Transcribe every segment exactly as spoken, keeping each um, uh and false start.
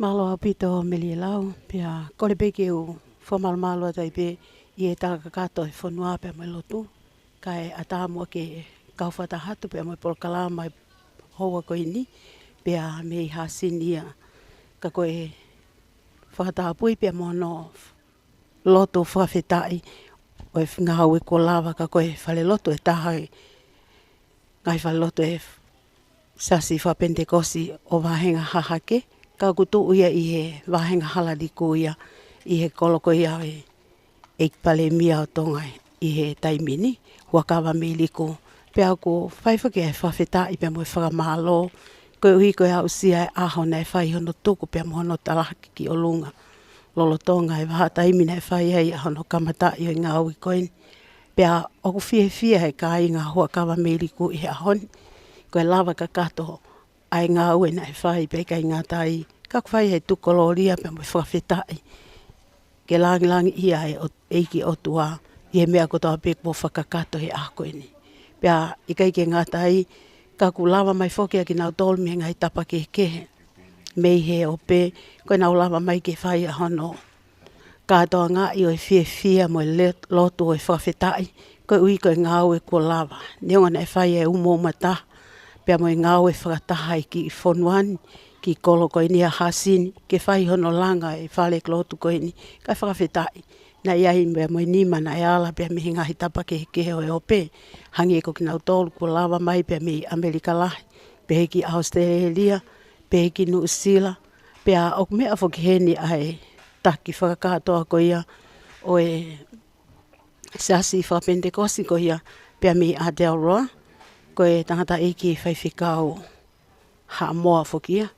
Mālō ʻaupito Meli ʻElau, pea kole pē ke u fakamalumalu atu ai pē ʻi he tala kakato e fonua pea mo e lotu, kae ʻatā muʻa ke kau fakataha atu pea mo e polokalama ʻi he houa ko eni, pea mei Hasini ia. Ka ko e fakatapui pea mo hono lotu fakafetaʻi ʻo e ngāue kuo lava, ka ko e falelotu ʻe taha ʻi he ngaahi falelotu ʻa e Siasi Fakapenitekosi ʻo Vahenga Hahake, ka ʻoku tuʻu ia ʻi he vahenga Halaliku ia, ʻi he kolo ko ia ʻo e ʻEiki Palēmia ʻo Tonga ʻi he taimi ni, Huʻakavameiliku. Pea ʻoku fai foki ʻa e fakafetaʻi pea mo e fakamālō, koeʻuhi ko e aʻusia e ʻaho naʻe fai hono tuku pea mo hono talaki ki ʻolunga, lolotonga e vahaʻa taimi naʻe fai ai ʻa hono kamataʻi ʻo e ngāue ko eni. Pea ʻoku fiefia e kāinga Huʻakavameiliku ʻi he ʻaho ni, ko e lava kakato ʻa e ngāue naʻe fai, pea ʻikai ngata ai, ka ʻoku fai e tuku kolōlia pea mo e fakafetaʻi ke langilangiʻia e ʻo-, ʻEiki ʻOtua ʻi he meʻa kotoa pē kuo fakakakato he ʻaho ko eni. Pea ʻikai ke ngata ai, ka kuo lava mai foki ʻa kinautolu mei he ngaahi tapa kehekehe mei he ope, ko ʻenau lava mai ke fai ʻa hono kātoangaʻi ʻo e fiefia mo e le-, lotu ʻo e fakafetaʻi, koeʻuhi ko e ngāue kuo lava. Neongo naʻe fai e umoumataha pea mo e ngāue fakataha ʻi he kiʻi fonua ni, kiʻi kolo ko eni ʻa Hasini, ke fai hono langa e falelotu ko eni, kae fakafetaʻi. Naʻe ʻi ai pea mo e nima naʻe ala pea mei he ngaahi tapa kehekehe ʻo e ope, hangē ko kinautolu kuo lava mai pea mei ʻAmelika Lahi, pehē ki ʻAositelēlia, pehē ki Nuʻusila, pea ʻoku meʻa foki heni ʻa e taki fakakātoa ko ia ʻo e Siasi Fakapenitekosi ko ia pea mei Aotearoa, ko e tangataʻeiki Faifekau Haʻamoa foki ia,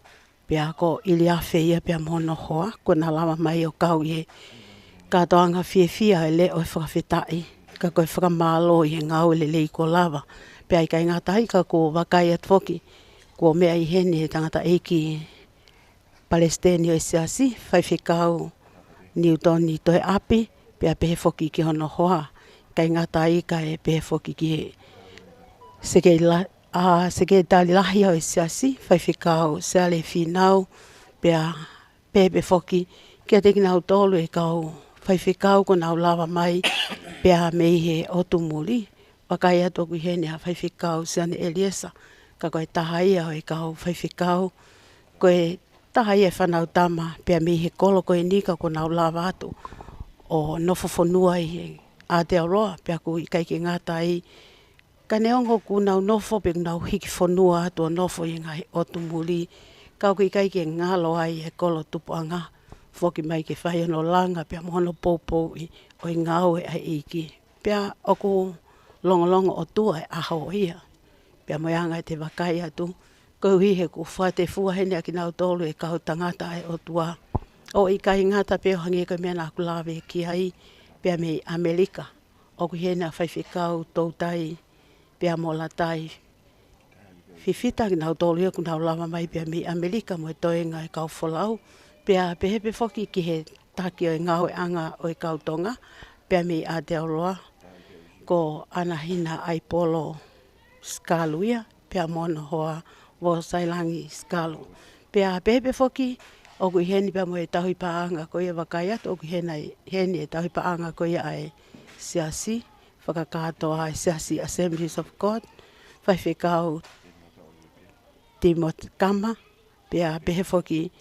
pea ko ʻIliafe ia pea mo hono hoa, kuo na lava mai ʻo kau ʻi he kātoanga fiefia e leʻo e fakafetaʻi, ka ko e fakamālō ʻi he ngāue lelei kuo lava. Pea ʻikai ngata ai, ka kuo vakai atu foki, kuo meʻa ʻi heni e tangataʻeiki Palesiteni ʻo e Siasi, Faifekau Niutoni Toeʻapi, pea pehē foki ki hono hoa, ʻikai ngata ai kae pehē foki ki he Sekelila-, ʻa, Sekelitali Lahi ʻo e Siasi, Faifekau Siale Fīnau, pea pehē pē foki kiate kinautolu e kau faifekau kuo nau lava mai pea mei he ʻotu muli. Vakai atu ʻoku ʻi heni ʻa Faifekau Sione ʻEliesa, ka ko e taha ia ʻo e kau faifekau, ko e taha ia e fānau tama pea mei he kolo ko eni ka kuo nau lava atu ʻo nofo fonua ʻi he Aotearoa, pea ʻoku ʻikai ke ngata ai, ka neongo kuo nau nofo pe kuo nau hiki fonua atu ʻo nofo ʻi he ngaahi ʻotu muli, ka ʻoku ʻikai ke ngalo ai e kolo tupuʻanga foki mai ke fai hono langa pea mo hono poupouʻi ʻo e ngāue ʻa e ʻEiki. Pea ʻoku longolongo ʻOtua e ʻaho ia, pea mo e anga ʻete vakai atu, koeʻuhi he kuo fakatefua heni ʻa kinautolu e kau tangata ʻa e ʻOtua. ʻO ʻikai ngata pē ʻo hangē ko e meʻa naʻa ku lave ki ai, pea mei ʻAmelika, ʻoku ʻi heni ʻa Faifekau Toutai pea mo Latai Fifita, kinautolu ia kuo nau lava mai pea mei ʻAmelika mo e toenga e kau folau, pea pehē pē foki ki he taki ʻo e ngāueʻanga ʻo e kau Tonga pea mei Aotearoa, ko Anahina ʻAipolo Sikalu ia, pea mo hono hoa Vosailangi Sikalu. Pea pehē pē foki, ʻoku ʻi heni pea mo e tauhi paʻanga ko ia, vakai atu ʻoku ʻi hena-, heni e tauhi paʻanga ko ia ʻa e Siasi fakakātoa, ʻa e Siasi Assemblies of God, Faifekau Timothy Kama, pea pehē foki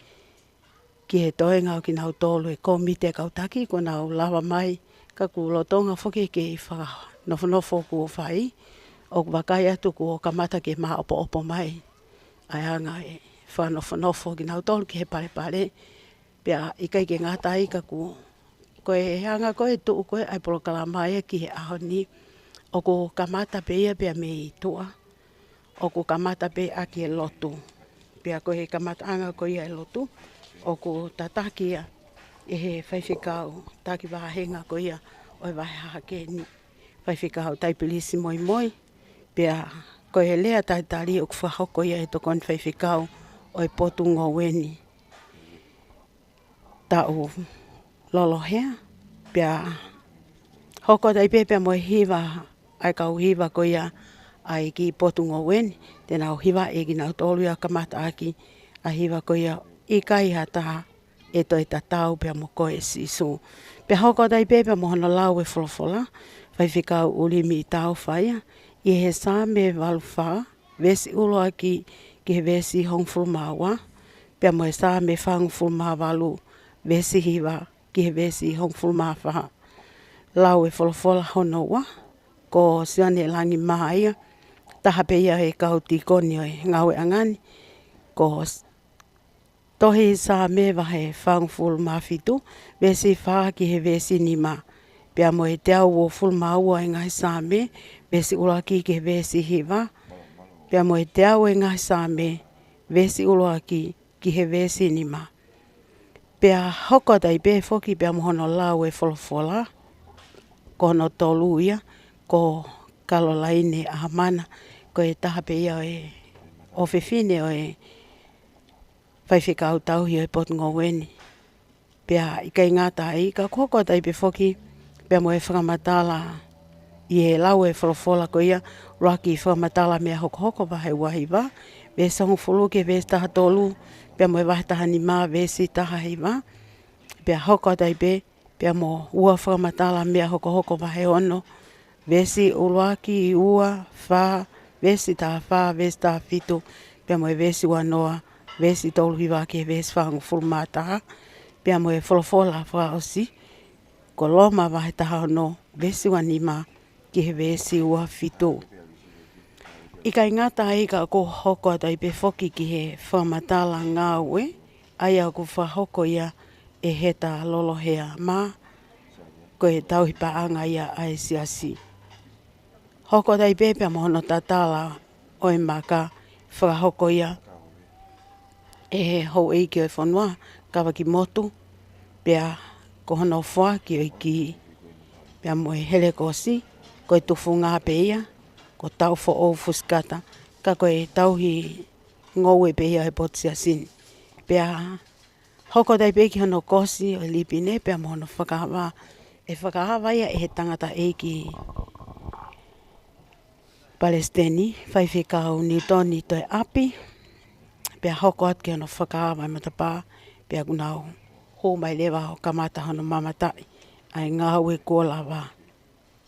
ki he toenga ʻo kinautolu e kōmiti e kau taki kuo nau lava mai, ka kuo lolotonga foki e kiʻi fakanofonofo kuo fai, ʻoku vakai atu kuo kamata ke māʻopoʻopo mai ʻa e anga e fakanofonofo kinautolu ki he palepale, pea ʻikai ke ngata ai ka kuo, ko e anga ko e tuʻu ko ē ʻa e polokalama ia ki he ʻaho ni, ʻoku kamata pē ia pea mei tuʻa, ʻoku kamata pē ʻaki e lotu. Pea ko e kamataʻanga ko ia e lotu, ʻoku tataki ia ʻe he faifekau taki vāhenga ko ia ʻo e vahe hahake ni, Faifekau Taipilisi Moimoi. Pea ko e lea talitali ʻoku fakahoko ia ʻe he tokoni faifekau ʻo e Potungāue ni, Taʻu Lolohea, pea hoko atu ai pē pea mo e hiva ʻa e kau hiva ko ia ʻa e kiʻi Potungāue ni, te nau hivaʻi kinautolu ia kamata ʻaki ʻa e hiva ko ia ʻIkai ha taha ʻe toe tatau pea mo koe, Sīsū. Pea hoko atu ai pē pea mo hono lau e folofola, Faifekau ʻUlimi ʻItaufa ia, ʻi he Saame valu fā, veesi ʻuluaki ki he veesi hongofulu mā ua, pea mo e Saame fāngofulu mā valu, veesi hiva ki he veesi hongofulu mā fā. Lau e folofola hono ua, ko Sione Langimā ia, taha pē ia e kau tīkoni ʻo e ngāueʻanga ni, ko s-, tohi Saame vahe fāngofulu mā fitu, veesi fā ki he veesi nima. Pea mo e teau uofulu mā ua e ngaahi Saame, veesi ʻuluaki ki he veesi hiva. Pea mo e teau e ngaahi Saame, veesi ʻuluaki ki he veesi nima. Pea hoko atu ai pē foki pea mo hono lau e folofola, ko hono tolu ia, ko Kalolaine ʻAhamana, ko e taha pē ia ʻo e ʻofefine ʻo e faifekau tauhi ʻo e potungāue ni. Pea ʻikai ngata ai, ka kuo hoko atu ai pē foki pea mo e fakamatala ʻi he lau e folofola ko ia, ʻuluaki Fakamatala Meʻa Hokohoko vahe ua hiva, veesi hongofulu ki he veesi taha tolu, pea mo e vahe taha nima, veesi taha hiva. Pea hoko atu ai pē pea mo ua Fakamatala Meʻa Hokohoko vahe ono, veesi ʻuluaki, ua, fā, veesi taha fā, veesi taha fitu, pea mo e veesi ua noa, veesi tolu hiva ki he veesi fāngofulu mā taha, pea mo e folofola fakaʻosi, ko Loma vahe taha ono, veesi ua nima ki he veesi ua fitu. ʻIkai ngata ai, ka kuo hoko atu ai pē foki ki he fakamatala ngāue, ʻa ia ʻoku fakahoko ia ʻe Heta Lolohea Mā, ko e tauhi paʻanga ia ʻa e siasi. Hoko atu ai pē pea mo hono tatala ʻo e maka, fakahoko ia ʻe he houʻeiki ʻo e fonua, Kavakimotu, pea ko hono foaki ʻo e kī pea mo e helekosi, ko e tufunga pē ia, ko Taufoʻou Fusikata, ka ko e tauhi ngoue pē ia ʻo e potu siasi ni. Pea hoko atu ai pē ki hono kosi ʻo e lipine pea mo hono fakaava, ʻe fakaava ia ʻe he tangataʻeiki Palesiteni, Faifekau Niutoni Toeapi, pea hoko atu ki hono fakaava e matapā, pea kuo nau hū mai leva ʻo kamata hono mamataʻi ʻa e ngāue kuo lava.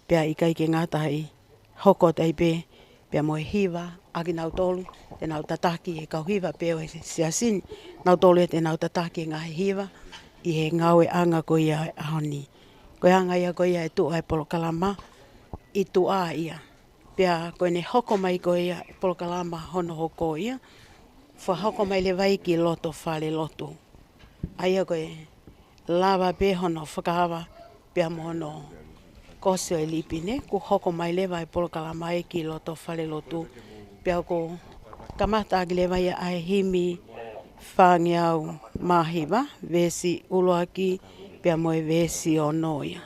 Pea ʻikai ke ngata ai, hoko atu ai pē pea mo e hiva ʻa kinautolu te nau tataki, e kau hiva pē ʻo e siasi ni, nautolu ia te nau tataki e ngaahi hiva ʻi he ngāueʻanga ko ia ʻo e ʻaho ni. Ko e anga ia ko ia e tuʻu ʻa e polokalama, ʻi tuʻa ia. Pea ko ʻene hoko mai ko ia e polokalama hono hoko ia, fakahoko mai leva ia ki loto falelotu. ʻA ia ko e lava pē hono fakaava pea mo hono kosi ʻo e lipine, kuo hoko mai leva e polokalama ia ki loto falelotu. Pea kuo kamata ʻaki leva ia ʻa e himi fāngeau mā hiva, veesi ʻuluaki pea mo e veesi ono ia.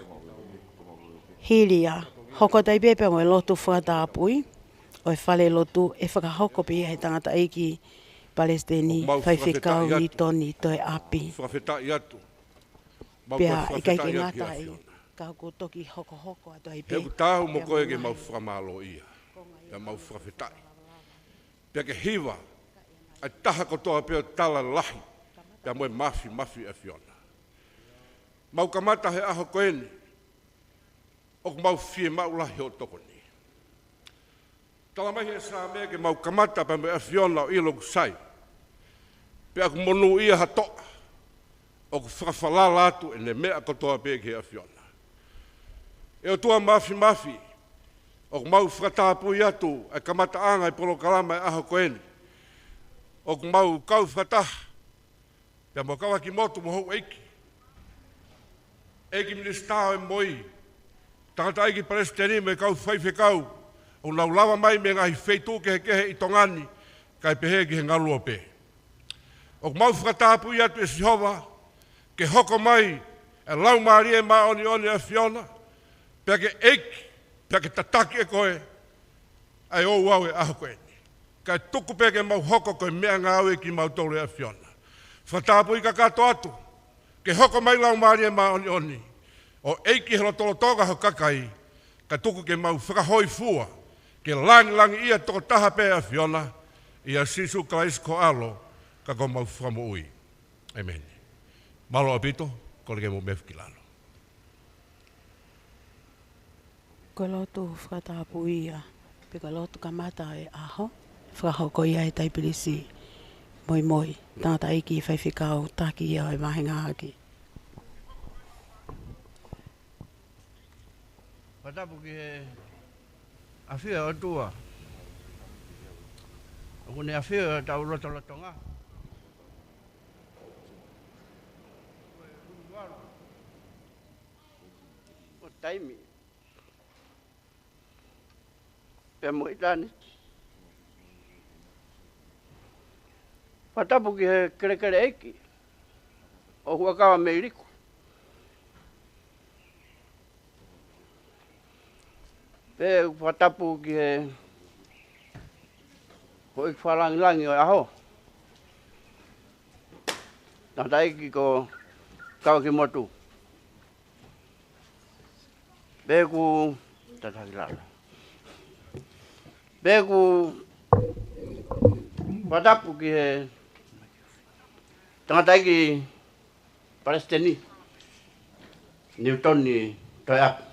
Hili ia, hoko atu ai pē pea mo e lotu fakatapui ʻo e falelotu, ʻe fakahoko pē ia ʻe he tangataʻeiki Palesiteni, Faifekau Niutoni Toeapi. Fakafetaʻi atu. Pea ʻikai ke ngata ai, ka kuo toki hokohoko atu ai pē. He ʻoku taau mo koe ke mau fakamālōʻia. Pea mau fakafetaʻi. Pea ke hiva ʻa e taha kotoa pē ʻo e tala lahi pea mo e māfimafi ʻa e ʻAfiona. Mau kamata he ʻaho ko eni, ʻoku mau fiemaʻu lahi hoʻo tokoni. Tala mai he Saame ke mau kamata pea mo e ʻAfiona ʻo ʻilo ʻoku sai, pea ʻoku monūʻia ha toʻa ʻoku fakafalala atu ʻene meʻa kotoa pē ki he ʻAfiona. ʻE ʻOtua Māfimafi, ʻoku mau fakatapui atu ʻa e kamataʻanga e polokalama e ʻaho ko eni. ʻOku mau kau fakataha pea mo Kavakimotu mo houʻeiki, ʻEiki Minisitā ʻo e MOI, tangataʻeiki Palesiteni mo e kau faifekau ʻoku nau lava mai mei he ngaahi feituʻu kehekehe ʻi Tonga ni, kae pehē ki he ngaluope. ʻOku mau fakatapui atu ʻe Sihova ke hoko mai e Laumālie Māʻoniʻoni ʻo e ʻAfiona, pea ke ʻeiki, pea ke tataki ʻe koe ʻa e ouau e ʻaho ko eni. Kae tuku pē ke mau hoko ko e meʻangāue kimautolu e ʻAfiona. Fakatapui kakato atu ke hoko mai Laumālie Māʻoniʻoni ʻo ʻeiki he lotolotonga ho kakai, kae tuku ke mau fakahōifua ke langilangiʻia tokotaha pē e ʻAfiona, ʻia Sīsū Kalaisi ko ho ʻAlo ka ko homau Fakamoʻui. ʻĒmeni. Mālō ʻaupito, kole ke mou move ki lalo. Ko e lotu fakatapu ia, pe ko e lotu kamata e ʻaho, fakahoko ia ʻe Taipilisi Moimoi, tangataʻeiki faifekau taki ia ʻo e vāhenga haki. Fakatapu ki he ʻafio ʻa e ʻOtua. ʻOku ne ʻafio ʻi hotau lotolotonga. ʻO taimi pea mo ʻitāniti. Fakatapu ki he kelekele ʻeiki ʻo Huʻakavameiliku. Pea fakatapu ki he houʻeiki fakalāngilangi ʻo e ʻaho, tangataʻeiki ko Kauakimotu. Pea ʻoku tataki lalo. Pea ʻoku fakatapu ki he tangataʻeiki palesiteni, Niutoni Toeapu.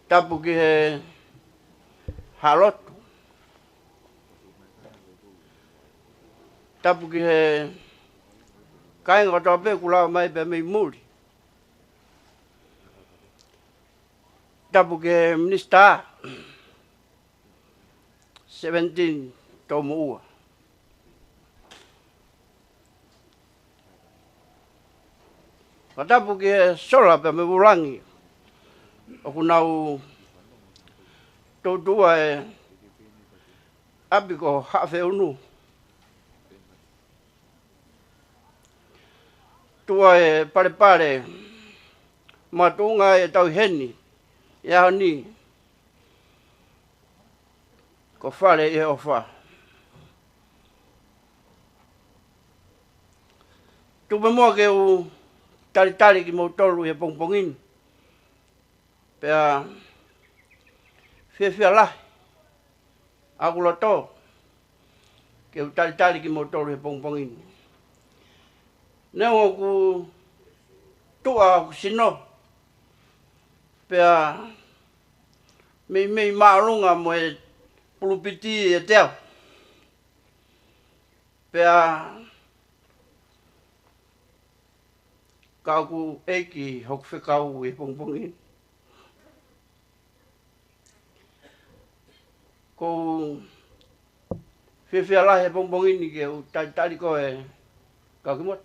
Tapu ki he Haʻa Lotu. Tapu ki he kāinga kotoa pē kuo lava mai pea mei muli. Tapu ki he minisitā, seventeen Toumoʻua. Fakatapu ki he sola pea mo e vūlangi ʻoku nau toutuʻua e ʻapi ko Haʻafeunu. Tuʻa e palepale makatuʻunga ʻetau ʻi heni he ʻaho ni, ko Fale ʻi he ʻOfa. Tuku muʻa ke u talitali kimoutolu he pongipongi ni. Pea fiefia lahi ʻaku loto ke u talitali kimoutolu he pongipongi ni. Neongo ʻoku tuʻa ʻoku sino, pea meimei māʻolunga mo e pulupiti ʻiate au. Pea ka ʻoku ʻeiki hoku fekau he pongipongi ni. ʻOku ou fiefia lahi he pongipongi ni ke u talitali koe Kauakimotu.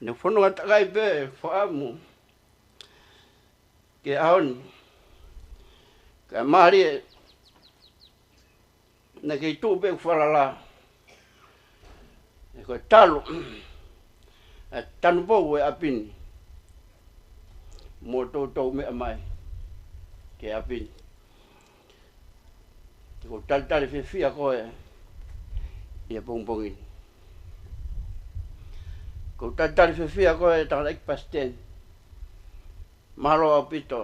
Ne u fononga takai pē fakaʻamu ki he ʻaho ni. Kae mālie naʻe kei tuʻu pē ʻeku falala. He ko e talu e tanupou e ʻapi ni mo toutou meʻa mai ki he ʻapi ni. Te u talitali fiefia koe ʻi he pongipongi ni. Te u talitali fiefia koe tangataʻeiki palesiteni. Mālō ʻaupito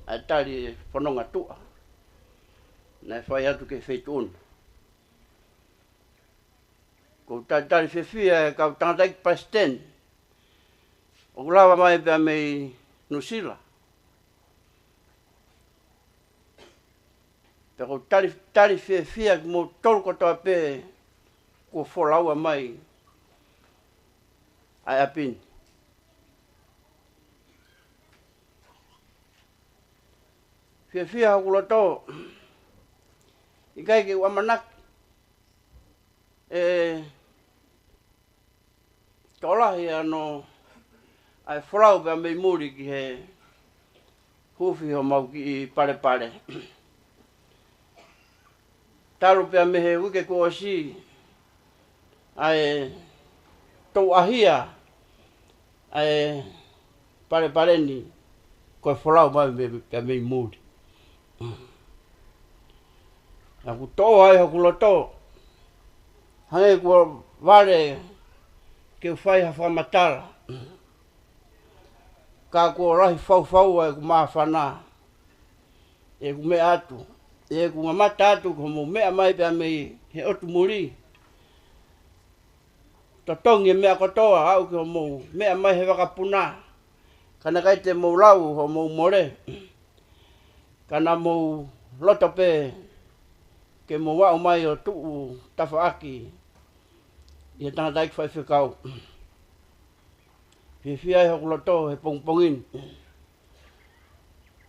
ʻa e tali fononga tuʻa naʻe fai atu ki he feituʻu na. Te u talitali fiefia e kau tangataʻeiki palesiteni ʻoku lava mai pea mei Nuʻusila. Pea ʻoku ou tali, tali fiefia kimoutolu kotoa pē kuo folaua mai ʻa e ʻapi ni. Fiefia hoku loto, ʻikai ke u ʻamanaki ʻe tokolahi ʻa hono ʻai folau pea mei muli ki he huufi homau kiʻi palepale. Talu pea mei he uike kuo ʻosi ʻa e touʻahia ʻa e palepale ni ko e folau mai mei, pea mei muli. ʻOku toʻo ai hoku loto, hangē kuo vale ke u fai ha fakamatala. Ka kuo lahi fau fau ʻeku māfana. ʻi heʻeku meʻa atu, ʻi heʻeku mamata atu ki hoʻomou meʻa mai pea mei he ʻotu muli. Totongi e meʻa kotoa, aʻu ki hoʻomou meʻa mai he vakapuna. Ka naʻe ʻikai te mou lau hoʻomou mole. Ka naʻa mou loto pē ke mou aʻu mai ʻo tuʻu tafaʻaki ʻi he tangataʻeiki faifekau. Fiefia ai hoku loto he pongipongi ni.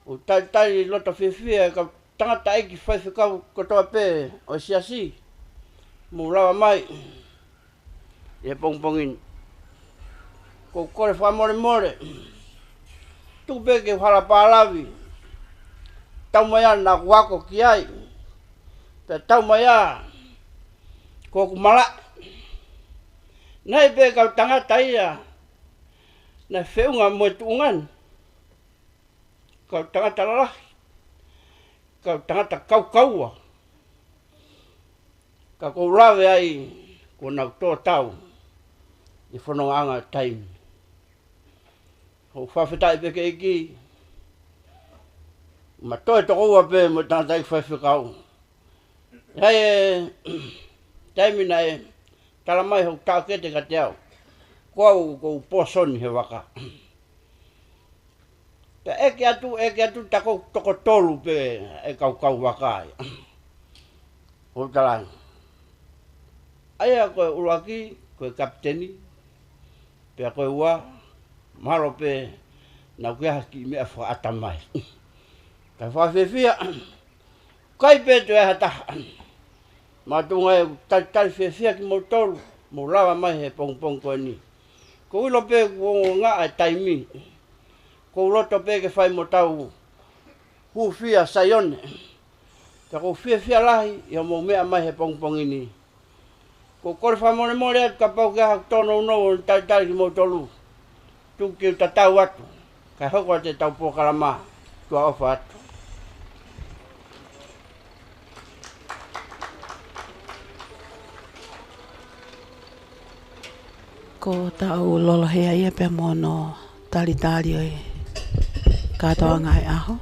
ʻOku talitali loto fiefia e kau tangataʻeiki faifekau kotoa pē ʻo e siasi. Mou lava mai ʻi he pongipongi ni. ʻOku ou kole fakamolemole. Tuku pē ke u hala pālavi. Taumaiā naʻa ku ako ki ai. Pea taumaiā ko ʻeku malaʻe. Naʻe ʻi ai pē kau tangata ia naʻe feʻunga mo e tuʻunga ni. Kau tangata lalahi. Kau tangata kaukaua. Ka ʻoku ou lave ai kuo nau tō tau ʻi he fonongaʻanga taimi. ʻOku ou fakafetaʻi pē ki he ʻEiki. Ma toe tokoua pē mo e tangataʻeiki faifekau. ʻI he taimi naʻe tala mai hoku taʻokete kiate au, ko au ʻoku ou pōsoni he vaka. Pea ʻeke atu, ʻeke atu, tā ko e toko tolu pē e kau kau vaka ia. ʻOku ou tala ange, ʻa ia ko e ʻuluaki, ko e kapiteni, pea ko e ua, mahalo pē naʻa ku ʻi ai ha kiʻi meʻa fakaʻatamai. Ka fakafiefia, ʻikai pē toe ʻi ai ha taha. Makatuʻunga ʻeku talitali fiefia kimoutolu, mou lava mai he pongipongi ko eni. ʻOku ou ʻilo pē kuo ngaʻa e taimi. ʻOku ou loto pē ke fai mo tau hūfia Saione. Pea ʻoku ou fiefia lahi ʻi hoʻomou meʻa mai he pongipongi ni. ʻOku ou kole fakamolemole atu kapau ʻoku ʻi ai haʻaku tōnounou ʻo talitali kimoutolu. Tuku ke u tatau atu, kae hoko atu ʻetau polokalama. Tuʻa ʻofa atu. Ko ʻetau lolo hea ia pea mo hono talitali ʻo e kātoanga ʻo e ʻaho.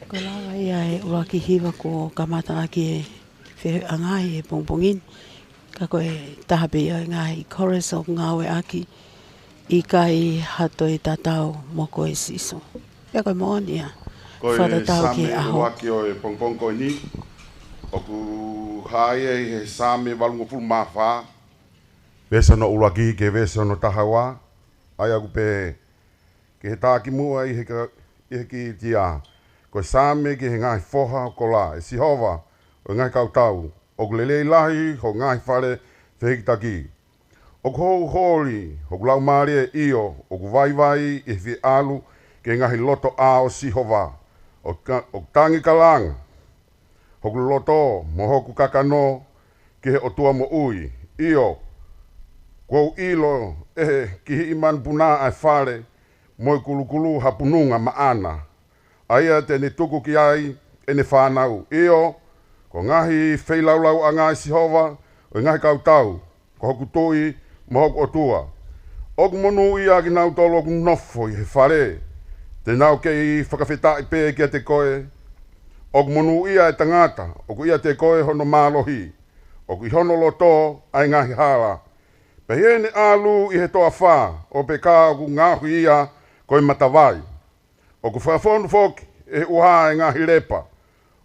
Ko e lava ia e ʻuluaki hiva kuo kamata ʻaki e feʻangahi he pongipongi ni. Ka ko e taha pē ia ʻo e ngaahi chorus ʻoku ngāueʻaki, ʻikai ha toe tatau mo koe Sīsū. Pea ko e moʻoni ia. Ko e Saame ʻuluaki ʻo e pongipongi ko eni, ʻoku hā ia ʻi he Saame valungofulu mā fā, veesi hono ʻuluaki ki he veesi hono taha ua, ʻa ia ʻoku pehē, ki he tā kimuʻa ʻi he ka-, ʻi he kiʻi tiā. Ko e Saame ki he ngaahi foha ʻo Kola, ʻe Sihova ʻo e ngaahi kautau, ʻoku lelei lahi hoʻo ngaahi fale fehikitaki. ʻOku houholi hoku laumālie, ʻio, ʻoku vaivai ʻi he fie ʻalu ki he ngaahi lotoʻā ʻo Sihova. ʻOku ka-, ʻoku tangi kalanga hoku loto mo hoku kakano ki he ʻOtua moʻui. ʻIo, kuo u ʻilo ʻe he kihiʻi manupuna ʻa e fale, mo e kulukulu hapununga maʻana, ʻa ia te ne tuku ki ai ʻene fānau. ʻIo, ko e ngaahi feilaulau ʻa e ngaahi Sihova ʻo e ngaahi kautau, ko hoku tuʻi mo hoku ʻOtua. ʻOku monūʻia ʻa kinautolu ʻoku nofo ʻi he fale, te nau kei fakafetaʻi pē kiate koe. ʻOku monūʻia ʻa e tangata ʻoku ʻiate koe hono mālohi, ʻoku ʻi hono loto ʻa e ngaahi hala. Pea ʻi heʻene ʻalu ʻi he toafa ʻo peka ʻoku ngaohi ia ko e matavai. ʻOku fakafonu foki ʻe he ʻuha ʻa e ngaahi lepa.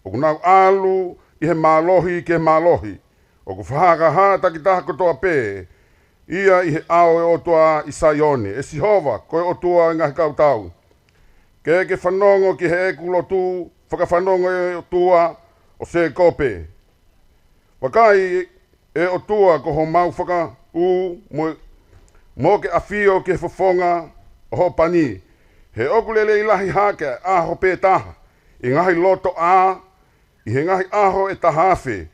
ʻOku nau ʻalu ʻi he mālohi ki he mālohi. ʻOku fakahāhā takitaha kotoa pē ia ʻi he ʻao ʻo e ʻOtua ʻi Saione. ʻE Sihova, ko e ʻOtua ʻo e ngaahi kautau, ke ke fanongo ki heʻeku lotu, fakafanongo, ʻe ʻOtua ʻo Sēkope. Vakai, ʻe ʻOtua, ko homau fakaʻū mo, mo ke ʻafio ki he fofonga ʻo hoʻo pani. He ʻoku lelei lahi hake ʻa e ʻaho pē taha ʻi he ngaahi lotoʻā, ʻi he ngaahi ʻaho ʻe taha afe.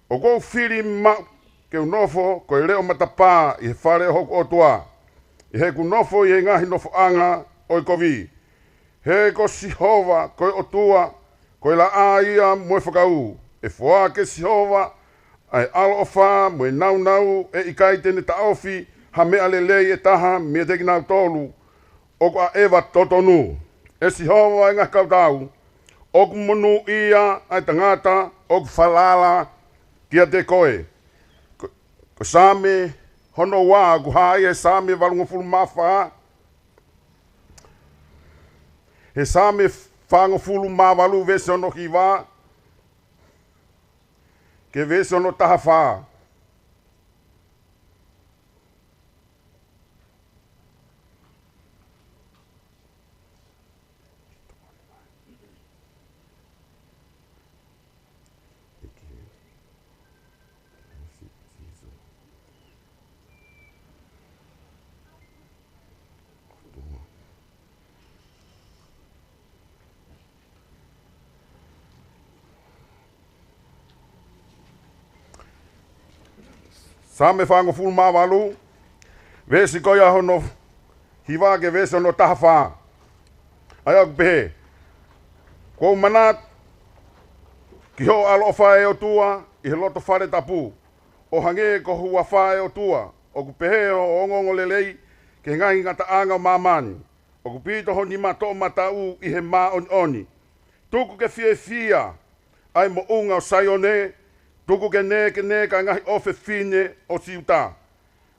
ʻOku ou fili maʻu ke u nofo ko e leʻo matapā ʻi he fale ʻo hoku ʻOtua, ʻi heʻeku nofo ʻi he ngaahi nofoʻanga ʻo e kovi. He ko Sihova, ko e ʻOtua, ko e laʻā ia mo e fakaʻū. ʻE foaki ʻe Sihova ʻa e ʻaloʻofa mo e nāunau, ʻe ʻikai te ne taʻofi ha meʻa lelei ʻe taha meiate kinautolu ʻoku ʻaʻeva totonu. ʻE Sihova ʻo e ngaahi kautau, ʻoku monūʻia ʻa e tangata ʻoku falala kiate koe. Ko, ko e Saame hono ua, ʻoku hā ia he Saame valungofulu mā fā, he Saame fāngofulu mā valu veesi hono hiva ki he veesi hono taha fā. Saame fāngofulu mā valu, veesi ko ia hono hiva ki he veesi hono taha fā. ʻA ia ʻoku pehē: Kuo u manatu ki hoʻo ʻaloʻofa, ʻe ʻOtua, ʻi he loto fale tapu, ʻo hangē ko ho huafa, ʻe ʻOtua. ʻOku pehē hoʻo ongoongolelei ki he ngaahi ngataʻanga ʻo māmani, ʻoku pito ho nima toʻomataʻu ʻi he māʻoniʻoni. Tuku ke fiefia ʻa e moʻunga ʻo Saione, tuku ke nēkeneka ʻa e ngaahi ʻofefine ʻo Siuta.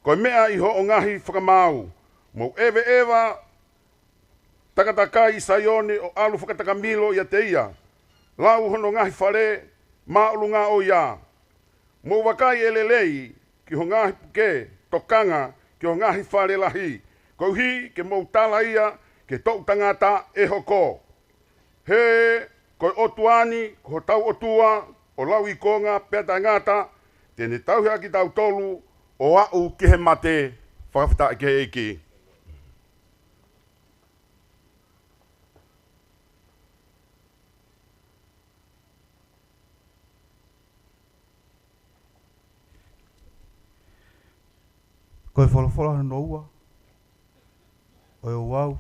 Ko e meʻa ʻi hoʻo ngaahi fakamaau, mou ʻeveʻeva takatakai ʻi Saione, ʻo ʻalu fakatakamilo ʻiate ia. Lau hono ngaahi fale māʻolunga ʻo ia. Mou vakai ʻe lelei ki ho ngaahi puke, tokanga ki ho ngaahi fale lahi, koeʻuhi ke mou tala ia ki he toʻu tangata ʻe hoko. He ko e ʻOtua ni, ko hotau ʻOtua, ʻo lauikonga pea taʻengata, te ne tauhi ʻa kitautolu ʻo aʻu ki he mate. Fakafetaʻi ki he ʻEiki. Ko e folofola hono ua ʻo e ouau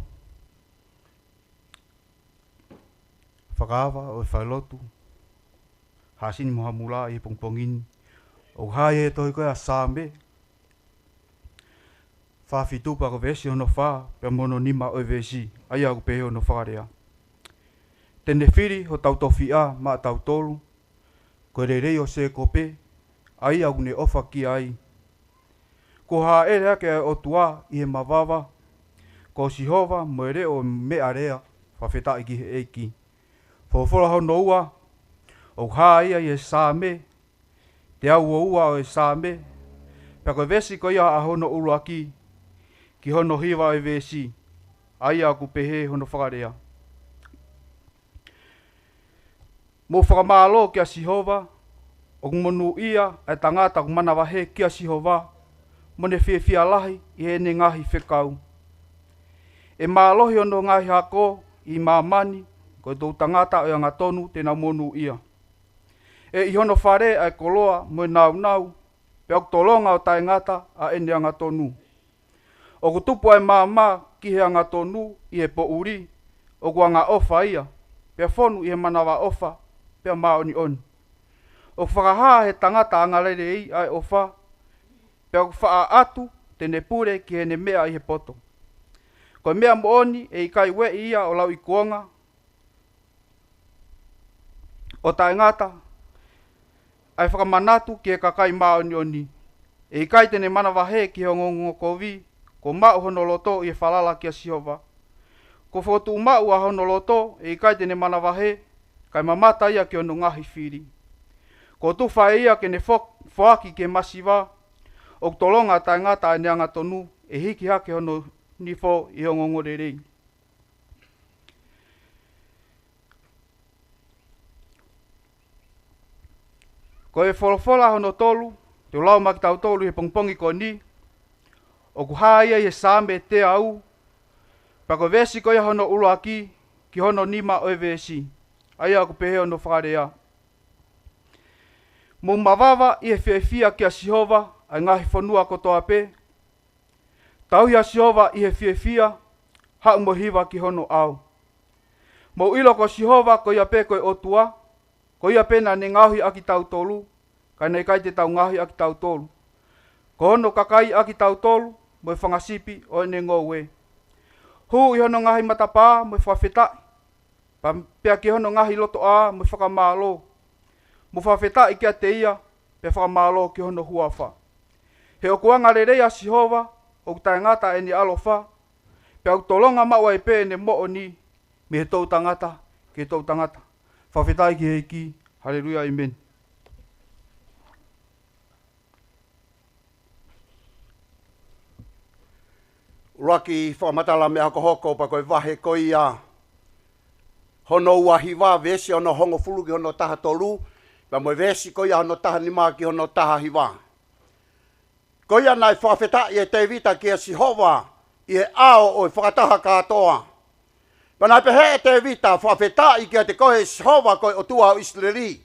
fakaava ʻo e falelotu Hāsini mo Hamula ʻi he pongipongi ni, ʻoku hā ia he tohi ko ia ʻa Saame fā fitu, pea ko e veesi hono fā pea mo hono nima ʻo e veesi, ʻa ia ʻoku pehē hono fakalea: Te ne fili hotau tofiʻa maʻatautolu, ko e lelei ʻo Sēkope, ʻa ia ʻoku ne ʻofa ki ai. Kuo hāʻele hake ʻa e ʻOtua ʻi he mavava, ko Sihova mo e leʻo ʻo e meʻalea. Fakafetaʻi ki he ʻEiki. Folofola hono ua, ʻoku hā ia ʻi he Saame teau ua ua ʻo e Saame, pea ko e veesi ko ia ʻa hono ʻuluaki ki hono hiva ʻo e veesi, ʻa ia ʻoku pehē hono fakalea: Mou fakamālō kia Sihova, ʻoku monūʻia ʻa e tangata ʻoku manavahē kia Sihova, mo ʻene fiefia lahi ʻi heʻene ngaahi fekau. ʻE mālohi hono ngaahi ako ʻi māmani, ko e toʻutangata ʻo e angatonu te nau monūʻia. ʻE ʻi hono fale ʻa e koloa mo e nāunau, pea ʻoku tolonga ʻo taʻengata ʻa ʻene angatonu. ʻOku tupu ʻa e maama ki he angatonu ʻi he poʻuli, ʻoku angaʻofa ia, pea fonu ʻi he manavaʻofa, pea māʻoniʻoni. ʻOku fakahā he tangata angalelei ʻa e ʻofa, pea ʻoku faʻa ʻatu te ne pule ki heʻene meʻa ʻi he poto. Ko e meʻa moʻoni ʻe ʻikai ueʻi ia ʻo lauikuonga, ʻo taʻengata ʻa e fakamanatu ki he kakai māʻoniʻoni. ʻE ʻikai te ne manavahē ki he ongoongo kovi, kuo maʻu hono loto ʻi he falala kia Sihova. Kuo fokotuʻu maʻu ʻa hono loto, ʻe ʻikai te ne manavahē, kae mamata ia ki hono ngaahi fili. Kuo tufa ʻe ia ke ne fo-, foaki ki he masiva, ʻoku tolonga taʻengata ʻene angatonu, ʻe hiki hake hono nifo ʻi he ongoongo lelei. Ko e folofola hono tolu te u lau maʻa kitautolu he pongipongi ko eni, ʻoku hā ia ʻi he Saame teau, pea ko e veesi ko ia hono ʻuluaki ki hono nima ʻo e veesi, ʻa ia ʻoku pehē hono fakalea: Mou mavava ʻi he fiefia kia Sihova, ʻa e ngaahi fonua kotoa pē. Tauhi ʻa Sihova ʻi he fiefia, haʻu mo e hiva ki hono ʻao. Mou ʻilo ko Sihova ko ia pē ko e ʻOtua, ko ia pē naʻa ne ngaohi ʻa kitautolu, ka naʻe ʻikai te tau ngaohi ʻa kitautolu. Ko hono kakai ʻa kitautolu, mo e fanga sipi ʻo ʻene ngoue. Hū ʻi hono ngaahi matapā mo e fakafetaʻi, pea, pea ki hono ngaahi lotoʻā mo e fakamālō. Mo fakafetaʻi kiate ia, pea fakamālō ki hono huafa. He ʻoku angalelei ʻa Sihova, ʻoku taʻengata ʻene ʻaloʻofa, pea ʻoku tolonga maʻu ai pē ʻene moʻoni, mei he toʻutangata ki he toʻutangata. Fakafetaʻi ki he ʻEiki. Haleluia, ʻēmeni. ʻUluaki fakamatala meʻa hokohoko, pea ko e vahe ko ia hono ua hiva, veesi hono hongofulu ki hono taha tolu, pea mo e veesi ko ia hono taha nima ki hono taha hiva. Ko ia naʻe fakafetaʻi ʻe Tēvita kia Sihova ʻi he ʻao ʻo e fakataha kātoa. Pea naʻe pehē ʻe Tēvita, fakafetaʻi kiate koe Sihova ko e ʻOtua ʻo ʻIsileli,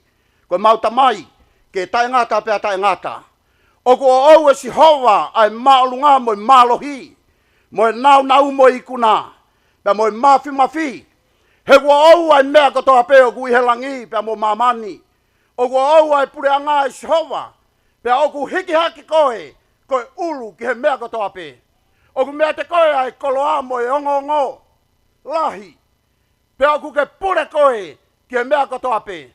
ko ʻemau Tamai, ke taʻengata pea taʻengata. ʻOku ʻoʻou ʻe Sihova ʻa e māʻolunga mo e mālohi, mo e nāunau mo e ikuna, pea mo e māfimafi. He ʻoku ʻoʻou ʻa e meʻa kotoa pē ʻoku ʻi he langi pea mo māmani. ʻOku ʻoʻou ʻa e puleʻanga ʻe Sihova, pea ʻoku hiki hake koe ko e ʻulu ki he meʻa kotoa pē. ʻOku meiate koe ʻa e koloa mo e ongoongo lahi, pea ʻoku ke pule koe ki he meʻa kotoa pē.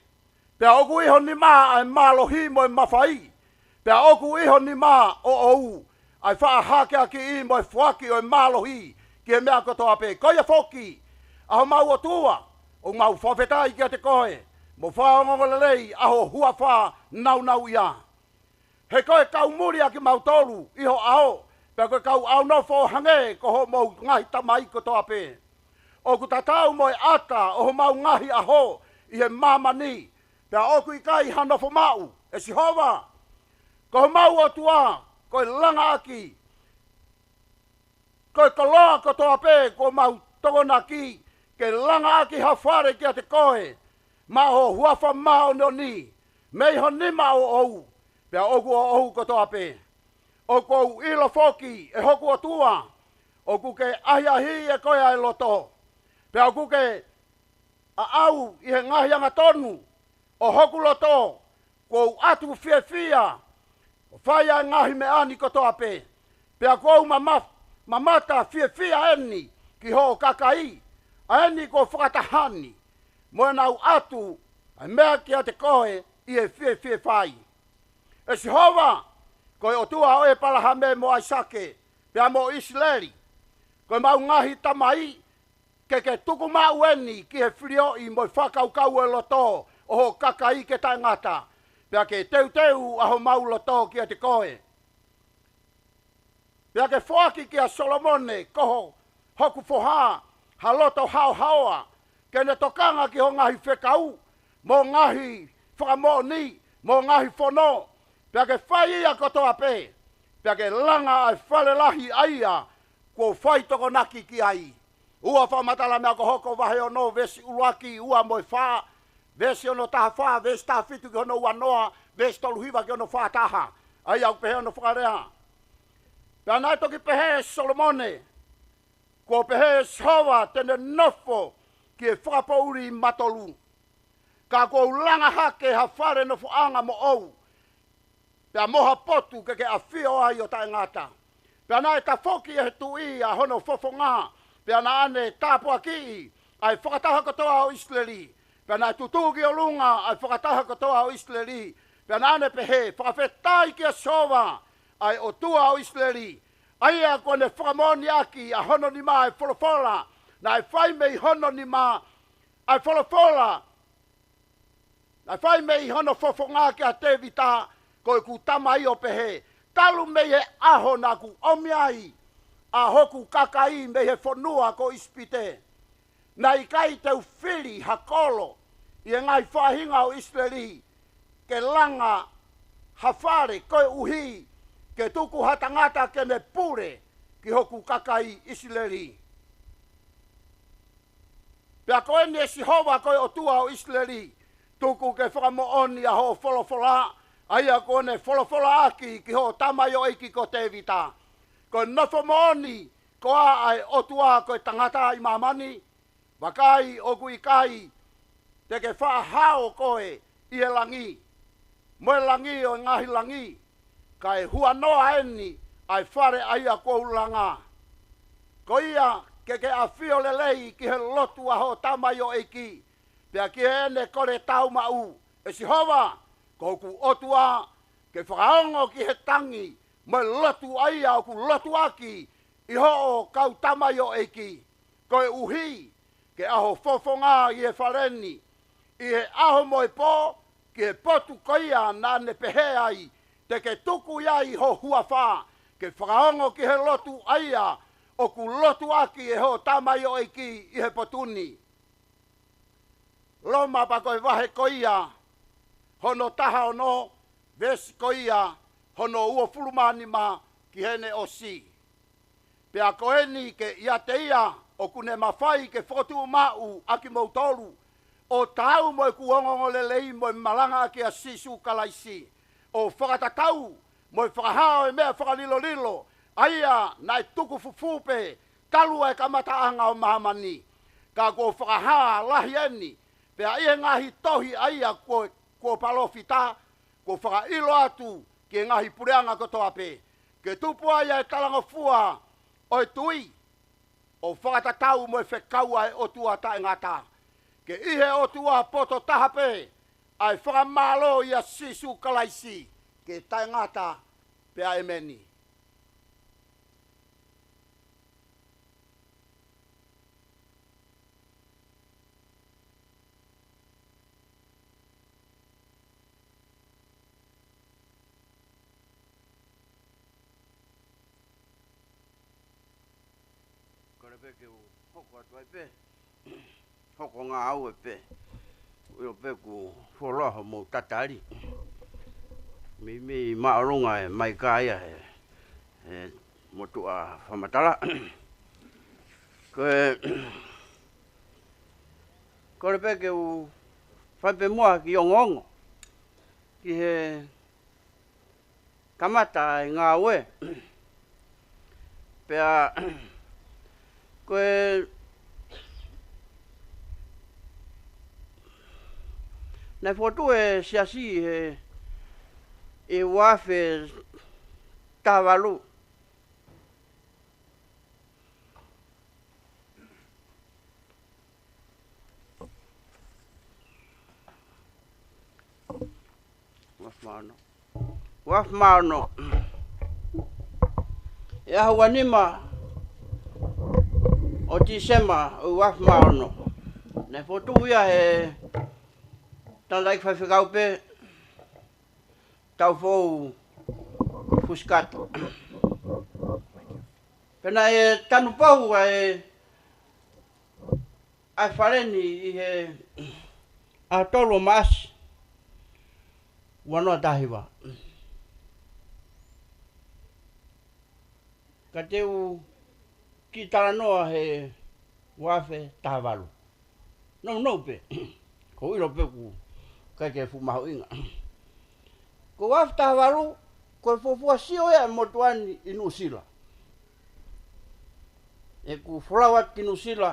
Pea ʻoku ʻi ho nima ʻa e mālohi mo e mafai, pea ʻoku ʻi ho nima ʻoʻou ʻa e faʻa hakeakiʻi mo e foaki ʻo e mālohi ki he meʻa kotoa pē. Ko ia foki, ʻa homau ʻOtua, ʻoku mau fakafetaʻi kiate koe, mo fakaongoongo lelei ʻa ho huafa nāunauʻia. He ko e kau muli ʻa kimautolu ʻi ho ʻao, pea ko e kau ʻāunofo ʻo hangē ko hoʻomou ngaahi tamai kotoa pē. ʻOku tatau mo e ʻata ʻo homau ngaahi ʻaho ʻi he māmani, pea ʻoku ʻikai ha nofo maʻu, ʻe Sihova. Ko homau ʻOtua, ko e langaʻaki, ko e koloa kotoa pē kuo mau tokonaki, ke langaʻaki ha fale kiate koe, maʻa ho huafa māʻoniʻoni, mei ho nima ʻoʻou, pea ʻoku ʻoʻou kotoa pē. ʻOku ou ʻilo foki, ʻe hoku ʻOtua, ʻoku ke ʻahiʻahiʻi ʻe koe ʻa e loto, pea ʻoku ke ʻaʻau ʻi he ngaahi angatonu ʻo hoku loto. Kuo u ʻatu fiefia ʻo fai ʻa e ngaahi meʻa ni kotoa pē, pea kuo u mama-, mamata fiefia ʻeni ki hoʻo kakai, ʻa eni kuo fakataha ni, mo ʻenau ʻatu ʻa e meʻa kiate koe ʻi he fiefia fai. ʻE Sihova, ko e ʻOtua ʻo ʻĒpalahame mo ʻAisake, pea mo ʻIsileli, ko ʻemau ngaahi tamai, ke ke tuku maʻu ʻeni ki he filioʻi mo e fakakaukau ʻo e loto ʻo hoʻo kakai ke taʻengata, pea ke teuteu ʻa homau loto kiate koe. Pea ke foaki kia Solomone ko ho-, hoku foha, ha loto haohaoa, ke ne tokanga ki hoʻo ngaahi fekau, mo hoʻo ngaahi fakamoʻoni, mo hoʻo ngaahi fono, pea ke fai ia kotoa pē, Pea ke langa ʻa e fale lahi ʻa ia kuo fai tokonaki ki ai. Ua Fakamatala Meʻa Kuo Hoko vahe ono veesi ʻuluaki, ua mo e fā, veesi ono taha fā, veesi taha fitu ki hono ua noa, veesi tolu hiva ki hono fā taha. ʻA ia ʻoku pehē hono fakalea: Pea naʻe toki pehē ʻe Solomone, Kuo pehē ʻe Sihova te ne nofo ki he fakapoʻuli matolu. Ka kuo u langa hake ha fale nofoʻanga moʻou, pea mo ha potu ke ke ʻafio ai ʻo taʻengata. Pea naʻe tafoki ʻe he tuʻi ʻa hono fofonga, pea naʻa ne tāpuakiʻi ʻa e fakataha kotoa ʻo ʻIsileli. Pea naʻe tutū ki ʻolunga ʻa e fakataha kotoa ʻo ʻIsileli, pea naʻa ne pehē, Fakafetaʻi kia Sihova, ʻa e ʻOtua ʻo ʻIsileli, ʻa ia kuo ne fakamoʻoniʻaki ʻa hono nima ʻa e folofola naʻe fai mei hono nima, ʻa e folofola naʻe fai mei hono fofonga kia Tēvita, ko ʻeku tamai, ʻo pehē, Talu mei he ʻaho naʻa ku ʻomi ai ʻa hoku kakai mei he fonua ko ʻIsipite, naʻe ʻikai te u fili ha kolo ʻi he ngaahi faʻahinga ʻo ʻIsileli ke langa ha fale, koeʻuhi ke tuku ha tangata ke ne pule ki hoku kakai ʻIsileli. Pea ko eni, ʻe Sihova ko e ʻOtua ʻo ʻIsileli, tuku ke fakamoʻoni ʻa hoʻo folofola, ʻa ia kuo ne folofolaʻaki ki hoʻo tamaioʻeiki ko Tēvita. Ko e nofo moʻoni koā ʻa e ʻOtua ko e tangata ʻi māmani? Vakai, ʻoku ʻikai te ke faʻa hao koe ʻi he langi, mo e langi ʻo e ngaahi langi, kae huanoa eni ʻa e fale ʻa ia kuo u langa. Ko ia, ke ke ʻafio lelei ki he lotu ʻa hoʻo tamaioʻeiki, pea ki heʻene kole tāumaʻu, ʻe Sihova, ko hoku ʻOtua, ke fakaongo ki he tangi mo e lotu ʻa ia ʻoku lotuʻaki ʻi hoʻo kau tamaioʻeiki, koeʻuhi ke ʻaho fofonga ʻi he fale ni, ʻi he ʻaho mo e pō, ki he potu ko ia naʻa ne pehē ai te ke tuku ai ho huafa, ke fakaongo ki he lotu ʻa ia ʻoku lotuʻaki ʻe hoʻo tamaioʻeiki ʻi he potu ni. Loma pea ko e vahe ko ia hono taha ono, veesi ko ia hono uofulu mā nima ki heʻene ʻosi. Pea ko eni, ke ʻiate ia ʻoku ne mafai ke fokotuʻu maʻu ʻa kimoutolu, ʻo taau mo ʻeku ongoongolelei mo e malangaʻaki ʻa Sīsū Kalaisi, ʻo fakatatau mo e fakahā ʻo e meʻa fakalilolilo, ʻa ia naʻe tuku fufū pē talu ʻa e kamataʻanga ʻo māmani. Ka kuo fakahā lahi eni, pea ʻi he ngaahi tohi ʻa ia kuo, kuo palōfita, kuo fakaʻilo atu ki he ngaahi puleʻanga kotoa pē, ke tupu ai ʻa e talangofua ʻo e tui, ʻo fakatatau mo e fekau ʻa e ʻOtua taʻengata, ke ʻi he ʻOtua poto taha pē ʻa e fakamālō ʻia Sīsū Kalaisi, ke taʻengata pea ʻēmeni. Kole pē ke u hoko atu ai pē. Hoko ngāue pē. ʻIo pē, kuo fuoloa hoʻomou tatali. Meimei māʻolunga e maika ia he, he motuʻa fakamatala. Ko e, kole pē ke u fai pē muʻa ha kiʻi ongoongo ki he kamata e ngāue. Pea ko e, naʻe fokotuʻu e siasi he, ʻi he ua afe taha valu. Ua afe mā ono. Ua afe mā ono. ʻI he ʻaho ua nima ʻo Tīsema ʻo e ua afe mā ono, naʻe fokotuʻu ia he tangataʻeiki faifekau pē, Taufou Fusikata. Pea naʻe tanu pou ʻa e, ʻa e fale ni ʻi he ʻaho tolu ʻo Maʻasi, ua noa taha hiva. Ka te u kiʻi talanoa he ua afe taha valu. Nounou pē. Ko u ʻilo pē ʻoku ʻikai ke fuʻu mahuʻinga. Ko e ua afe taha valu, ko e fuofua sio ia e motuʻa ni ʻi Nuʻusila. ʻEku folau atu ki Nuʻusila,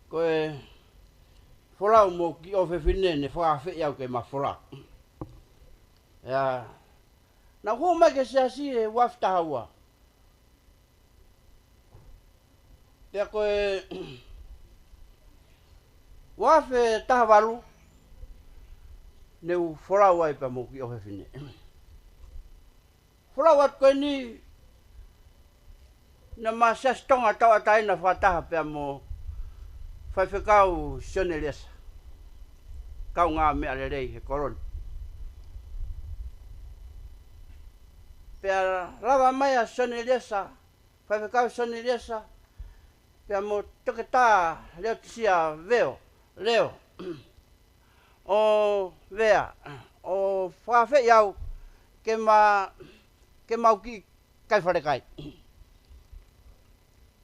ko e folau mo e kiʻi ʻofefine ne fakaafeʻi au ke ma folau. ʻIa, naʻa ku hū mai ki he siasi he ua afe taha ua. Pea ko e ua afe taha valu, ne u folau ai pea mo e kiʻi ʻofefine. Folau atu ko eni, naʻa ma Siasi Tonga Tauʻatāina fakataha pea mo Faifekau Sione Lesa, kaungāmeʻa lelei he kolo ni. Pea lava mai ʻa Sione Lesa, Faifekau Sione Lesa, pea mo Toketā Leotisia Veo, Leo, ʻo Vea, ʻo fakaafeʻi au ke ma, ke mau kiʻi kai falekai.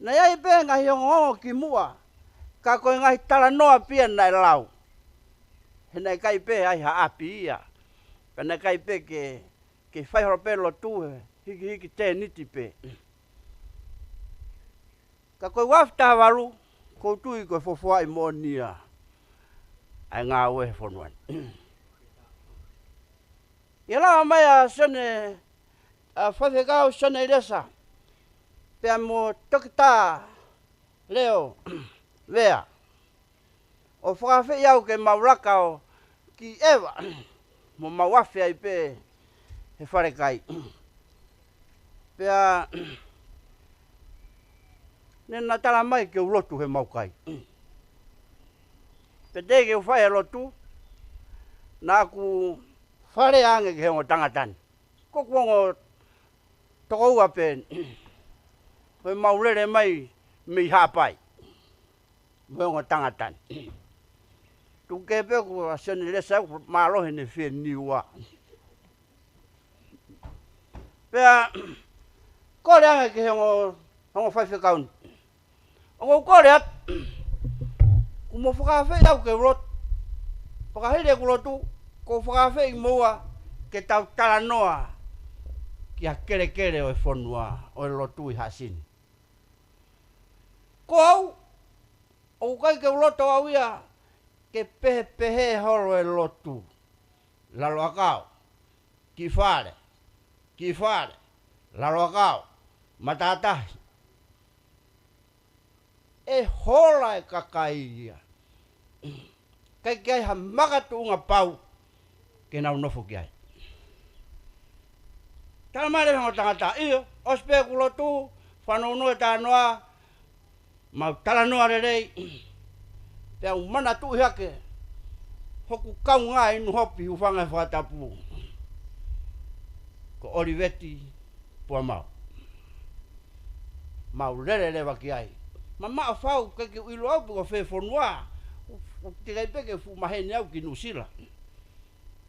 Naʻe ʻi ai pē ngaahi ongoongo kimuʻa, ka ko e ngaahi talanoa pē ia naʻe lau. He naʻe ʻikai pē ʻi ai ha ʻapi ia. Pea naʻe ʻikai pē ke, ke fai holo pē lotu he hikihiki tēniti pē. Ka ko e ua afe taha valu, ʻoku ou tui ko e fuofua moʻoni ia ʻa e ngāue he fonua ni. ʻI he lava mai ʻa Sione, ʻa Faifekau Sione Lesa, pea mo Toketā Leo Vea, ʻo fakaafeʻi au ke mau laka ʻo kiʻi ʻeva, mo mau afe ai pē he falekai. Pea ne na tala mai ke u lotu he mau kai. Pea teʻeki ke u fai ha lotu, naʻa ku fale ange ki he ongo tangata ni. Ko ʻeku ongo tokoua pē, ko e mau lele mai mei Haʻapai. Mo e ongo tangata ni. Tuku kehe pē ko ʻa Sione Lesa ʻoku mālohi ʻene fie niua. Pea kole ange ki he ongo, ongo faifekau ni. ʻOku ou kole atu, kuo mo fakaafeʻi au ke u lotu. Fakahili ʻeku lotu, ʻoku ou fakaafeʻi moua ke tau talanoa ki ha kelekele ʻo e fonua, ʻo e lotu ʻi Haʻasini. Ko au, ʻoku ʻikai ke u loto au ia ke pehepehē holo e lotu. Lalo ʻakau, kiʻi fale, kiʻi fale, lalo ʻakau, matātahi. ʻE hola e kakai ia. ʻIkai ke ʻi ai ha makatuʻunga pau ke nau nofo ki ai. Tala mai leva he ongo tangata, ʻio, ʻosi pē ʻeku lotu, fanongo e talanoa, mau talanoa lelei, pea u manatuʻi hake hoku kaungā inu hopi, hūfanga he fakatapu, ko ʻOliveti Puamau. Mau lele leva ki ai. Mamaʻo fau, ʻikai ke u ʻilo au pe ko fē fonua. ʻOku teʻeki ai pē ke fuʻu maheni au ki Nuʻusila.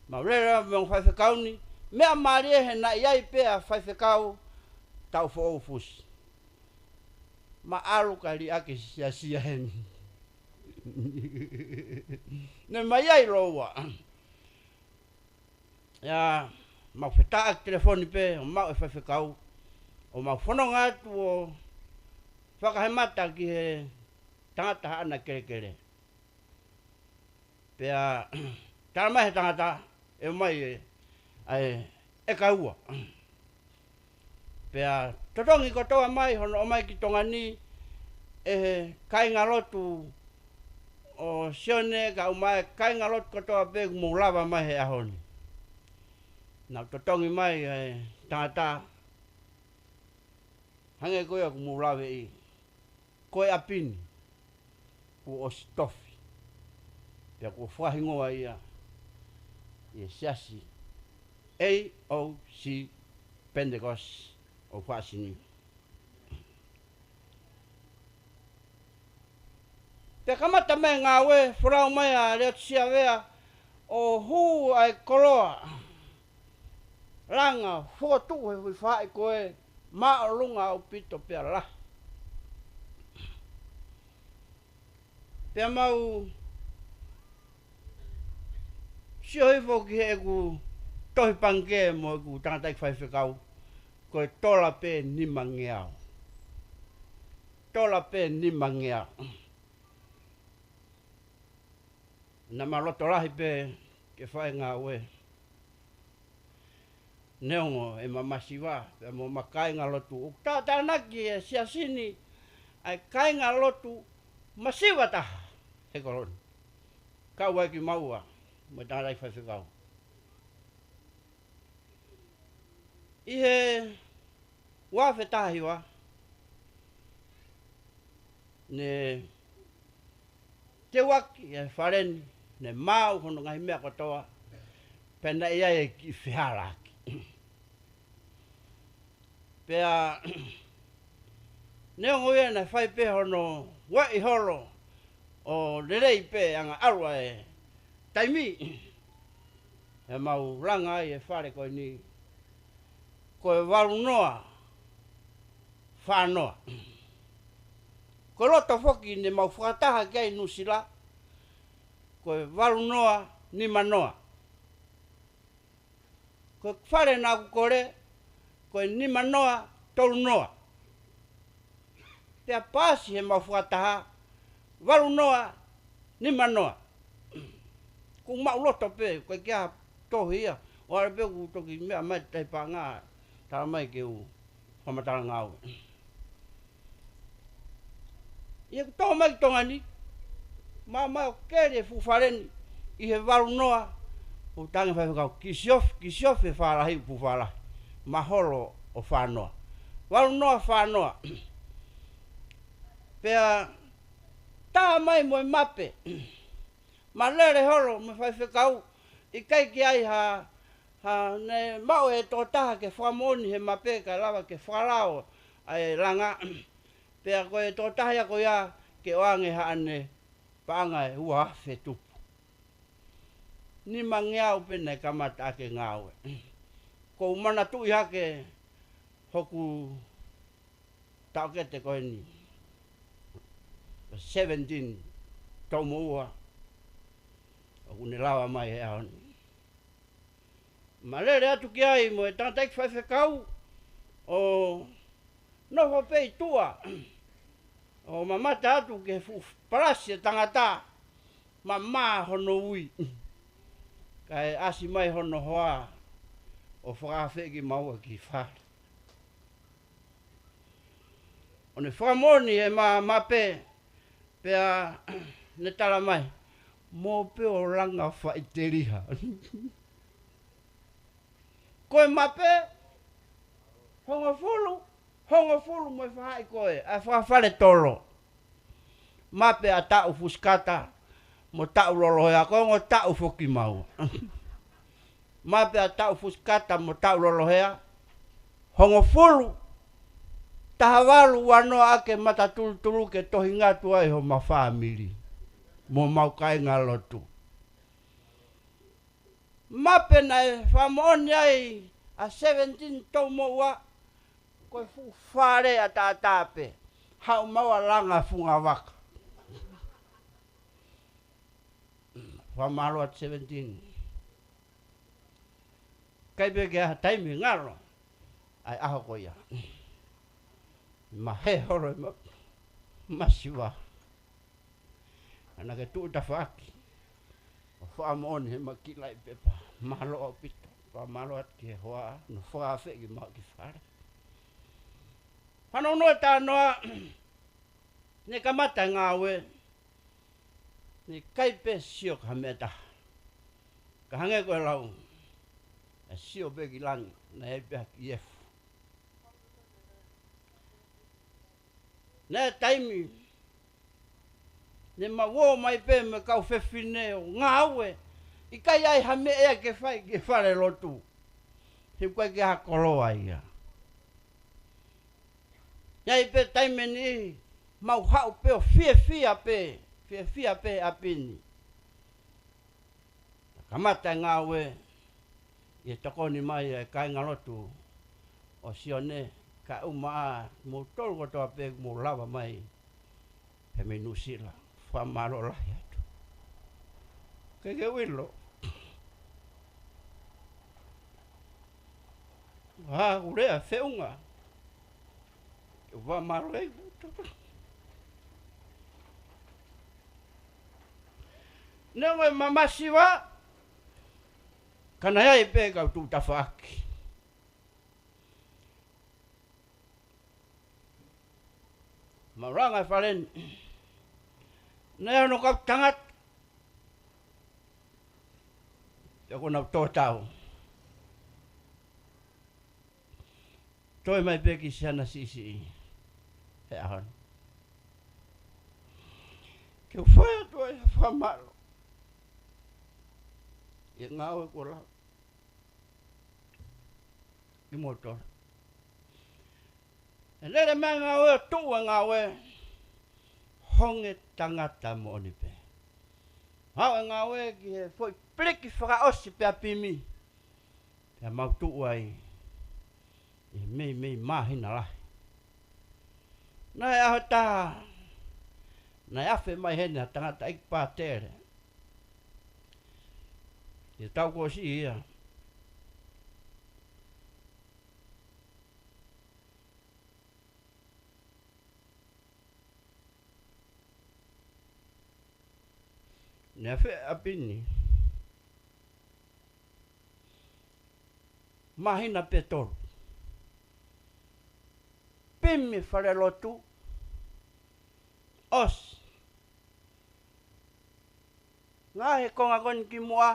Mau lele leva mo e ongo faifekau ni, meʻa mālie he naʻe ʻi ai pē ʻa Faifekau Taufoʻou Fusi. Ma ʻalu ka liʻaki e siasi heni. Ne ma ʻi ai lōua. ʻIa, mau fetāʻaki telefoni pē, ʻo maʻu e faifekau, ʻo mau fononga atu ʻo fakahemata ki he tangata haʻana kelekele. Pea tala mai he tangata, ʻe ʻomai e, ʻa e, ʻeka ua. Pea totongi kotoa mai hono ʻomai ki Tonga ni ʻe he kāingalotu ʻo Sione, kae ʻumaʻā e kāingalotu kotoa pē kuo mou lava mai he ʻaho ni. Naʻe totongi mai e tangata, hangē ko ia kuo mou laveʻi, ko e ʻapi ni kuo ʻosi tofi. Pea kuo fakahingoa ia ʻi he siasi A O C Pentecost ʻo Haʻasini. Pea kamata mai e ngāue, folau mai ʻa Leotisia Vea ʻo hū ʻa e koloa langa fokotuʻu he hui faʻahi ko ē māʻolunga ʻaupito pea lahi. Pea mau sio hifo ki heʻeku tohi pangikē mo ʻeku tangataʻeiki faifekau, ko e tola pē nimangeau. Tola pē nimangeau. Naʻa ma loto lahi pē ke fai e ngāue. Neongo ʻema masiva, pea mo ʻema kāingalotu. ʻOku tātānaki e siasi ni ʻa e kāingalotu masiva taha he kolo ni. Kau ai kimaua mo e tangataʻeiki faifekau. ʻI he ua afe taha hiva, ne teuaki e fale ni, ne maau hono ngaahi meʻa kotoa, pea naʻe ʻi ai e kiʻi fehālaaki. Pea neongo ia naʻe fai pē hono ueʻi holo ʻo lelei pē anga ʻalu ʻa e taimi, ʻe mau langa ai e fale ko eni, ko e valu noa fā noa. Ko e loto foki ne mau fakataha ki ai Nuʻusila, ko e valu noa nima noa. Ko e fale naʻa ku kole, ko e nima noa tolu noa. Pea paasi heʻemau fakataha, valu noa nima noa. Ko e maʻuloto pē, ko e kiʻi tohi ia, ʻo ʻalu pē kuo toki meʻa mai tahi paʻanga, tala mai ke u fakamatala ngāue. ʻI heʻeku tō mai ki Tonga ni, ma, ma ʻo keli e fuʻu fale ni ʻi he valu noa, ʻo tangi faifekau, kiʻi siofi, kiʻi siofi e fālahi, fuʻu fālahi. Maholo ʻo fā noa. Valu noa fā noa. Pea tā mai mo e mape. Ma lele holo mo e faifekau, ʻikai ke ʻi ai ha, ha ne maʻu e tokotaha ke fakamoʻoni he mape kae lava ke fakalao ʻa e langa. Pea ko e tokotaha ia ko ia ke ʻoange haʻane paʻanga ʻe ua afe tupu. Nimangeau pē naʻe kamata ʻaki e ngāue. ʻOku ou manatuʻi hake hoku taʻokete ko eni, seventeen tolu mo ua, ʻoku ne lava mai he ʻaho ni. Ma lele atu ki ai mo e tangataʻeiki faifekau, ʻo nofo pē ʻi tuʻa, ʻo mamata atu ki he fuʻu palasi e tangata, ma mā hono ui. Kae ʻasi mai hono hoa, ʻo fakaafeʻi kimaua ki fale. ʻO ne fakamoʻoni e ma, mape, pea ne tala mai, mou pē ʻo langa faʻiteliha. Ko e mape, hongofulu, hongofulu mo e faʻahi ko ē, ʻa e fakafale tolo. Mape ʻa Taʻu Fusikata mo Taʻu Lolohea, ko e ongo taʻu foki maua. Mape ʻa Taʻu Fusikata mo Taʻu Lolohea, hongofulu, taha valu ua noa ʻaki e matatulutulu ke tohi ngāue atu ai homa fāmili mo homau kāingalotu. Mape naʻe fakamoʻoni ai ʻa seventeen tolu mo ua, ko e fuʻu fale ʻataʻatā pē. Haʻu maua langa fungavaka. Fakamālō atu seventeen. ʻIkai pē ke ʻi ai ha taimi ngalo ʻa e ʻaho ko ia. Ma hē holo ʻema masiva. Naʻa ke tuʻu tafaʻaki ʻo fakamoʻoni heʻema kiʻi laʻi pepa. Mālō ʻaupito. Fakamālō atu ki he hoa naʻe fakaafeʻi kimaua ki fale. Fanongo e talanoa, ne kamata e ngāue, ne ʻikai pē sio ki ha meʻa ʻe taha. Ka hangē ko e lau, ʻe sio pē ki langi, naʻe ʻi ai pē ha kiʻi efu. Naʻe taimi, ne mau ō mai pē mo e kau fefine ʻo ngāue, ʻikai ʻi ai ha meʻa ia ke fai ki he falelotu. He ʻoku ʻikai ke ʻi ai ha koloa ia. ʻI ai pē taimi ʻe niʻihi, mau haʻu pē ʻo fiefia pē, fiefia pē ʻapi ni. Kamata e ngāue, ʻi he tokoni mai e kāingalotu ʻo Sione, Kae ʻumaʻā kimoutolu kotoa pē kuo mou lava mai pē mei Nuʻusila. Fakamālō lahi atu. Ke ke ʻilo. Ā, ʻoku lea feʻunga. Ke fakamālō ai. Neongo e mamasiva, ka naʻe ʻi ai pē kau tuʻu tafaʻaki. Maʻulanga e fale ni. Naʻe ʻi ai hono kau tangata. Pea ko ʻenau tō tau. Toe mai pē ki siana siʻisiʻi he ʻaho ni. Ke u fai atu ai ha fakamālō. ʻI he ngāue kuo lava. ʻI moto. ʻE lele mai ngāue ʻo tuʻu e ngāue. Honge tangata moʻoni pē. Haʻu e ngāue ki he foʻi piliki fakaʻosi pea pimi. Pea mau tuʻu ai ʻi he meimei māhina lahi. Naʻe ʻaho ʻe taha, naʻe afe mai heni ha tangataʻeiki pātele. ʻI he taʻu kuo ʻosi ia. Naʻe afe ʻi ʻapi ni. Māhina pē ʻe tolu. Pimi falelotu. ʻOsi. Ngaohi e konga ko eni ki muʻa.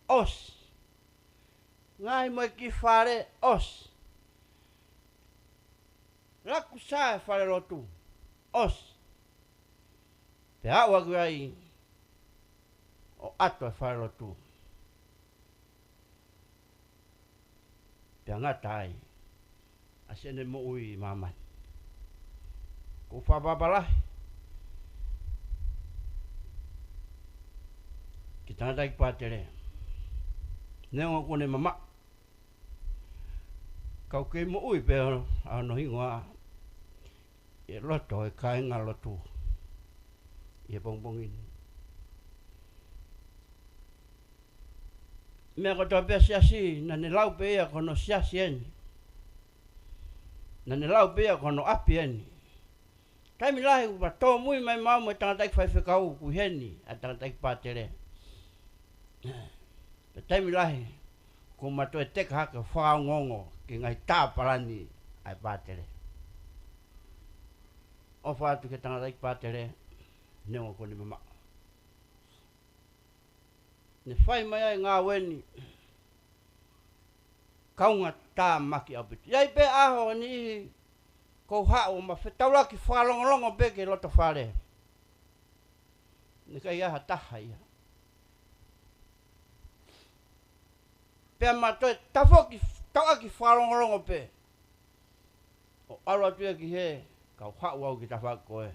ʻOsi. Ngaohi mo e kiʻi fale. ʻOsi. Laku sā e falelotu. ʻOsi. Pea aʻu ʻaki ai ʻo ʻato e falelotu. Pea ngata ai ʻa siʻene moʻui ʻi māmani. Ko e fakaʻapaʻapa lahi ki he tangataʻeiki pātele. Neongo kuo ne mamaʻo, ka ʻoku kei moʻui pē ʻa hono hingoa ʻi loto he kāingalotu ʻi he pongipongi ni. Meʻa kotoa pē ʻa e siasi, naʻa ne lau pē ia ko hono siasi eni. Naʻa ne lau pē ia ko hono ʻapi eni. Taimi lahi ʻoku tōmui mai maʻu mo e tangataʻeiki faifekau ʻoku ʻi heni ʻa e tangataʻeiki pātele. Pea taimi lahi ʻoku ma toe teka hake ʻo fakaongoongo ki he ngaahi tā palani ʻa e pātele. ʻOfa atu ki he tangataʻeiki pātele, neongo kuo ne mamaʻo. Ne fai mai ai e ngāue ni. Kaungātāmaki ʻaupito. ʻI ai pē ʻaho ʻe niʻihi ʻoku ou haʻu ʻo ma fetaulaki fakalongolongo pē ki he loto fale. Naʻe ʻikai ha taha ia. Pea ma toe tafoki tauʻaki fakalongolongo pē ʻo ʻalu atu ia ki hē, kau haʻu au ki tafaʻaki ko ē.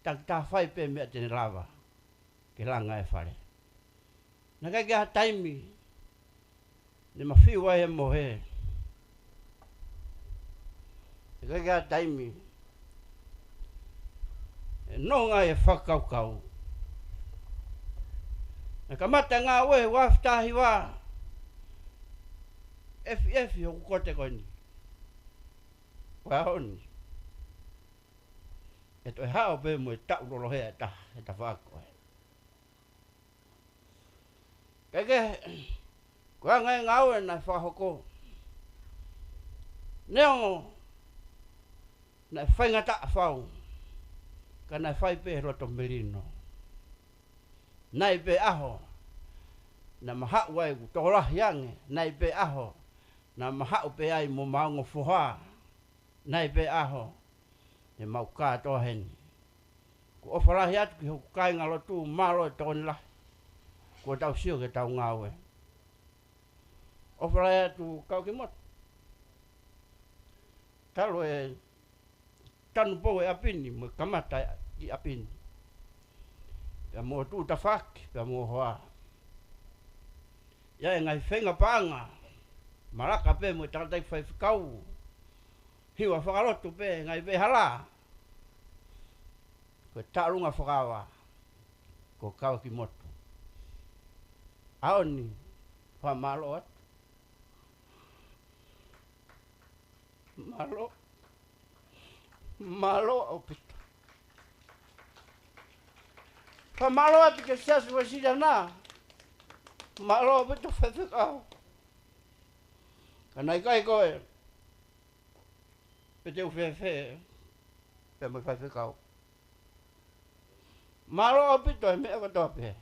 Takitaha fai pē meʻa te ne lava ke langa e fale. Naʻe ʻikai ke ʻi ai ha taimi ne ma fiu ai he mohe. Naʻe ʻikai ke ʻi ai ha taimi ʻe nonga ai e fakakaukau. Naʻe kamata e ngāue he ua afe taha hiva, efiʻefi hoku kote ko eni. Ko e ʻaho ni ʻe toe haʻu pē mo e taʻu lolohea ʻe taha he tafaʻaki ko ē. Kae kehe, ko e anga e ngāue naʻe fakahoko. Neongo naʻe faingataʻa fau, ka naʻe fai pē he loto melino. Naʻe ʻi ai pē ʻaho naʻa ma haʻu ai ʻoku tokolahi ange. Naʻe ʻi ai pē ʻaho naʻa ma haʻu pē ai mo maʻu ongo foha. Naʻe ʻi ai pē ʻaho ne mau kātoa heni. ʻOku ʻofa lahi atu ki hoku kāingalotu, mālō e tokoni lahi kuo tau sio ki heʻetau ngāue. ʻOfa lahi atu kau ki moto. Talu e tanupou e ʻapi ni, mo e kamata e ʻapi ni. Pea mo tuʻu tafaʻaki, pea mo hoa. ʻI ai e ngaahi feinga paʻanga, malaka pē mo e tangataʻeiki faifekau. Hiva fakalotu pē ngaahi veʻehala. Ko e taʻolunga fakaava, ko e kava ki motu. ʻAho ni, fakamālō atu. Mālō. Mālō ʻaupito. Fakamālō atu ki he Siasi Uēsiliana. Mālō ʻaupito Faifekau. Ka naʻe ʻikai ko e pē te u fēfē pea mo e Faifekau. Mālō ʻaupito he meʻa kotoa pē.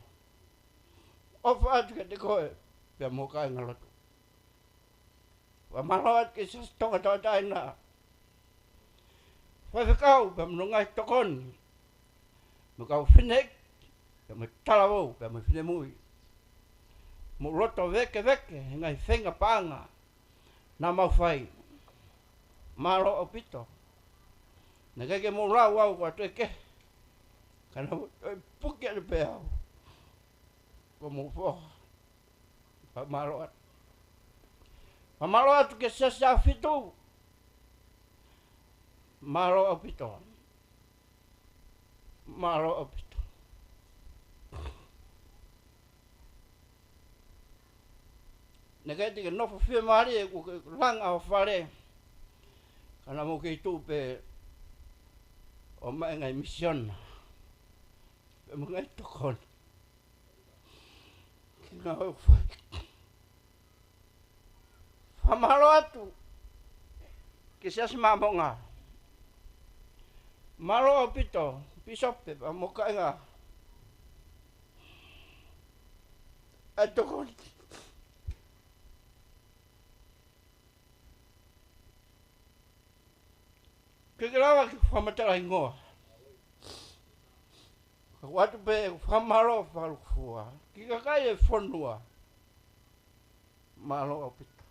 ʻOfa atu kiate koe pea mo e kāingalotu. Fakamālō atu ki he Siasi Tonga Tauʻatāina. Faifekau pea mo hono ngaahi tokoni. Mo e kau fineʻeiki, pea mo e talavou, pea mo e finemui. Mou loto vēkeveke he ngaahi feinga paʻanga naʻa mau fai. Mālō ʻaupito. Naʻe ʻikai ke mou lau au ko e toe kehe. Ka naʻa mou toe puke atu pē au ko homou foha. Fakamālō atu. Fakamālō atu ki he Siasi ʻAhofitu. Mālō ʻaupito. Mālō ʻaupito. Naʻe ʻikai te ke nofo fiemālie kuo ke langa ho fale. Ka naʻa mou kei tuʻu pē ʻo ʻomai e ngaahi misiona pea mo e ngaahi tokoni. Ke ngāue ʻoku fai. Fakamālō atu ki he Siasi Māmonga. Mālō ʻaupito, Pīsope pea mo e kāinga. ʻA e tokoni. Ke ke lava ke fakamatala hingoa. Ka ʻoku ʻoatu pē ʻeku fakamālō fakalūkufua ki he kakai ʻo e fonua. Mālō ʻaupito.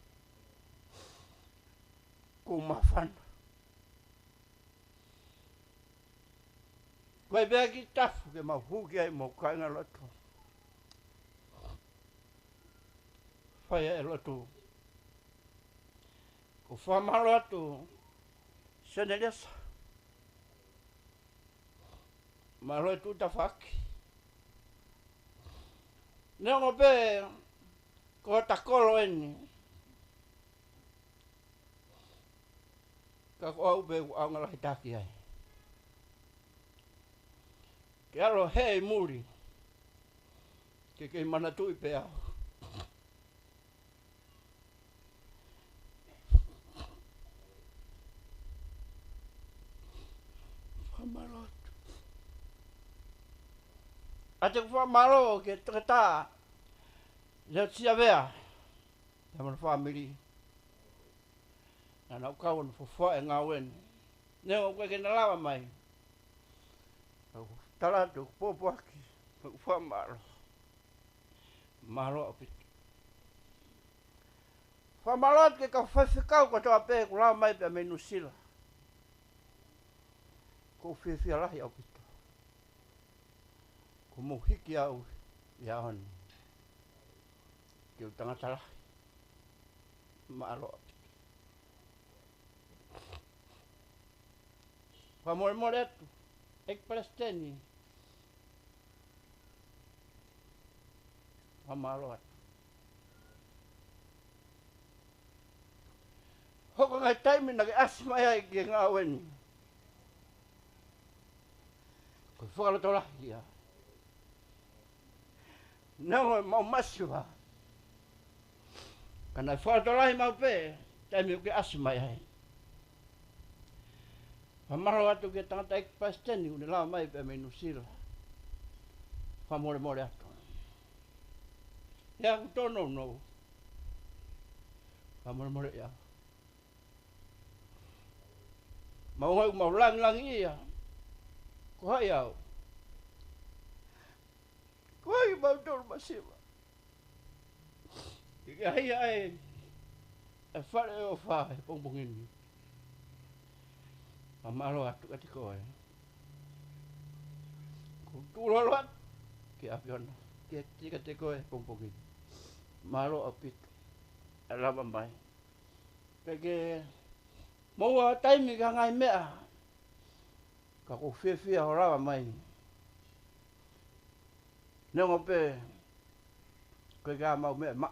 Kuo māfana. Ko e pea ki tafu ke mau hū ki ai mo e kāingalotu. Fai e lotu. ʻOku fakamālō atu Senelesa. Mālō e tuʻu tafaʻaki. Neongo pē ko hota kolo eni, ka ko au pē ʻoku ʻaonga lahi taki ai. Ke ʻalu hē ʻi muli, ke kei manatuʻi pē au. Fakamālō atu. ʻOatu ʻeku fakamālō ki he toketā Leo Siavea pea mo hono fāmili. Naʻa nau kau ʻo fuofua e ngāue ni. Neongo ʻoku ʻikai ke na lava mai, ka ʻoku tala atu ʻeku pōpoaki mo ʻeku fakamālō. Mālō ʻaupito. Fakamālō atu ki he kau faifekau kotoa pē kuo lava mai pea mei Nuʻu Sila. ʻOku ou fiefia lahi ʻaupito kuo mou hiki au ʻi he ʻaho ni ke u tangata lahi. Mālō ʻaupito. Fakamolemole atu, ʻEiki Palesiteni. Fakamālō atu. Hoko e ngaahi taimi naʻa ke ʻasi mai ai ki he ngāue ni, ko e fakalotolahi ia. Neongo ʻemau masiva, ka naʻe fakalotolahi maʻu pē taimi ʻoku ke ʻasi mai ai. Fakamālō atu ki he tangataʻeiki palesiteni kuo ne lava mai pea mei Nuʻu Sila. Fakamolemole atu. ʻIa, ʻoku tōnounou. Fakamolemoleʻi au. Mau ʻai ʻoku mau langilangiʻia. Ko hai au? Ko hai ʻemau tolu masiva? Ke ke ʻai ai e fale ʻo e ʻofa he pongipongi ni. Fakamālō atu kiate koe. ʻOku ou tukulolo atu ki he ʻAfiona ke ʻiate koe he pongipongi ni. Mālō ʻaupito e lava mai. Ke ke Mou ʻa taimi ki he ngaahi meʻa, ka ʻoku ou fiefia hoʻo lava mai. Neongo pē ko e ka mau meʻa ma,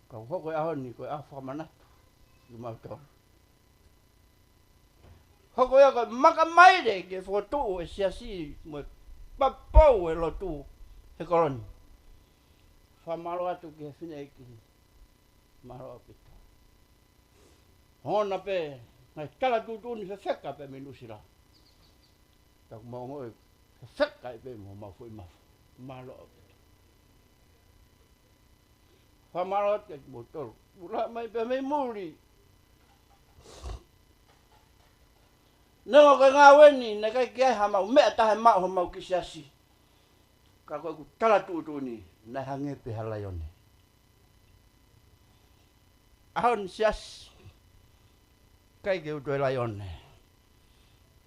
ka ʻoku hoko e ʻaho ni ko e ʻaho fakamanatu kimautolu. Hoko ia ko e makamaile ke fokotuʻu e siasi mo e papou e lotu he kolo ni. Fakamālō atu ki he fineʻeiki. Mālō ʻaupito. Hona pē, ngaahi tala tuʻutuʻuni fefeka pē mei Nuʻusila. Taku mau ongoʻi fefeka ʻi pē mo mau foʻi mafu. Mālō ʻaupito. Fakamālō atu kiate kimoutolu. Ula mai pē mei muli. Neongo ko e ngāue ni, naʻe ʻikai ke ʻi ai ha mau meʻa taha ʻe maʻu homau kiʻi siasi. Ka ko ʻeku tala tuʻutuʻuni, naʻe hangē pē ha laione. ʻAho ni siasi, ʻikai ke u toe laione.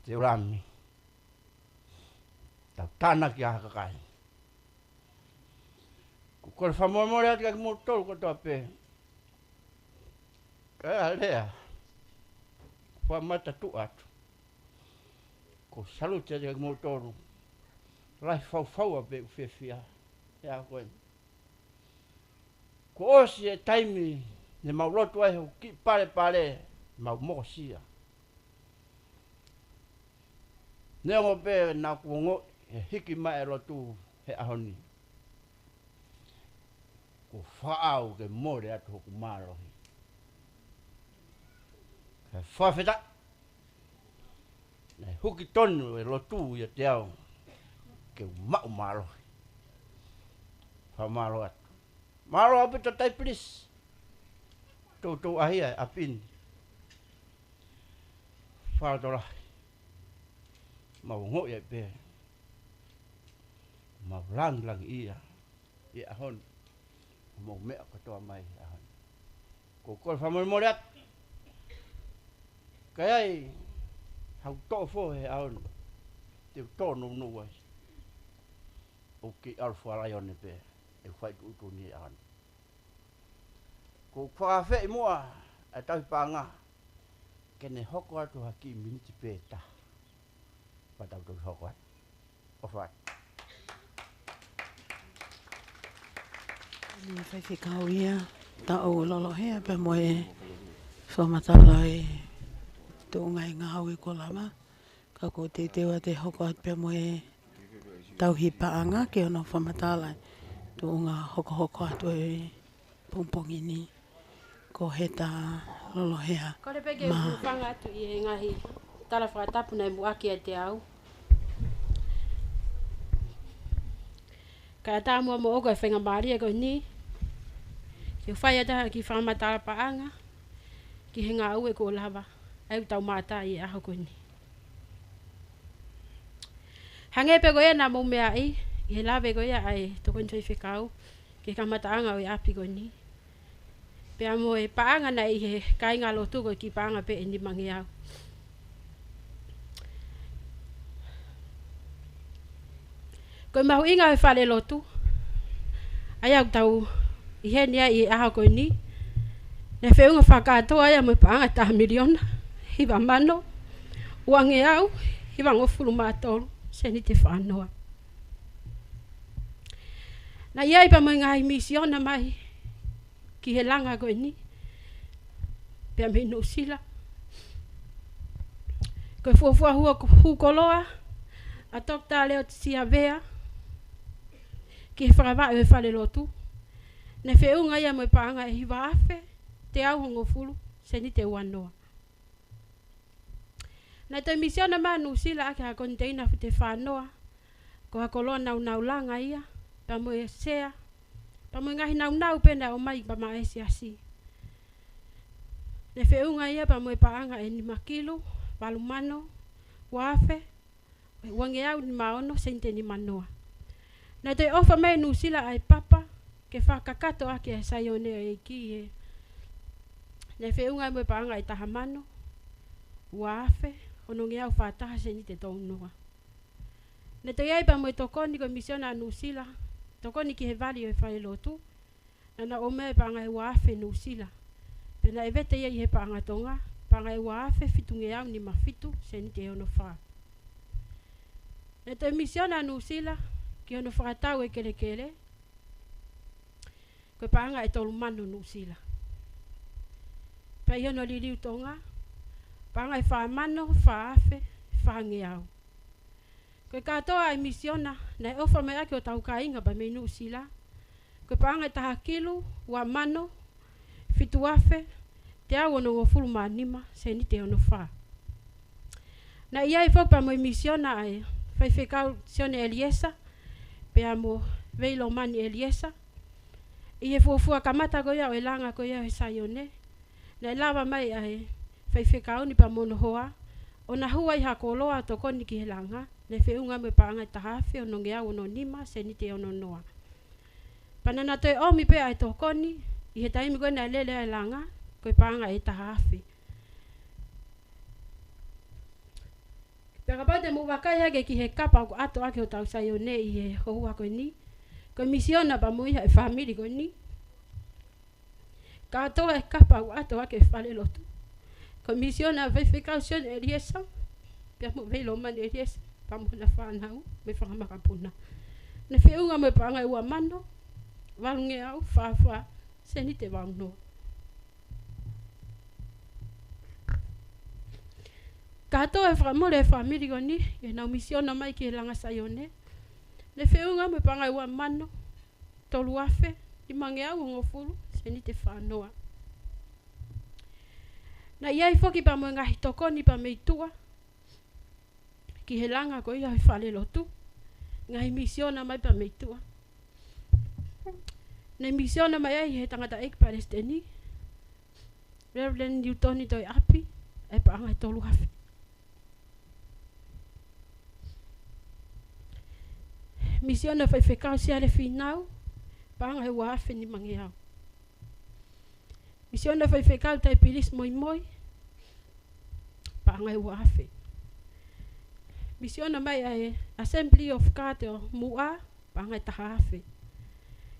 Te u lami. Tau tānaki ʻa ha kakai. ʻOku ou kole fakamolemole atu kiate kimoutolu kotoa pē. Ka ʻi ai ha lea, fakamatatuʻa atu. ʻOku ou salute atu kiate kimoutolu. Lahi faufaua pē ʻeku fiefia he ʻaho ko eni. Kuo ʻosi e taimi ne mau lotu ai hoku kiʻi palepale, mau mokosia. Neongo pē naʻa ku ongoʻi e hiki mai e lotu he ʻaho ni, kuo fakaʻau ke mole atu hoku mālohi. Kae fakafetaʻi, naʻe huki tonu e lotu ʻiate au ke u maʻu mālohi. Fakamālō atu. Mālō ʻaupito Taipilisi. Toutou ʻaʻahi ʻa e ʻapi ni. Fakalotolahi. Mau ongoʻi ai pē. Mau langilangiʻia ʻi he ʻaho ni. Mau meʻa kotoa mai he ʻaho ni. ʻOku ou kole fakamolemole atu. Ka ʻi ai haʻaku toʻo foʻi he ʻaho ni, te u tōnounou ai. ʻOku kei ʻalu fakalaione pē ʻeku fai tuʻutuʻuni he ʻaho ni. ʻOku ou fakaafeʻi muʻa ʻa e tauhi paʻanga ke ne hoko atu ha kiʻi miniti pē ʻe taha. Pea tau toki hoko atu. ʻOfa atu. Ni faifekau ia, taʻu Lolohea pea mo e fakamatala e tuʻunga e ngāue kuo lava. Ka ʻoku ou teuteu atu ʻe hoko atu pea mo e tauhi paʻanga ke hono fakamatala e tuʻunga hokohoko atu e pongipongi ni. Ko Heta Lolohea. Kole pē ke u hūfanga atu ʻi he ngaahi tala fakatapu naʻe muʻaki ʻiate au. Kae ʻatā muʻa moʻoku e faingamālie ko eni ke u fai atu ha kiʻi fakamatala paʻanga ki he ngāue kuo lava ʻa ʻeku taumātaʻi he ʻaho ko eni. Hangē pē ko ia naʻa mou meaʻi, ʻi he lave ko ia ʻa e tokoni faifekau ki he kamataʻanga ʻo e ʻapi ko eni. Pea mo e paʻanga naʻe ʻi he kāingalotu ko e kiʻi paʻanga pē ʻe nimangeau. Ko e mahuʻinga ʻo e falelotu, ʻa ia ʻoku tau ʻi heni ai ʻi he ʻaho ko eni, naʻe feʻunga fakakātoa ia mo e paʻanga taha miliona, hiva mano, uangeau, hivangofulu mā tolu, seniti fā noa. Naʻe ʻi ai pea mo e ngaahi misiona mai ki he langa ko eni, pea mei Nuʻusila. Ko e fuofua hū-, hūkoloa ʻa Toketā Leotisia Vea ki he fakavaʻe ʻo e falelotu, naʻe feʻunga ia mo e paʻanga ʻe hiva afe teau hongofulu, seniti ua noa. Naʻe toe misiona mai ʻa Nuʻusila ʻaki ha koniteina fute fā noa, ko ha koloa naunau langa ia, pea mo e sea, pea mo e ngaahi naunau pē naʻe ʻomai pea maʻa e siasi. Naʻe feʻunga ia pea mo e paʻanga ʻe nima kilu, valu mano, ua afe, uangeau nima ono, seniti nima noa. Naʻe toe ʻofa mai ʻe Nuʻusila ʻa e papa ke fakakakato ʻaki ʻa e Saione ʻo e ʻEiki ē. Naʻe feʻunga ia mo e paʻanga ʻe taha mano, ua afe, onongeau fā taha, seniti tolu noa. Naʻe toe ʻi ai pea mo e tokoni ko e misiona ʻa Nuʻusila, tokoni ki he vali ʻo e falelotu, naʻa nau ʻomai e paʻanga ʻe ua afe Nuʻusila. Pea naʻe vete ia ʻi he paʻanga Tonga, paʻanga ʻe ua afe fitungeau nima fitu sēniti ʻe ono fā. Naʻe toe misiona ʻa Nuʻusila ki hono fakatau e kelekele, ko e paʻanga ʻe tolu mano Nuʻusila. Pea ʻi hono liliu Tonga, paʻanga ʻe fā mano fā afe fāngeau. Ko e kātoa e misiona naʻe ʻofa mai ʻaki hotau kāinga pea mei Nuʻusila, ko e paʻanga ʻe taha kilu ua mano fitu afe teau onongofulu mā nima sēniti ʻe ono fā. Naʻe ʻi ai foki pea mo e misiona ʻa e faifekau Sione ʻEliesa pea mo Veilomani ʻEliesa ʻi he fuofua kamata ko ia ʻo e langa ko ia ʻo e Saione. Naʻe lava mai ʻa e faifekau ni pea mo hono hoa ʻo na hū ai ha koloa ʻo tokoni ki he langa, naʻe feʻunga mo e paʻanga ʻe taha afe onongeau ono nima sēniti ʻe ono noa. Pea naʻa na toe ʻomi pē ʻa e tokoni ʻi he taimi ko ē naʻe lele ai e langa, ko e paʻanga ʻe taha afe. Pea kapau te mou vakai hake ki he kapa ʻoku ʻoatu ʻaki hotau Saione ʻi he houa ko eni, ko e misiona pea mo ia ʻa e fāmili ko eni. Kātoa e kapa ʻoku ʻoatu ʻaki e falelotu, ko e misiona ʻa e faifekau Sione ʻEliesa pea mo Veilomani ʻEliesa pea mo hona fānau mo e fanga makapuna, naʻe feʻunga mo e paʻanga ʻe ua mano valungeau fā fā sēniti ʻe valu noa. Kātoa e fakamole ʻa e fāmili ko eni ʻi heʻenau misiona mai ki he langa Saione, naʻe feʻunga mo e paʻanga ʻe ua mano tolu afe nimangeau hongofulu sēniti ʻe fā noa. Naʻe ʻi ai foki pea mo e ngaahi tokoni pea mei tuʻa ki he langa ko ia ʻo e falelotu, ngaahi misiona mai pea mei tuʻa. Naʻe misiona mai ai ʻe he tangataʻeiki palesiteni, Reverend Newton Toeapi, e paʻanga ʻe tolu afe. Misiona faifekau Siale Fīnau, paʻanga ʻe ua afe nimangeau. Misiona faifekau Taipilisi Moimoi, paʻanga ʻe ua afe. Misiona mai ʻa e Assembly of God ʻo Muʻa, paʻanga ʻe taha afe.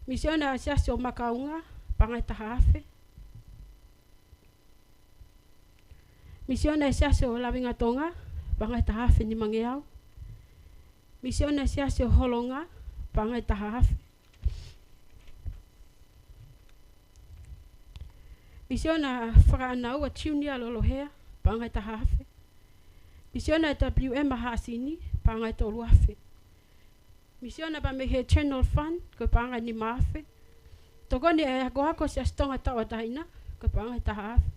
Misiona ʻa e Siasi ʻo Makaunga, paʻanga ʻe taha afe. Misiona ʻa e Siasi ʻo Lavingatonga, paʻanga ʻe taha afe nimangeau. Misiona ʻa e Siasi ʻo Holonga, paʻanga ʻe taha afe. Misiona Fakaʻanaua Junior Lolohea, paʻanga ʻe taha afe. Misiona W M Haʻasini, paʻanga ʻe tolu afe. Misiona pea mei he General Fund, ko e paʻanga ʻe nima afe. Tokoni ʻa e akoako Siasi Tonga Tauʻatāina, ko e paʻanga ʻe taha afe.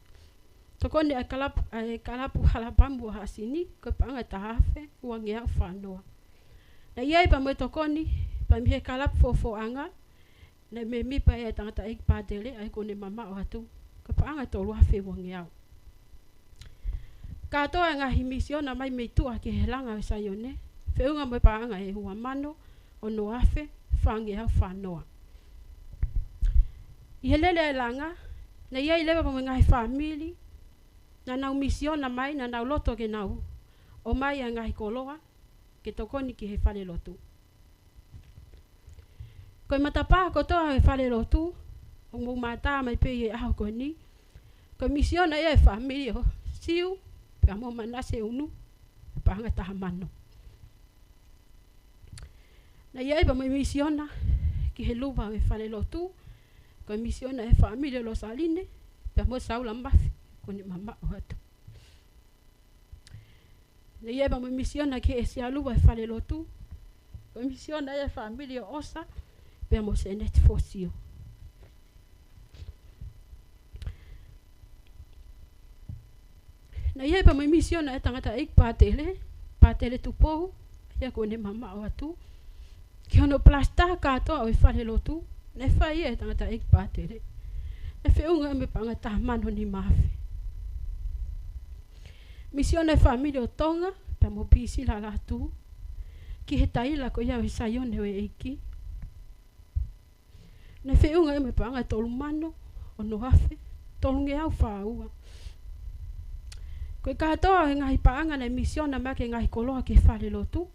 Tokoni ʻa e kalapu, ʻa e kalapu Halapamu ʻo Haʻasini, ko e paʻanga ʻe taha afe uangeau fā noa. Naʻe ʻi ai pea mo e tokoni pea mei he kalapu Fofoʻanga, naʻe mēmipa ai e tangataʻeiki pātele, ʻa ia kuo ne mamaʻo atu, ko e paʻanga ʻe tolu afe uangeau. Kātoa e ngaahi misiona mai mei tuʻa ki he langa ʻo e Saione, feʻunga mo e paʻanga ʻe ua mano ono afe fāngeau fā noa. ʻI he lele ʻa e langa, naʻe ʻi ai leva pea mo e ngaahi fāmili naʻa nau misiona mai, naʻa nau loto ke nau ʻomai ʻa e ngaahi koloa ke tokoni ki he falelotu. Ko e matapā kotoa ʻo e falelotu ʻoku mou mātā mai pē ʻi he ʻaho ko eni, ko e misiona ia ʻa e fāmili ʻo Siu pea mo Manase ʻUnu, paʻanga ʻe taha mano. Naʻe ʻi ai pea mo e misiona ki he luva ʻo e falelotu, ko e misiona ʻa e fāmili ʻo Losaline pea mo Saula Mafi, kuo ne mamaʻo atu. Naʻe ʻi ai pea mo e misiona ki he ʻēsia luva ʻo e falelotu, ko e misiona ia ʻa e fāmili ʻo ʻOsa pea mo Seneti Fosio. Naʻe ʻi ai pea mo e misiona ʻa e tangataʻeiki pātele, Pātele Tupou, ia kuo ne mamaʻo atu, ki hono palasitā kātoa ʻo e falelotu naʻe fai ʻe he tangataʻeiki pātele, naʻe feʻunga mo e paʻanga ʻe taha mano nima afe. Misiona ʻa e fāmili ʻo Tonga pea mo Pisila Lātū ki he taila ko ia ʻo e Saione ʻo e ʻEiki, naʻe feʻunga ia mo e paʻanga ʻe tolu mano ono afe tolungeau fā ua. Ko e kātoa ʻo e ngaahi paʻanga naʻe misiona mai ʻaki e ngaahi koloa ki he falelotu,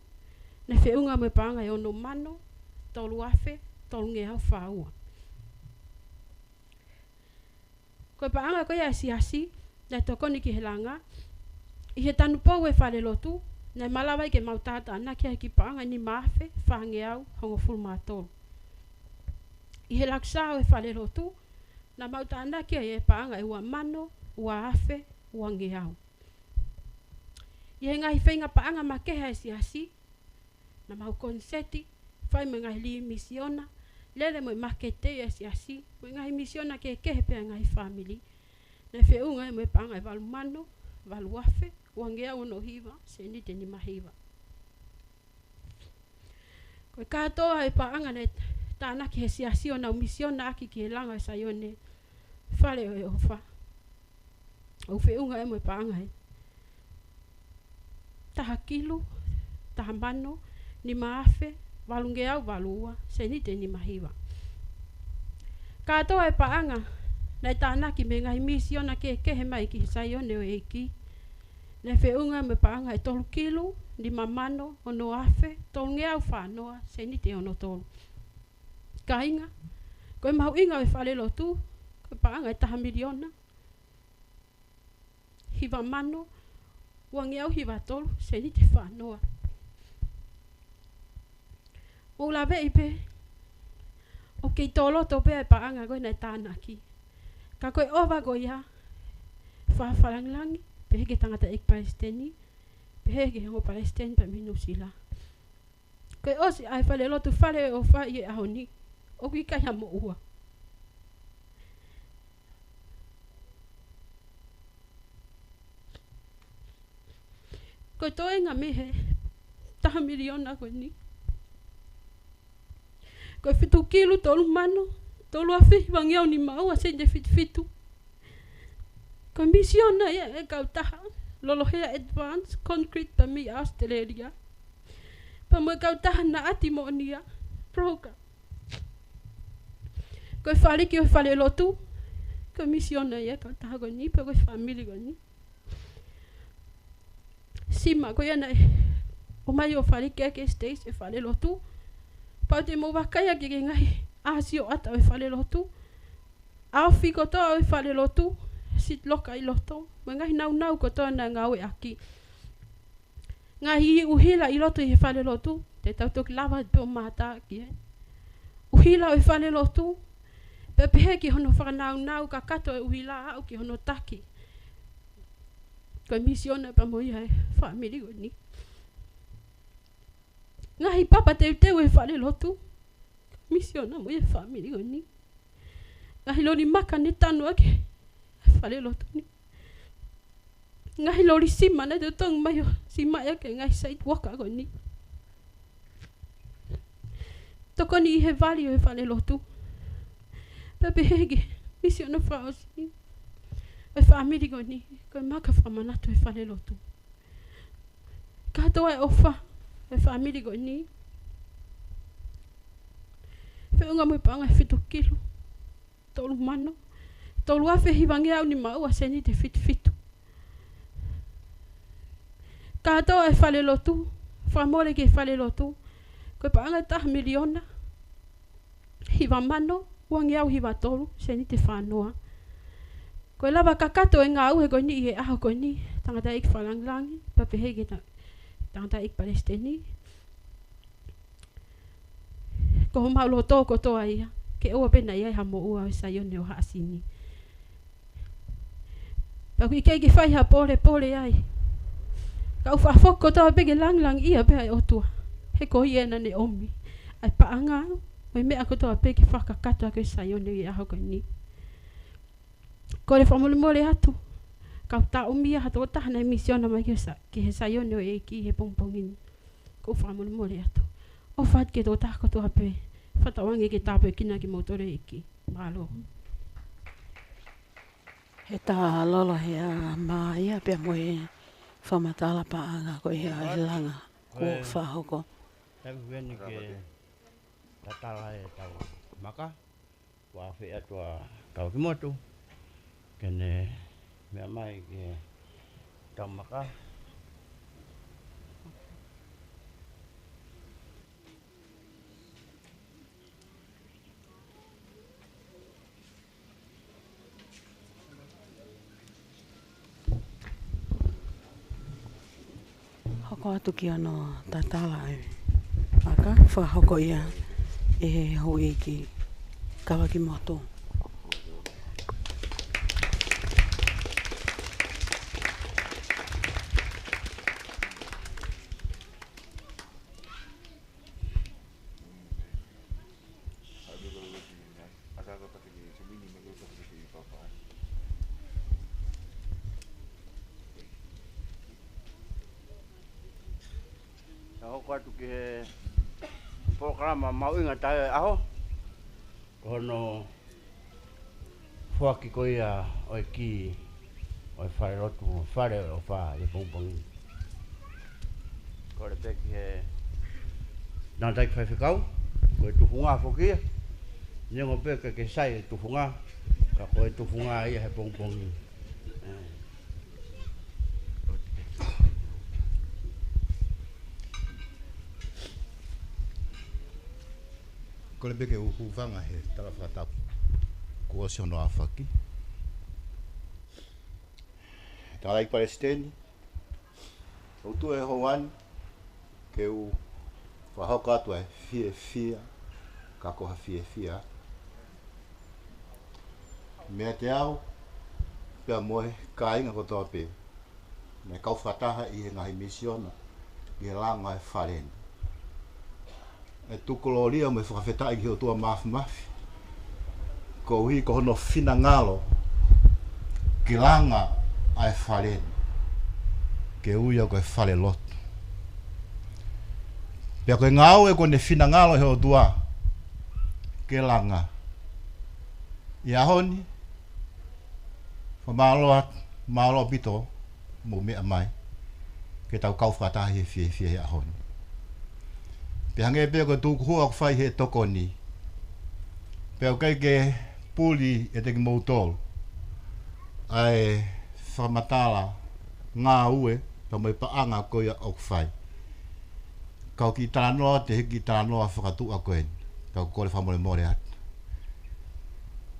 naʻe feʻunga mo e paʻanga ʻe ono mano tolu afe tolungeau fā ua. Ko e paʻanga ko ia ʻa e siasi, naʻe tokoni ki he langa. ʻI he tanupou ʻo e falelotu, naʻe malava ai ke mau tātānaki ai e kiʻi paʻanga ʻe nima afe fāngeau hongofulu mā tolu. ʻI he lakusā ʻo e falelotu, naʻa mau tānaki ai e paʻanga ʻe ua mano ua afe uangeau. ʻI he ngaahi feinga paʻanga makehe ʻa e siasi, naʻa mau koniseti, fai mo e ngaahi lī misiona, lele mo e makete ʻa e siasi, mo e ngaahi misiona kehekehe pea ʻa e ngaahi fāmili. Naʻe feʻunga ia mo e paʻanga ʻe valu mano valu afe uangeau ono hiva sēniti ʻe nima hiva. Ko e kātoa e paʻanga naʻe tānaki he siasi ʻo nau misionaʻaki ki he langa ʻo Saione, fale ʻo e ʻofa, ʻoku feʻunga ia mo e paʻanga ʻe taha kilu taha mano nima afe valungeau valu ua sēniti ʻe nima hiva. Kātoa e paʻanga naʻe tānaki mei he ngaahi misiona kehekehe mai ki he Saione ʻo e ʻEiki, naʻe feʻunga ia mo e paʻanga ʻe tolu kilu nima mano ono afe tolungeau fā noa sēniti ʻe ono tolu. Kāinga, ko e mahuʻinga ʻo e falelotu, ko e paʻanga ʻe taha miliona hiva mano uangeau hiva tolu sēniti ʻe fā noa. Mou laveʻi pē ʻoku kei tō loto pē ʻa e paʻanga ko ē naʻe tānaki. Ka ko e ʻova ko ia, Faʻa Fakalāngilangi, pehē ki he tangataʻeiki palesiteni, pehē ki he ongo palesiteni pea mei Nuʻusila. Ko e ʻosi ʻa e falelotu, fale ʻo e ʻofa ʻi he ʻaho ni, ʻoku ʻikai ha moʻua. Ko e toenga mei he taha miliona ko eni, ko e fitu kilu tolu mano tolu afe hivangeau nima ua sēniti ʻe fitu fitu. Ko e misiona ia ʻa e kautaha Lolohea Advance Concrete pea mei ʻAositelēlia, pea mo e kautaha Naʻati Moʻonia Broker. Ko e faliki ʻo e falelotu, ko e misiona ia ʻa e kautaha ko eni, pea ko e fāmili ko eni. Sima ko ia naʻe ʻomai ʻo faliki ʻaki e stage ʻo e falelotu. Pau te mou vakai ʻaki e ngaahi ʻasi ʻo ʻata ʻo e falelotu, ʻaofi kotoa ʻo e falelotu, seat locker ʻi loto, mo e ngaahi naunau kotoa naʻe ngāueʻaki. Ngaahi ʻuhila ʻi loto ʻi he falelotu, te tau toki lava pē ʻo mātā ki ai. ʻUhila ʻo e falelotu, pea pehē ki hono fakanaunau kakato e ʻuhila ʻo aʻu ki hono taki. Ko e misiona pea mo ia ʻa e fāmili ko eni. Ngaahi papa teuteu ʻo e falelotu, misiona mo ia ʻa e fāmili ko eni. Ngaahi loli maka ne tanu ʻaki e falelotu ni. Ngaahi loli sima naʻe totongi mai ʻo simaʻi ʻaki e ngaahi sidewalk ko eni. Tokoni ʻi he vali ʻo e falelotu. Pea pehē ki he misiona fakaʻosi ʻo e fāmili ko eni, ko e maka fakamanatu ʻo e falelotu. Kātoa e ʻofa ʻo e fāmili ko eni, feʻunga mo e paʻanga ʻe fitu kilu tolu mano tolu afe hivangeau nima ua sēniti ʻe fitu fitu. Kātoa e falelotu, fakamole ki he falelotu, ko e paʻanga ʻe taha miliona hiva mano uangeau hiva tolu sēniti ʻe fā noa. Ko e lava kakato e ngāue ko eni ʻi he ʻaho ko eni, tangataʻeiki Fakalāngilangi, pea pehē ki he ta-, tangataʻeiki palesiteni, ko homau loto kotoa ia ke ʻoua pē naʻa ʻi ai ha moʻua ʻo e Saione ʻo Haʻasini. Pea ʻoku ʻikai ke fai ha polepole ai, ka ʻoku fakafoki kotoa pē ke lāngilangiʻia pē ʻa e ʻOtua, he ko ia naʻa ne ʻomi ʻa e paʻanga mo e meʻa kotoa pē ke fakakakato ʻaki e Saione ʻi he ʻaho ko eni. Kole fakamolemole atu, ka ʻoku taʻomi ia ha tokotaha naʻe misiona mai ki he Sa-, ki he Saione ʻo e ʻEiki he pongipongi ni. ʻOku ou fakamolemole atu. ʻOfa atu ki he tokotaha kotoa pē, fakatauange ke tāpuekina kimoutolu ʻe he ʻEiki. Mālō. He tā Lolohea mā ia pea mo e fakamatala paʻanga ko ia ʻa e langa kuo fakahoko. Tapu eni ke tatala ʻetau maka. Ua fe atua kau ki motu, ke ne meʻa mai ke tau maka. ʻOatu ki hono tatala ʻa e vaka, fakahoko ia ʻe he houʻeiki Kavakimotu. Ka hoko atu ki he polokalama mahuʻinga taha ʻo e ʻaho, ko hono foaki ko ia ʻo e kī ʻo e falelotu, fale ʻo e ʻofa ʻi he pongipongi. Kole pē ki he tangataʻeiki faifekau, ko e tufunga foki ia. Neongo pē ʻoku ʻikai ke sai e tufunga, ka ko e tufunga ia he pongipongi. Kole pē ke u hūfanga he tala fakatapu kuo ʻosi hono ʻaofaki. Tangataʻeiki Palesiteni, ʻoku ou tui ʻe houʻeiki ke u fakahoko atu ʻa e fiefia, ka ko ha fiefia meiate au pea mo e kāinga kotoa pē naʻe kau fakataha ʻi he ngaahi misiona ʻi he langa ʻo e fale ni. ʻE tuku kolōlia mo e fakafetaʻi ki he ʻOtua Māfimafi, koeʻuhi ko hono finangalo ke langa ʻa e fale ni ke ui ia ko e falelotu. Pea ko e ngāue kuo ne finangalo ʻe he ʻOtua ke langa ʻi he ʻaho ni, fakamālō atu, mālō ʻaupito mou meʻa mai ke tau kau fakataha he fiefia he ʻaho ni. Pea hangē pē ko e tukuhua ʻoku fai he tokoni, pea ʻoku ʻikai ke puli ʻiate kimoutolu ʻa e fakamatala ngāue pea mo e paʻanga ko ia ʻoku fai. Ka ko e kiʻi talanoa, te u hiki e kiʻi talanoa fakatuʻa ko eni, ka ʻoku ou kole fakamolemole atu.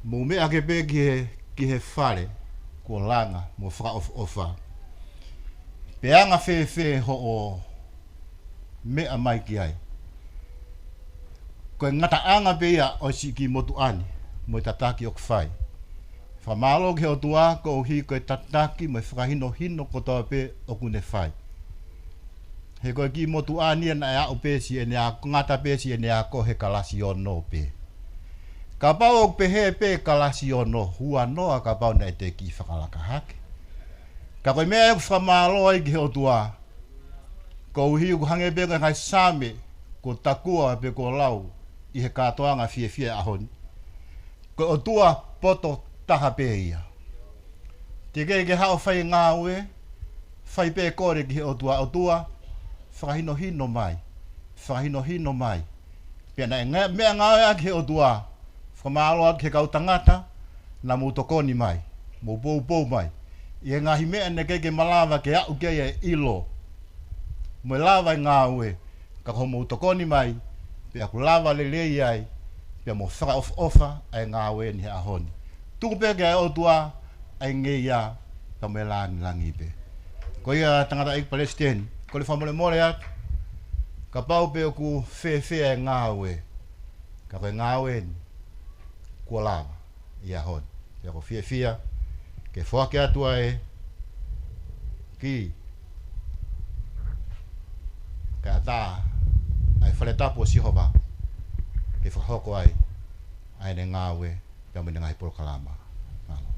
Mou meʻa hake pē ki he, ki he fale kuo langa mo fakaʻofoʻofa. Pe anga fēfē hoʻo meʻa mai ki ai, ko e ngataʻanga pē ia ʻo e siʻi kiʻi motuʻa ni mo e tataki ʻoku fai. Fakamālō ki he ʻOtua koeʻuhi ko e tataki mo e fakahinohino kotoa pē ʻoku ne fai. He ko e kiʻi motuʻa ni ia naʻe aʻu pē siʻene ako, ngata pē siʻene ako he kalasi ono pē. Kapau ʻoku pehē pē kalasi ono, huanoa kapau naʻe teʻeki fakalaka hake. Ka ko e meʻa ʻoku ou fakamālō ai ki he ʻOtua, koeʻuhi ʻoku hangē pē ko e ngaahi Saame kuo takua pea kuo lau ʻi he kātoanga fiefia ʻaho ni, ko e ʻOtua poto taha pē ia. Teʻeki ke haʻu ʻo fai e ngāue, fai pē kole ki he ʻOtua, ʻOtua, fakahinohino mai, fakahinohino mai. Pea naʻe ngā-, meʻa ngāue ʻaki ʻe he ʻOtua, fakamālō atu ki he kau tangata naʻa mou tokoni mai, mou poupou mai ʻi he ngaahi meʻa naʻe ʻikai ke malava ke aʻu ki ai e ʻilo mo e lava e ngāue, ka ko hoʻomou tokoni mai pea ʻoku lava lelei ai, pea mo fakaʻofoʻofa ʻa e ngāue ni he ʻaho ni. Tuku pē ki he ʻOtua ʻa e ngeia pea mo e lāngilangi pē. Ko ia, tangataʻeiki Palesiteni, kole fakamolemole atu kapau pē ʻoku fēfē e ngāue, ka ko e ngāue ni kuo lava ʻi he ʻaho ni. Pea ʻoku ou fiefia ke foaki atu ʻa e kī kae ʻatā ʻa e fale tapu ʻo Sihova ke fakahoko ai ʻa ʻene ngāue pea mo ʻene ngaahi polokalama. Mālō.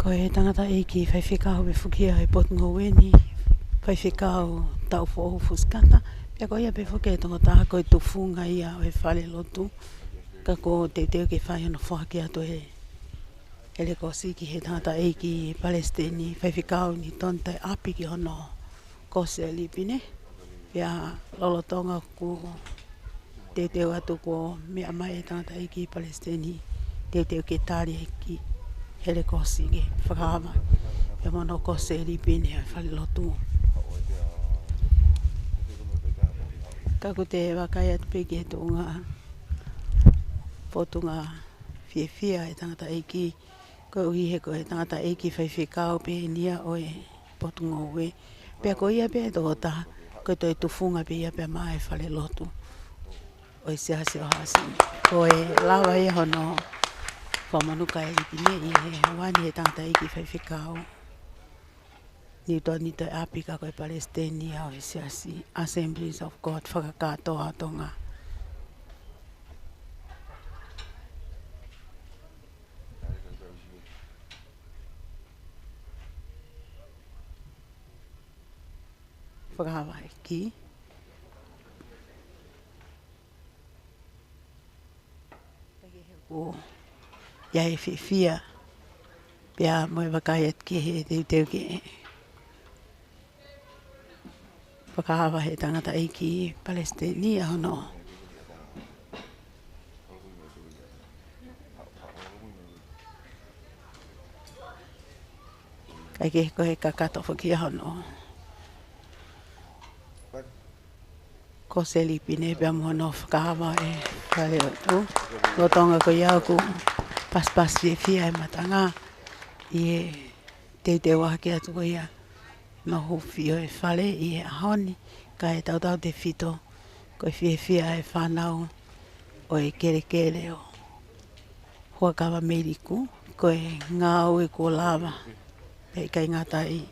Ko e tangataʻeiki faifekau pē foki ia ʻo e potungāue ni, Faifekau Taufoʻou Fusikata, pea ko ia pē foki e tokotaha ko e tufunga ia ʻo e falelotu, ka kuo teuteu ke fai hono foaki atu e helekosi ki he tangataʻeiki Palesiteni, Faifekau Nitoni Taiapi, ki hono kosi e lipine. Pea lolotonga ʻoku teuteu atu kuo meʻa mai e tangataʻeiki Palesiteni, teuteu ke tali e kiʻi helekosi ke fakaava pea mo hono kosi e lipine ʻo e falelotu. Ka ʻoku te vakai atu pē ki he tuʻunga, potungāue fiefia e tangataʻeiki, koeʻuhi he ko e tangataʻeiki faifekau pē eni ia ʻo e lotu ngoue. Pea ko ia pē ʻe tokotaha, ko e toe tufunga pē ia pea maʻa e falelotu ʻo e Siasi ʻo Hāsini. Ko e lava ia hono fakamonū kae lipi nei ʻi he ʻaho ni he tangataʻeiki faifekau Niutoni Toeʻapi ka ko e palesiteni ia ʻo e Siasi Assemblies of God Fakakātoa ʻo Tonga. Fakahā ʻEiki. ʻOku ʻi ai e fiefia pea mo e vakai atu ki he teuteu ke fakahā ʻe he tangataʻeiki palesiteni ia hono kae kehe ko e kakato foki ia hono kose lipi nei pea mo hono fakahā ʻe he falelotu. Lolotonga ko ia ʻoku pasipasi fiefia e matanga ʻi he teuteu ʻaki atu ko ia hono huufi ʻo e fale ʻi he ʻaho ni, kae tautautefito ko e fiefia e fānau ʻo e kelekele ʻo Huakava Meliku, ko e ngāue kuo lava, pea ʻikai ngata ai.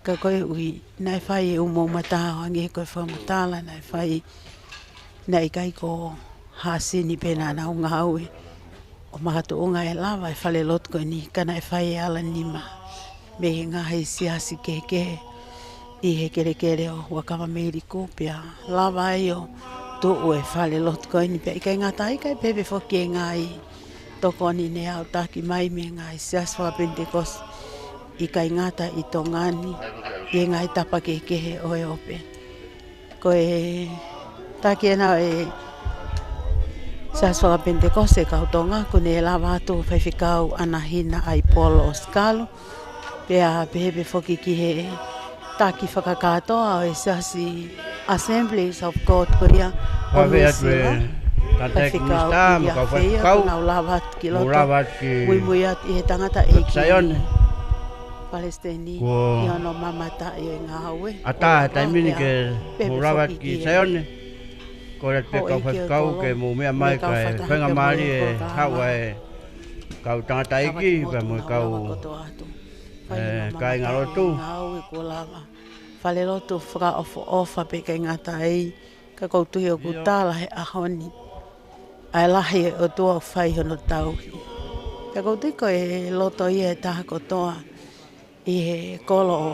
Ka koeʻuhi, naʻe fai e ʻū moʻumatā ʻo hangē ko e fakamatala, naʻe fai, naʻe ʻikai ko Hāsini pē naʻa nau ngāue ʻo makatuʻunga e lava e falelotu ko eni, ka naʻe fai e ala nima mei he ngaahi siasi kehekehe ʻi he kelekele ʻo Huakava Meliku, pea lava ai ʻo tuʻu e falelotu ko eni, pea ʻikai ngata ai kae pehē foki e ngaahi tokoni ne aʻutaki mai mei he ngaahi siasi fakapenitekosi ʻikai ngata ʻi Tonga ni, ʻi he ngaahi tapa kehekehe ʻo e ope. Ko e taki ena ʻo e Siasi Fakapenitekosi ʻo e Kau Tonga, kuo ne lava atu Faifekau Anahina Aipolo ʻOsikalo, pea pehē pē foki ki he taki fakakātoa ʻo e Siasi Assemblies of God ko ia ʻo Nuʻu Sila, Faifekau Kilia Feia, kuo nau lava atu ki loto, muimui atu ʻi he tangataʻeiki Saione, palesiteni, ʻi hono mamataʻi e ngāue. ʻAtā he taimi ni ke mou lava atu ki Saione, kole atu pē kau faifekau ke mou meʻa mai kae faingamālie e haʻu ʻa e kau tangataʻeiki pea mo e kau, e, kāingalotu. Ngāue kuo lava. Falelotu fakaʻofoʻofa pea ʻikai ngata ai, ka ʻoku ou tui ʻoku tala he ʻaho ni ʻa e lahi ʻo e ʻOtua ʻoku fai hono tauhi. Ka ʻoku ou tui ko e loto ia e taha kotoa ʻi he kolo ʻo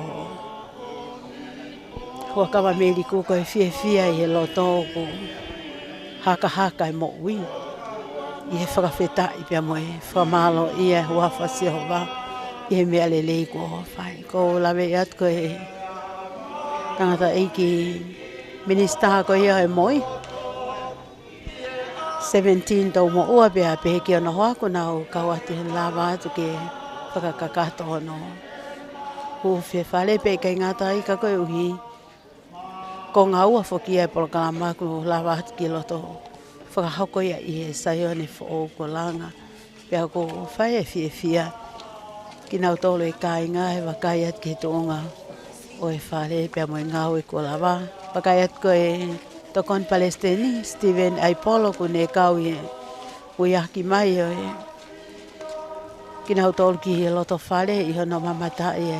Huakava Meliku, ko e fiefia ʻi he loto ʻoku hakahaka e moʻui ʻi he fakafetaʻi pea mo e fakamālō ʻi he huafa ʻo Sihova ʻi he meʻa lelei kuo fai. ʻOku ou laveʻi atu ko e tangataʻeiki minisitā ko ia ʻo e MOI, seventeen tau moʻua pea pehē ki hono hoa kuo nau kau atu he lava atu ke fakakakato hono huufi e fale, pea ʻikai ngata ai ka koeʻuhi ko e ngāue foki ia e polokalama kuo lava atu ki loto fakahoko ia ʻi he Saione foʻou kuo langa. Pea ʻoku fai e fiefia kinautolu e kāinga he vakai atu ki he tuʻunga ʻo e fale pea mo e ngāue kuo lava. Vakai atu ko e Tokoni Palesiteni, Stephen Aipolo, kuo ne kau ʻi he uiaki mai ʻo e kinautolu ki he loto fale ʻi hono mamataʻi e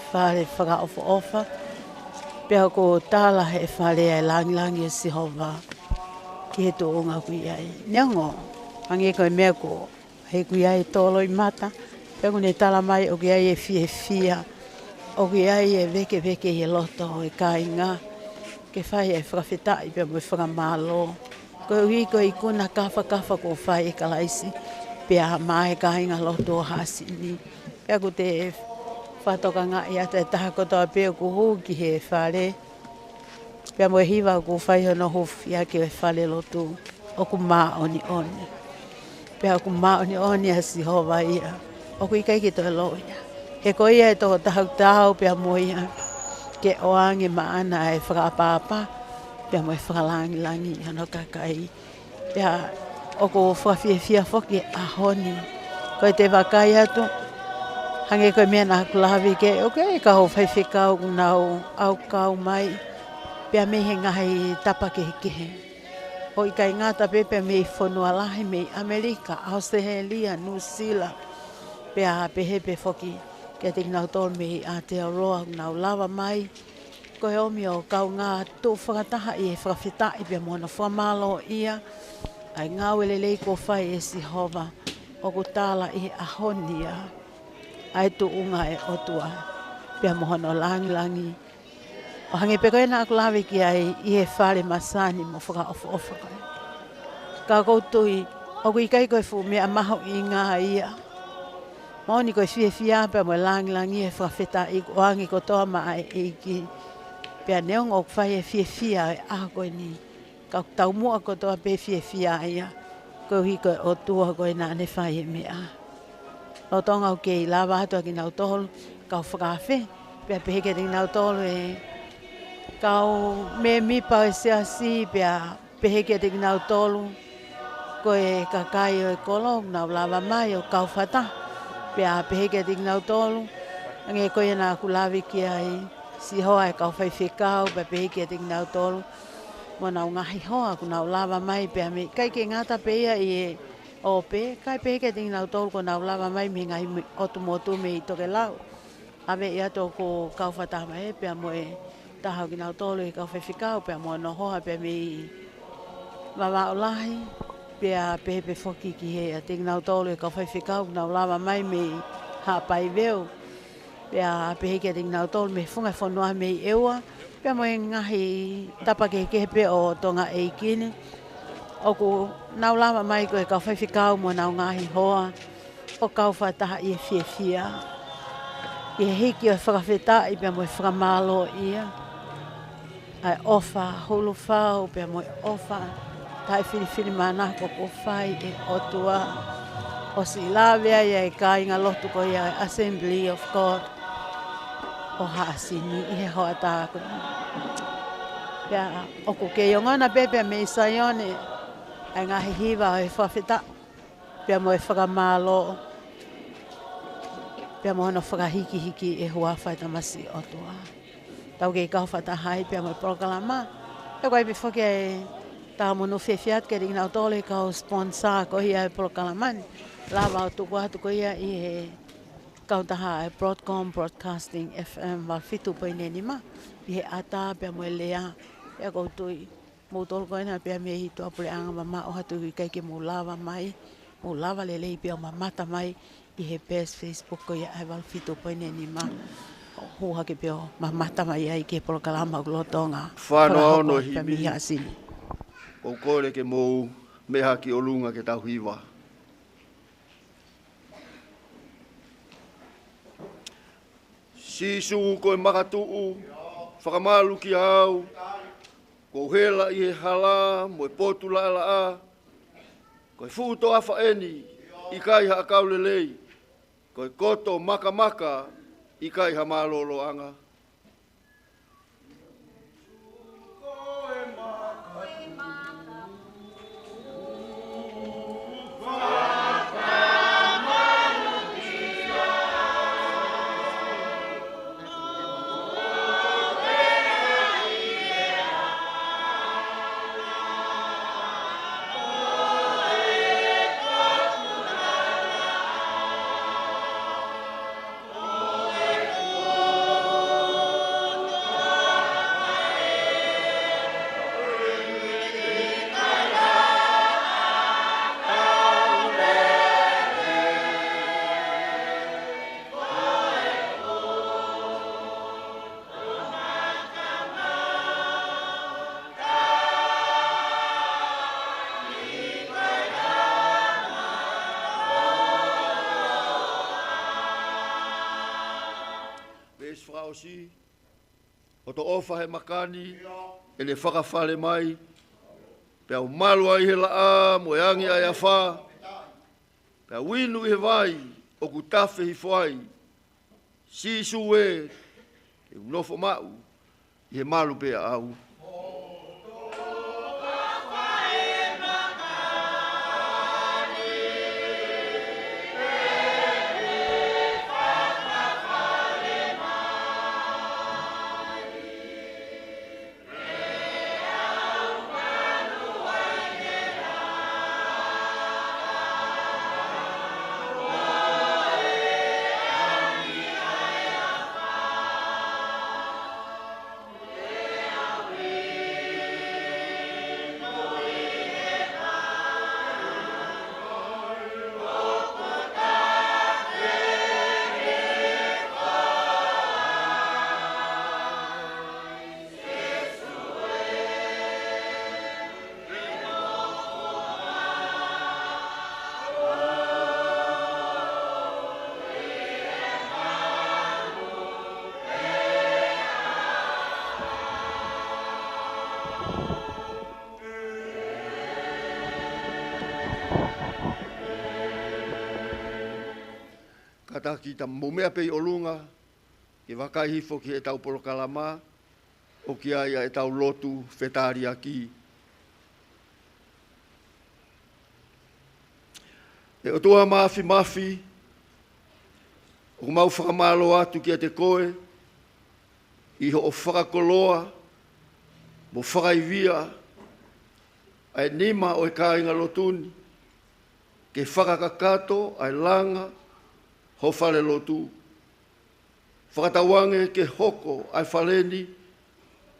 fale fakaʻofoʻofa. Pea ʻoku tala he fale ʻa e langilangi ʻo Sihova ki he tuʻunga ʻoku ʻi ai. Neongo, hangē ko e meʻa ko ē ʻoku ʻi ai e tō loʻimata, pea ʻoku ne tala mai ʻoku ʻi ai e fiefia, ʻoku ʻi ai e vēkeveke ʻi he loto ʻo e kāinga, ke fai e fakafetaʻi pea mo e fakamālō. Koeʻuhi ko e ikuna kafakafa kuo fai ʻe Kalaisi pea maʻa e kāingalotu ʻo Hāsini. Pea ʻoku te fakatokangaʻi atu e taha kotoa pē ʻoku hū ki he fale pea mo e hiva ʻoku fai hono huufi ʻaki ʻo e falelotu, ʻoku māʻoniʻoni. Pea ʻoku māʻoniʻoni ʻa Sihova ia, ʻoku ʻikai ke toe lōia. He ko ia ʻe tō tautau pea mo ia ke ʻoange maʻana ʻa e fakaʻapaʻapa pea mo e fakalangilangi ʻi hono kakai. Pea ʻoku fakafiefia foki he ʻaho ni ko ʻete vakai atu Hangē ko e meʻa naʻa ku lave ki ai, ʻoku ʻi ai e kau faifekau ʻoku nau ʻalu mai pea mei he ngaahi tapa kehekehe. ʻOku ʻikai ngata pē pea mei fonua lahi, mei ʻAmelika, ʻAositelēlia, Nuʻusila, pea pehē pē foki kiate kinautolu mei Aotearoa ʻoku nau lava mai. Ko e ʻomi ʻo kaungā tuʻu fakataha ʻi he fakafetaʻi pea mo hono fakamālōʻia ʻa e ngāue lelei kuo fai ʻe Sihova, ʻoku tala ʻi he ʻaho ni ia ʻa e tuʻunga ʻo e ʻOtua pea mo hono langilangi. ʻO hangē pē ko ia naʻa ku lave ki ai ʻi he fale masani mo fakaʻofoʻofa ko ē. Ka ʻoku ou tui, ʻoku ʻikai ko e fuʻu meʻa mahuʻinga ia. Moʻoni ko e fiefia pea mo e langilangi ʻi he fakafetaʻi ʻoku ʻoange kotoa maʻa e ʻEiki. Pea neongo ʻoku fai e fiefia ʻo e ʻaho ko eni, ka ʻoku taumuʻa kotoa pē fiefia ia, koeʻuhi ko e ʻOtua ko ē naʻa ne fai e meʻa. Lolotonga ʻoku kei lava atu ʻa kinautolu kau fakaafe, pea pehē kiate kinautolu e kau mēmipa ʻo e siasi, pea pehē kiate kinautolu ko e kakai ʻo e kolo ʻoku nau lava mai ʻo kau fakataha, pea pehē kiate kinautolu, hangē ko ia naʻa ku lave ki ai, Sihoa, e kau faifekau, pea pehē kiate kinautolu mo honau ngaahi hoa ʻoku nau lava mai pea mei, ʻikai ke ngata pē ia ʻi he ʻope, kae pehē kiate kinautolu kuo nau lava mai mei he ngaahi me-, ʻotu motu mei tokelau. ʻAve ia toko kau fakataha mai pea mo e taha ʻo kinautolu e kau faifekau pea mo hono hoa pea mei Vavaʻu Lahi, pea pehē pē foki kiate kinautolu e kau faifekau ʻoku nau lava mai mei Haʻapai Veu, pea pehē kiate kinautolu mei he funga fonua mei ʻEua, pea mo e ngaahi tapa kehekehe pē ʻo Tonga ʻeiki ni. ʻOku nau lava mai ko e kau faifekau mo honau ngaahi hoa ʻo kau fakataha ʻi he fiefia, ʻi he hiki ʻo e fakafetaʻi pea mo e fakamālōʻia ʻa e ʻofa hulufau pea mo e ʻofa taʻefilifilimānako ʻoku fai ʻe he ʻOtua. ʻOsi lave ai ʻa e kāingalotu ko ia ʻo e Assembly of God ʻo Haʻasini ʻi he hoʻatā ko eni. Pea ʻoku kei ongona pē pea mei Saione ʻa e ngaahi hiva ʻo e fakafetaʻi pea mo e fakamālō, pea mo hono fakahikihiki e huafa ʻo e Tamasiʻi ʻOtua. Tau kei kau fakataha ai pea mo e polokalama. Pea ʻoku ʻi ai pē foki ʻa e tau monū fiefia atu kiate kinautolu e kau sponsor ko ia e polokalama ni. Lava ʻo tuku atu ko ia ʻi he kautaha e Broadcom Broadcasting F M valu fitu poini nima, ʻi he ʻatā pea mo e lea. Pea ʻoku ou tui, moutolu ko ena pea mei tuʻapuleʻanga mamaʻo atu ʻikai ke mou lava mai, mou lava lelei pea ʻo mamata mai ʻi he page Facebook ko ia ʻa e valu fitu poini nima. Hū hake pea ʻo mamata mai ai ki he polokalama ʻoku lolotonga. Fānau fakahoa ono pea mei himi Haʻasini. ʻOku ou kole ke mou meʻa hake ʻolunga ke tau hiva. Sīsū ko e makatuʻu, fakamalu kiate au, kuo u hela ʻi he hala mo e potu laʻalaʻā, ko e fuʻu toafa eni, ʻikai ha ʻakau lelei, ko e koto makamaka, ʻikai ha mālōlōʻanga. Veesi fakaʻosi, ʻo toʻofa he maka ni, ʻene fakafale mai, pea u malu ai he laʻā mo e angi ʻa e afā, pea u inu ʻi he vai ʻoku tafe hifo ai, Sīsū ē, ke u nofo maʻu ʻi he malu pē ʻaʻau. kātaki ʻeta mou meʻa pē ʻi ʻolunga, ke vakai hifo ki heʻetau polokalama, ʻoku ʻi ai ʻetau lotu fetaliaki. ʻE ʻOtua Mafimafi, ʻoku mau fakamālō atu kiate koe, ʻi hoʻo fakakoloa, mo fakaivia, ʻa e nima ʻo e kāinga lotu ni, ke fakakakato ʻa e langa ho fale lotu. Fakatauange ke hoko ʻa e fale ni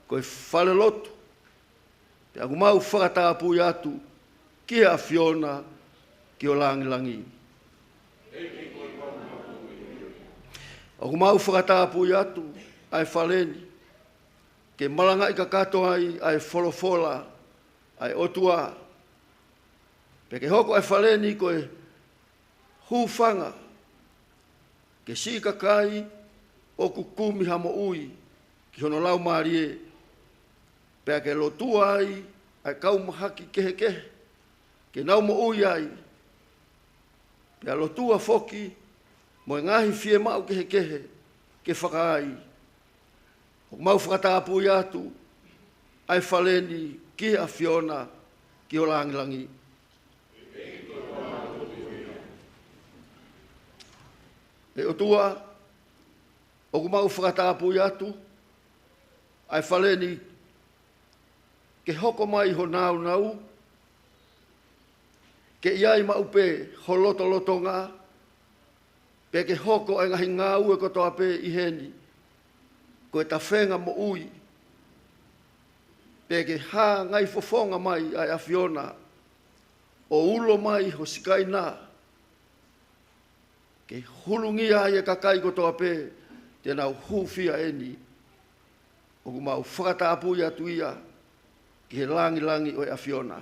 ko e fale lotu, pea ʻoku mau fakatapui atu ki he ʻAfiona ki ho langilangi. ʻOku mau fakatapui atu ʻa e fale ni, ke malangaʻi kakato ai ʻa e folofola ʻa e ʻOtua. Pea ke hoko ʻa e fale ni ko e hūfanga ki he siʻi kakai ʻoku kumi ha moʻui ki hono laumālie, pea ke lotua ai ʻa e kau mahaki kehekehe ke nau moʻui ai, pea lotua foki mo e ngaahi fiemaʻu kehekehe ke fakaai. ʻOku mau fakatapui atu ʻa e fale ni ki he ʻAfiona ki ho langilangi. ʻE ʻOtua, ʻoku mau fakatapui atu ʻa e fale ni ke hoko mai ho nāunau, ke ʻi ai maʻu pē ho lotolotonga, pea ke hoko ʻa e ngaahi ngāue kotoa pē ʻi heni ko e tafenga moʻui, pea ke hāngai fofonga mai ʻa e ʻAfiona ʻo ulo mai ho Sikaina, ke hulungia ai e kakai kotoa pē te nau hūfia eni. ʻOku mau fakatapui atu ia ki he langilangi ʻo e ʻAfiona.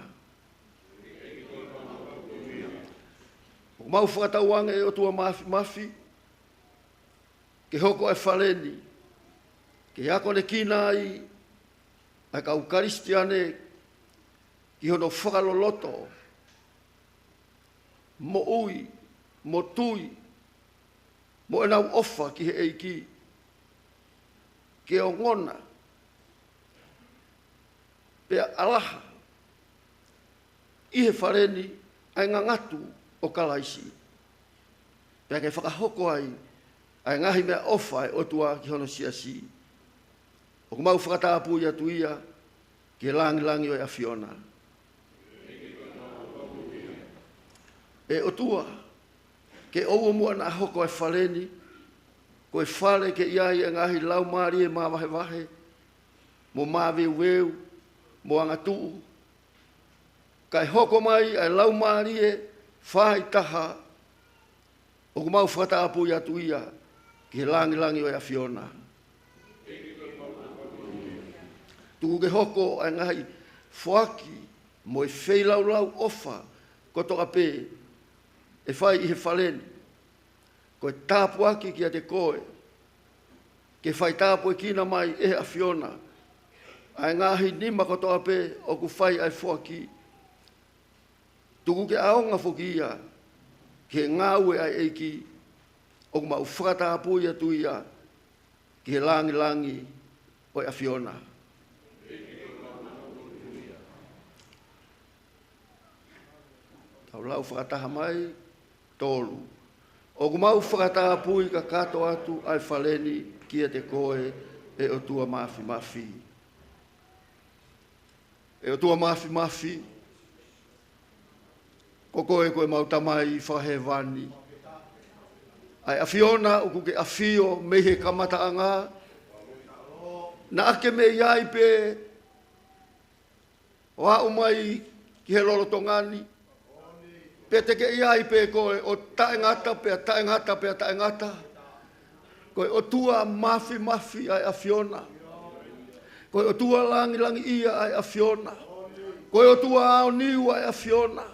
ʻOku mau fakatauange, ʻe ʻOtua Mafimafi, ke hoko ʻa e fale ni ke akonekina ai ʻa e kau Kalisitiane ki hono fakaloloto, moʻui, mo tui, mo ʻenau ʻofa ki he ʻEiki, ke ongona pea ʻalaha ʻi he fale ni ʻa e ngangatu ʻo Kalaisi, pea ke fakahoko ai ʻa e ngaahi meʻaʻofa ʻa e ʻOtua ki hono siasi. ʻOku mau fakatapui atu ia ki he langilangi ʻo e ʻAfiona. ʻE ʻOtua, ke ʻoua muʻa naʻa hoko ʻa e fale ni ko e fale ke ʻi ai ʻa e ngaahi laumālie māvahevahe, mo māveuveu, mo angatuʻu, kae hoko mai ʻa e laumālie faaitaha. ʻOku mau fakatapui atu ia ki he langilangi ʻo e ʻAfiona. Tuku ke hoko ʻa e ngaahi foaki mo e feilaulau ʻofa kotoa pē ʻe fai ʻi he fale ni ko e tāpuaki kiate koe, ke fai tāpuekina mai ʻe he ʻAfiona ʻa e ngaahi nima kotoa pē ʻoku fai ʻa e foaki. Tuku ke ʻaonga foki ia ki he ngāue ʻa e ʻEiki. ʻOku mau fakatapui atu ia ki he langilangi ʻo e ʻAfiona. Tau lau fakataha mai, tolu. ʻOku mau fakatapui kakato atu ʻa e fale ni kiate koe, ʻe ʻOtua Mafimafi. ʻE ʻOtua Mafimafi, ko koe ko ʻemau Tamai fakahēvani. ʻA e ʻAfiona ʻoku ke ʻafio mei he kamataʻanga, naʻa ke mei ai pē ʻo aʻu mai ki he lolotonga ni, pea te ke ʻi ai pē koe ʻo taʻengata pea taʻengata pea taʻengata. Ko e ʻOtua Mafimafi ʻa e ʻAfiona. Ko e ʻOtua langilangiʻia ʻa e ʻAfiona. Ko e ʻOtua aoniu ʻa e ʻAfiona.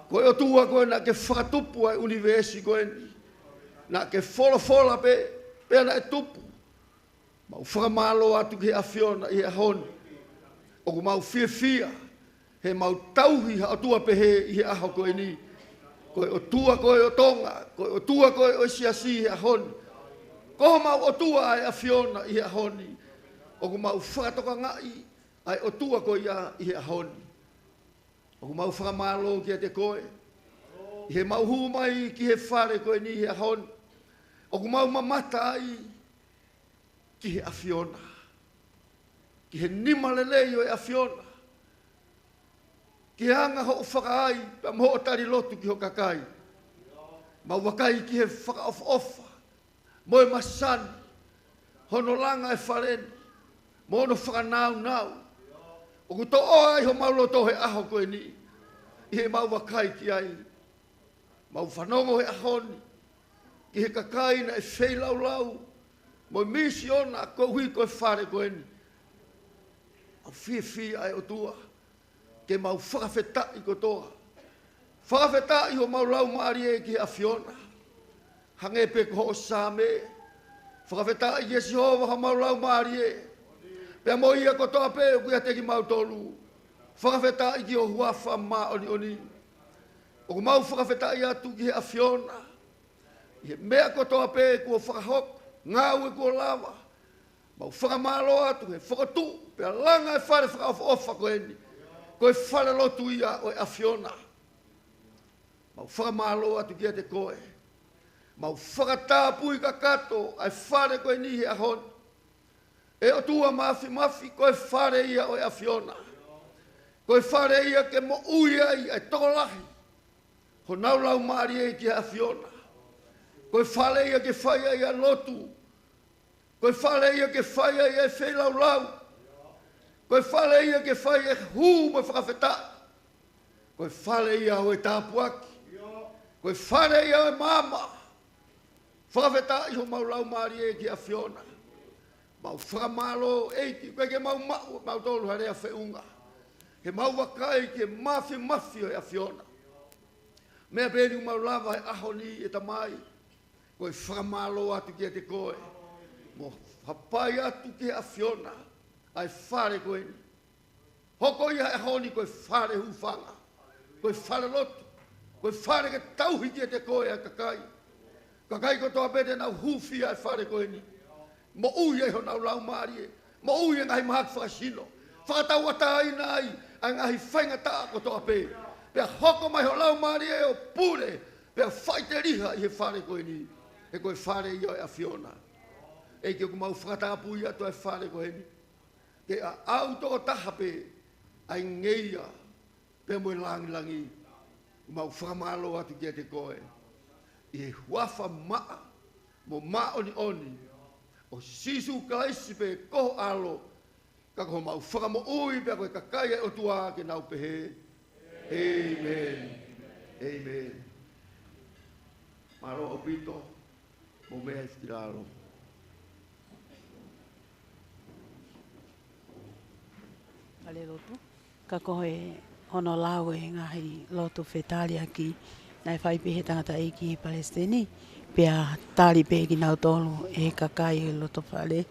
Ko e ʻOtua ko ē naʻa ke fakatupu ʻa e ʻunivēsi ko eni. Naʻa ke folofola pē, pea naʻe tupu. Mau fakamālō atu ki he ʻAfiona ʻi he ʻaho ni. ʻOku mau fiefia he mau tauhi ha ʻOtua pehē ʻi he ʻaho ko eni. Ko e ʻOtua ko ē ʻo Tonga, ko e ʻOtua ko ē ʻo e Siasi he ʻaho ni. Ko homau ʻOtua ʻa e ʻAfiona ʻi he ʻaho ni. ʻOku mau fakatokangaʻi ʻa e ʻOtua ko ia ʻi he ʻaho ni. ʻOku mau fakamālō kiate koe ʻi heʻemau hū mai ki he fale ko eni he ʻaho ni. ʻOku mau mamata ai ki he ʻAfiona, ki he nima lelei ʻo e ʻAfiona, ki he anga hoʻo fakaai pea mo hoʻo tali lotu ki ho kakai. Mau vakai ki he fakaʻofoʻofa mo e masani hono langa e fale ni mo hono fakanaunau. ʻOku toʻo ai homau loto he ʻaho ko eni ʻi heʻemau vakai ki ai. Mau fanongo he ʻaho ni ki he kakai naʻe feilaulau mo e misiona koeʻuhi ko e fale ko eni. Mau fiefia ʻe ʻOtua ke mau fakafetaʻi kotoa. Fakafetaʻi homau laumālie ki he ʻAfiona. Hangē pē ko hoʻo Saame, fakafetaʻi ʻe Sihova homau laumālie pea mo ia kotoa pē ʻoku ʻiate kimautolu. Fakafetaʻi ki ho huafa māʻoniʻoni. ʻOku mau fakafetaʻi atu ki he ʻAfiona ʻi he meʻa kotoa pē kuo fakahoko, ngāue kuo lava. Mau fakamālō atu he fokotuʻu pea langa e fale fakaʻofoʻofa ko eni. Ko e fale lotu ia ʻo e ʻAfiona. Mau fakamālō atu kiate koe. Mau fakatapui kakato ʻa e fale ko eni he ʻaho ni. ʻE ʻOtua Māfimafi, ko e fale ia ʻo e ʻAfiona. Ko e fale ia ke moʻui ai ʻa e tokolahi honau laumālie ki he ʻAfiona. Ko e fale ia ke fai ai ʻa e lotu. Ko e fale ia ke fai ai ʻa e feilaulau. Ko e fale ia ke fai ai e hū mo e fakafetaʻi. Ko e fale ia ʻo e tāpuaki. Ko e fale ia ʻo e maama. Fakafetaʻi homau laumālie ki he ʻAfiona. Mau fakamālō ʻEiki, ʻoku ʻikai ke mau maʻu ʻe mautolu ha lea feʻunga he mau vakai ki he māfimafi ʻo e ʻAfiona. Meʻa pē eni ʻoku mau lava he ʻaho ni ʻe Tamai, ko e fakamālō atu kiate koe mo hapai atu ki he ʻAfiona ʻa e fale ko eni. Hoko ia he ʻaho ni ko e fale hūfanga, ko e fale lotu, ko e fale ke tauhi kiate koe ʻa e kakai. Kakai kotoa pē te nau hūfia ʻa e fale ko eni, moʻui ai honau laumālie, moʻui e ngaahi mahaki fakasino, fakatauʻatāina ai ʻa e ngaahi faingataʻa kotoa pē. Pea hoko mai ho laumālie ʻo pule pea faʻiteliha ʻi he fale ko eni, he ko e fale ia ʻo e ʻAfiona. ʻEiki, ʻoku mau fakatapui atu ʻa e fale ko eni ke ʻaʻau tokotaha pē ʻa e ngeia pea mo e langilangi. Mau fakamālō atu kiate koe ʻi he huafa maʻa mo māʻoniʻoni ʻo Sīsū Kalaisi pē ko ho ʻAlo, ka ko homau Fakamoʻui pea ko e kakai ʻa e ʻOtua ke nau pehē, ʻĒmeni. ʻĒmeni. Mālō ʻaupito. Mou meʻa ʻi lalo. Fale lotu. Ka ko e hono lau e ngaahi lotu fetaliʻaki naʻe fai pē he tangataʻeiki palesiteni, pea tali pē kinautolu ʻe he kakai ʻo e lotofale,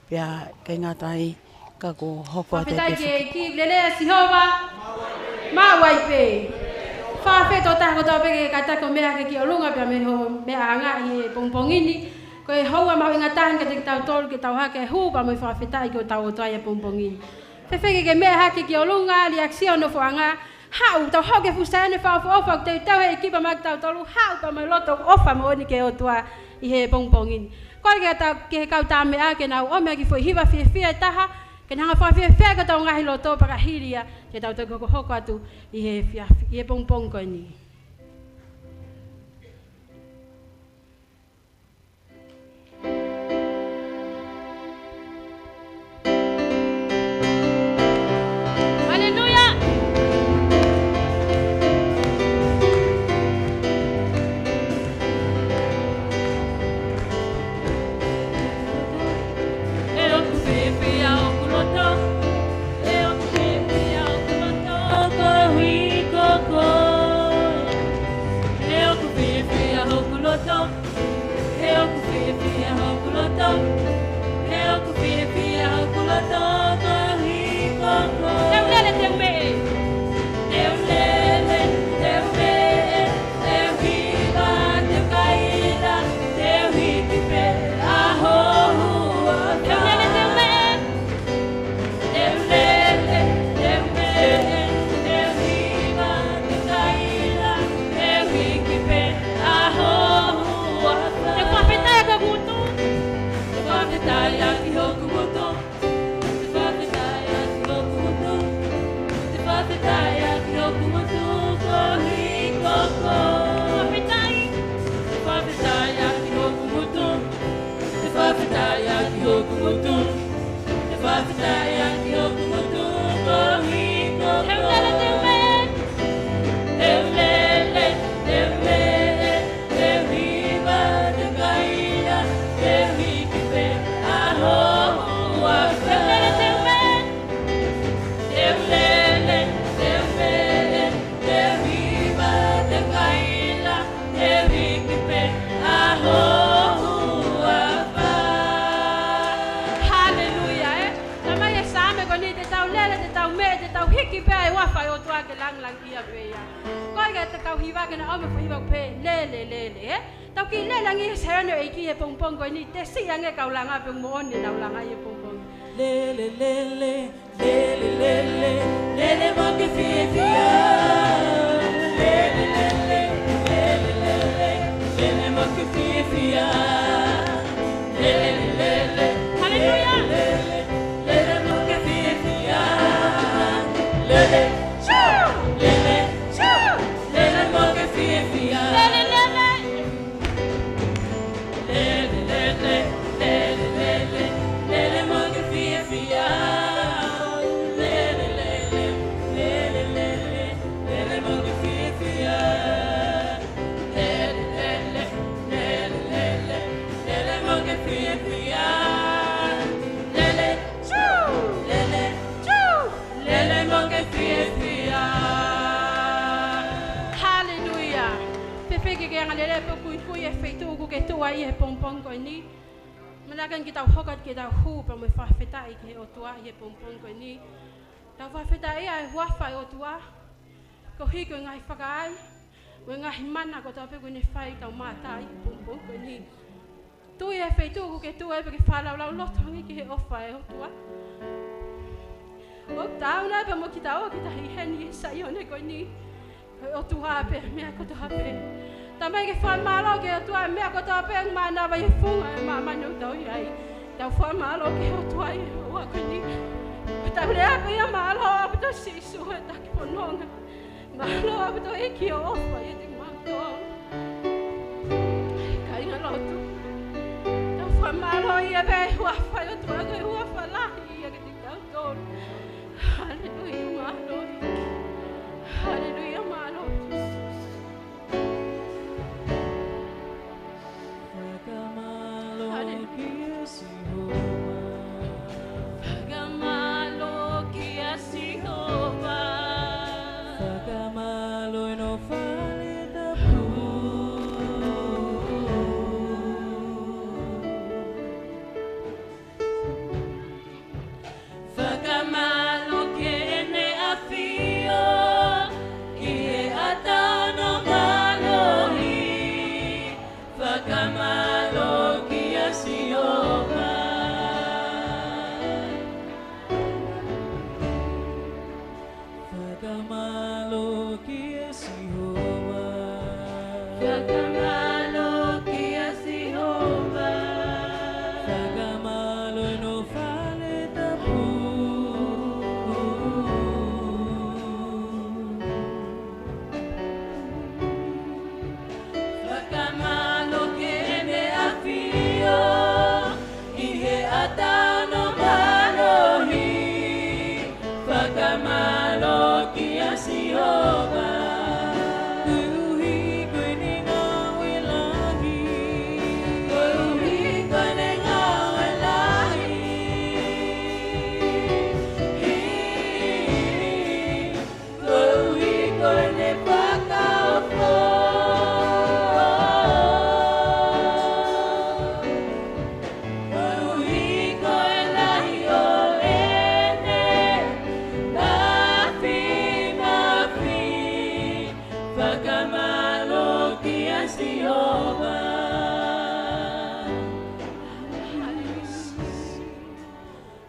pea ʻikai ngata ai ka kuo hoko atu Fakafetaʻi ki he ʻEiki, lelei ʻa Sihova, maʻu ai pē. Fakafetaʻi kotoa pē ke kātaki ʻo meʻa hake ki ʻolunga pea mei ho meʻa anga ʻi he pongipongi ni. Ko e houa mahuʻinga taha kiate kitautolu ke tau hake hū pea mo e fakafetaʻi ki hotau ʻOtua ʻi he pongipongi ni. Fēfē ke ke meʻa hake ki ʻolunga, liʻaki siʻo nofoʻanga, haʻu, tau haʻu ke fusi ʻene fakaʻofoʻofa, ʻoku teuteu he ʻEiki pea maʻa kitautolu, haʻu pea mo e loto ʻofa moʻoni ki he ʻOtua ʻi he pongipongi ni. Kole ke tau, ki he kau tā meʻa, ke nau ʻomi ha kiʻi foʻi hiva fiefia ʻe taha, ke ne hanga fakafiefia ki hotau ngaahi loto pea ka hili ia, ke tau toki hokohoko atu ʻi he efiafi, ʻi he pongipongi ko eni. Haleluia! ʻE ʻoku fiefia hoku loto, ʻe ʻoku fiefia hoku loto, koeʻuhi ko koe. ʻE ʻoku fiefia hoku loto, ʻe ʻoku fiefia hoku loto, ʻe ʻoku fiefia hoku loto, koeʻuhi ko koe. Te u lele, te u meʻe. Te u lele, te u meʻe, te u ke langilangiʻia pē ia. Ko e ke te kau hiva ke na ʻomai e foʻi hiva pē, lele, lele, ē? Tau kiʻi lele ange he Saione ʻo e ʻEiki he pongipongi ko eni, te siʻi ange kau langa pē moʻoni ʻenau langa ʻi he pongipongi. Lele, lele, lele, lele, lele mo ke fiefia. Lele, lele, lele, lele, lele mo ke fiefia. Lele, lele, Haleluia. Lele, lele mo ke fiefia. Lele, lele, lele mo ke fiefia. Lele, lele. Lele, lele, lele, lele, lele mo ke fiefia. Lele, lele, lele, lele, lele mo ke fiefia. Lele, lele, lele, lele, lele mo ke fiefia. Lele, chū, lele, chū, lele mo ke fiefia. Haleluia. Fēfē ke ke angalelei pē kuikui he feituʻu ʻoku ke tuʻu ai he pongipongi ko eni. Manako ange ke tau hoko atu ke tau hū pea mo e fakafetaʻi ki he ʻOtua ʻi he pongipongi ko eni. Tau fakafetaʻi ʻa e huafa ʻo e ʻOtua. Koeʻuhi ko e ngaahi fakaai mo e ngaahi mana kotoa pē kuo ne fai tau mātā ʻi he pongipongi ko eni. Tuʻu he feituʻu ʻoku ke tuʻu ai pea ke fakalaulauloto ange ki he ʻofa ʻa e ʻOtua. ʻOku tau nā pē mo kitaua ki tahi heni he Saione ko eni. Ko e ʻOtua pē, meʻa kotoa pē. Tamai, ke fakamālō ki he ʻOtua, meʻa kotoa pē, mānava ʻi he funga ʻo e māmani ʻoku tau ʻi ai. Tau fakamālō ki he ʻOtua ʻi he houa ko eni. Ko ʻetau lea pē ia, mālō ʻaupito Sīsū he taki fononga. Mālō ʻaupito ʻEiki ʻo e ʻofa ʻiate kimautolu. Kāinga lotu. Tau fakamālō ia pē he huafa ʻo e ʻOtua, ko e huafa lahi ia kiate kitautolu. Haleluia, mālō. Haleluia, mālō. Fakamālō Haleluia. kia Sihova. Fakamālō kia Sihova. Fakamālō ʻi hono fale tapu. Fakamālō ki heʻene ʻafio, ki he ʻata ʻo hono mālohi. Fakamālō kia Sihova. Fakamālō kia Sihova. Fakamālō kia Sihova. Fakamālō ʻi hono fale tapu. Fakamālō ki heʻene ʻafio, ʻi he ʻata ʻo hono mālohi. Fakamālō kia Sihova. Koeʻuhi ko ʻene ngāue lahi. Koeʻuhi ko ʻene ngāue lahi. Koeʻuhi ko ʻene fakaofo. Koeʻuhi ko e lahi ʻo ʻene māfimafi. Fakamālō kia Sihova.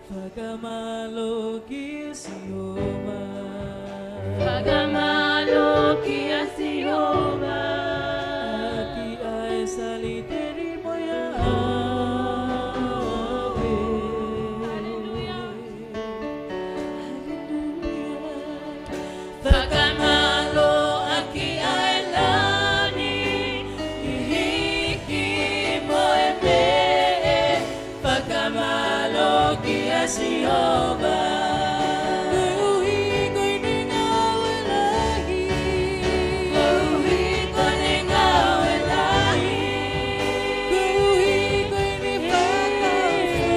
Fakamālō kia Sihova. Fakamālō kia Sihova. ʻAki ʻa e saliteli mo ia ʻave. Haleluia. Haleluia. Fakamālō ʻaki ʻa e lani, ʻi he hiki mo e meʻe. Fakamālō kia Sihova. Koeʻuhi ko ʻene ngāue lahi. Koeʻuhi ko ʻene ngāue lahi. Koeʻuhi ko ʻene fakaofo.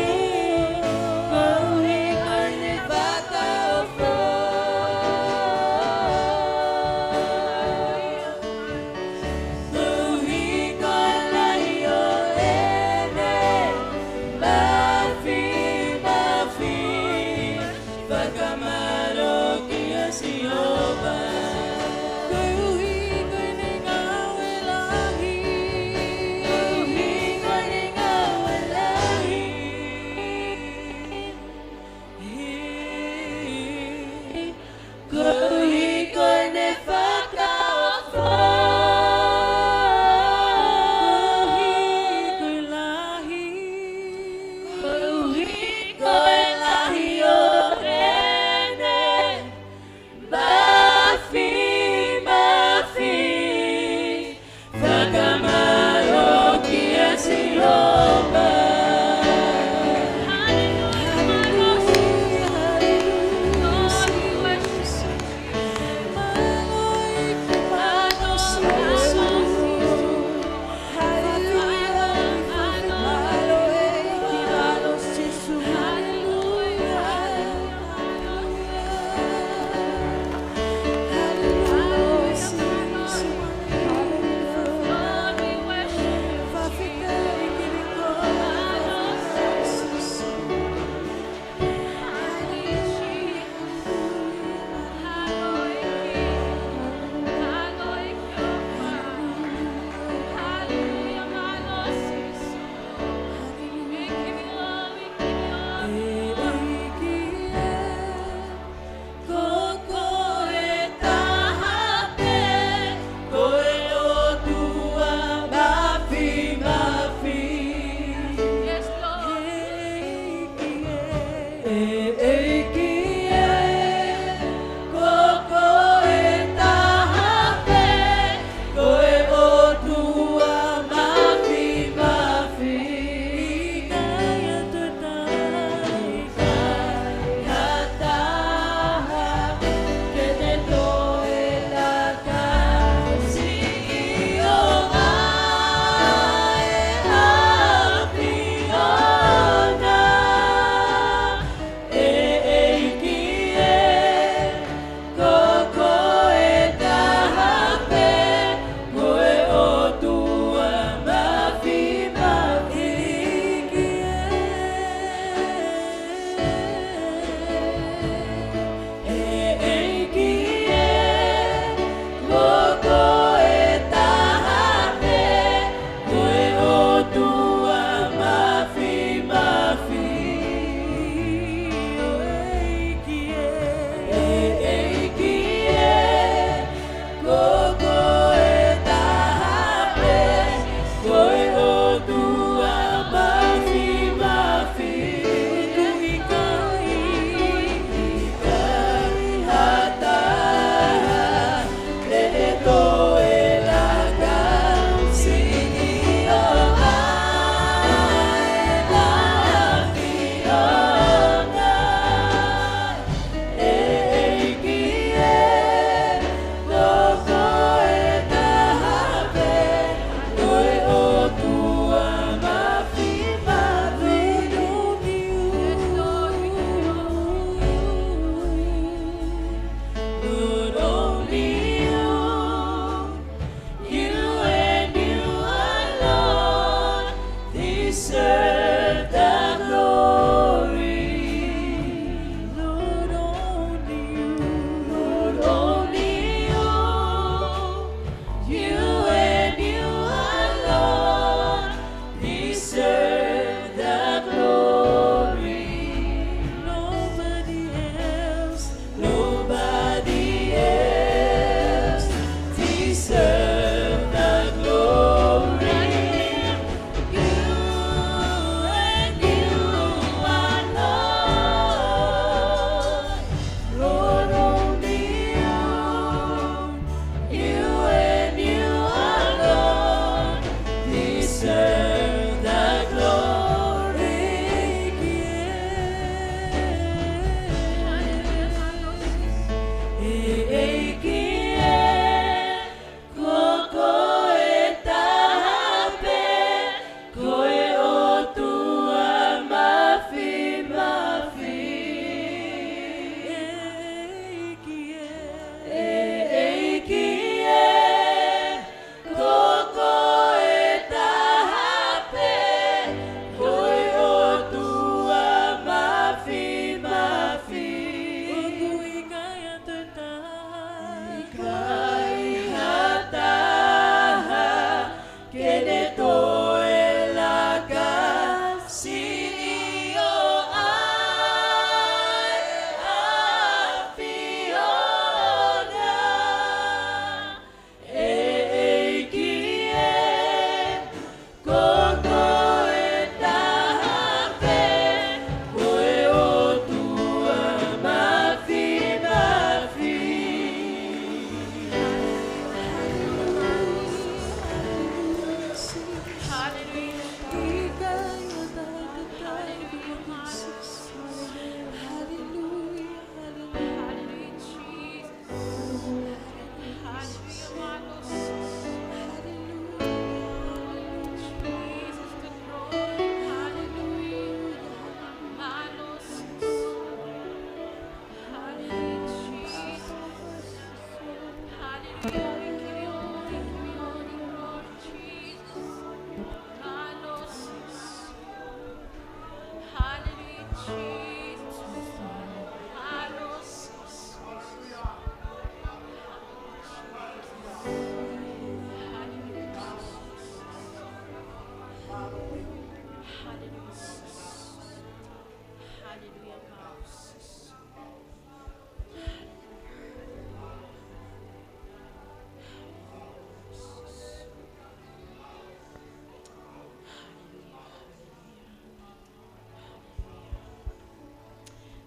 Koeʻuhi ko ʻene fakaofo. Koeʻuhi ko e lahi ʻo ʻene māfimafi.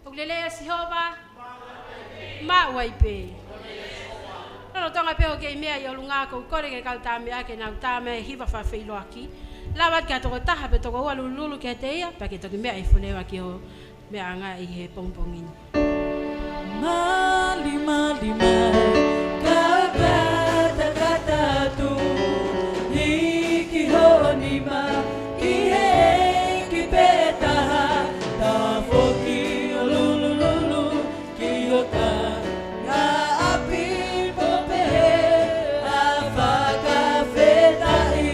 ʻOku lelei ʻa Sihova maʻu ai pē. Lolotonga pē ʻoku kei meʻa ʻi ʻolunga, ʻoku ou kole ke kau tā meʻa ke nau tā meʻa he hiva fakafeʻiloaki. Lava atu ki ha toko taha pe toko ua lulululu kiate ia, pea ke toki meʻa ʻi he forever ki hoʻo meʻa ʻanga ʻi he pongipongi ni. Malimali mai, kau katakata atu, hiki hoʻo nima ki he ʻEiki pē taha, tafoki ʻo lulululu ki ho kaungāʻapi mo pehē ʻa e fakafetaʻi.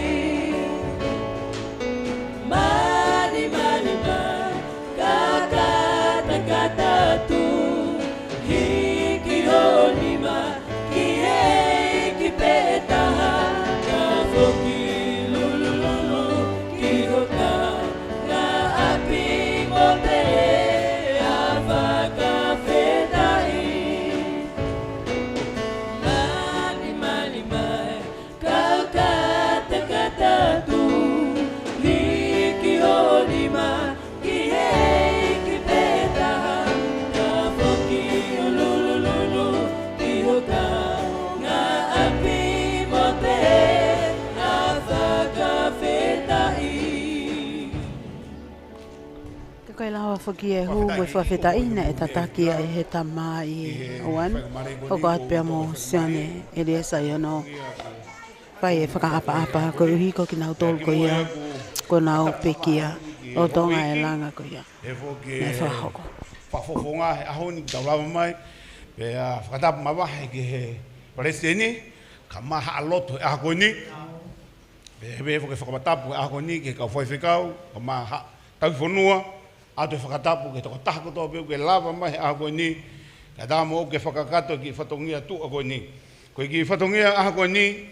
Malimali mai, kau katakata atu, hiki hoʻo nima ki he ʻEiki pē taha, tafoki lulululu ki ho kaungāʻapi mo pehē ʻa e fakafetaʻi. Malimali mai, kau katakata atu, hiki hoʻo nima ki he ʻEiki pē taha, tafoki ʻo lulululu ki ho kaungāʻapi mo pehē ʻa e fakafetaʻi. Ka ko e lava foki e hū mo e fakafetaʻi naʻe tataki ai ʻe he tamai ʻi he ʻaho ni, hoko atu pea mo Sione ʻEliesa ʻi hono fai e fakaʻapaʻapa koeʻuhi ko kinautolu ko ia kuo nau pekia lolotonga e langa ko ia naʻe fakahoko. Fakafofonga he ʻaho ni ke tau lava mai, pea fakatapu mavahe ki he palesiteni, kae ʻumaʻā haʻa lotu he ʻaho ko eni. Pea hoko e fakatapu he ʻaho ko eni ki he kau faifekau, kae ʻumaʻā haʻa tauhi fonua, ʻoatu e fakatapu ki he tokotaha kotoa pē ʻoku ke lava mai he ʻaho ko eni, kae ʻatā moʻoku ke fakakakato e kiʻi fatongia tuʻa ko eni. Ko e kiʻi fatongia ʻaho ko eni,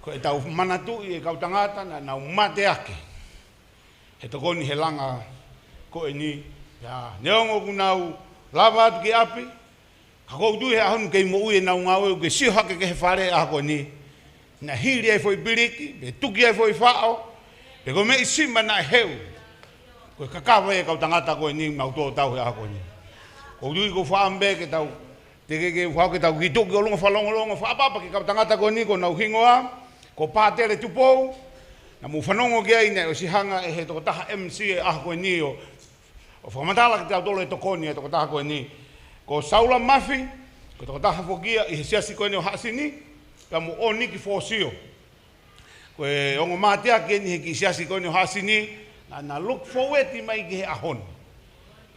ko ʻetau manatuʻi e kau tangata naʻa nau mateaki he tokoni he langa ko eni. Pea neongo ʻoku nau lava atu ki ʻapi, ka ʻoku ou tui he ʻaho ni ʻoku kei moʻui ʻenau ngāue, ʻoku ke sio hake ki he fale he ʻaho ko eni, naʻe hili ai e foʻi piliki, pe tuki ai e foʻi faʻo, pe ko e meʻi sima naʻe heu. Ko e kakava ia e kau tangata ko eni ʻoku nau tō tau he ʻaho ko eni. ʻOku ou tui ko e fakaʻamu pē ke tau, te ke, ke fakaʻamu ke tau kiʻi tuʻu ki ʻolunga fakalongolongo, fakaʻapaʻapa ki he kau tangata ko eni, ko honau hingoa ko Pātele Tupou. Naʻa mou fanongo ki ai, naʻe ʻosi hanga ʻe he tokotaha M C he ʻaho ko eni ʻo ʻo fakamatala kiate kitautolu e tokoni e tokotaha ko eni. Ko Saula Mafi, ko e tokotaha foki ia ʻi he siasi ko eni ʻo Haʻasini, pea mo ʻOniki Fōsio. Ko e ongo mateaki eni he kiʻi siasi ko eni ʻo Haʻasini, naʻa na look forward mai ki he ʻaho ni.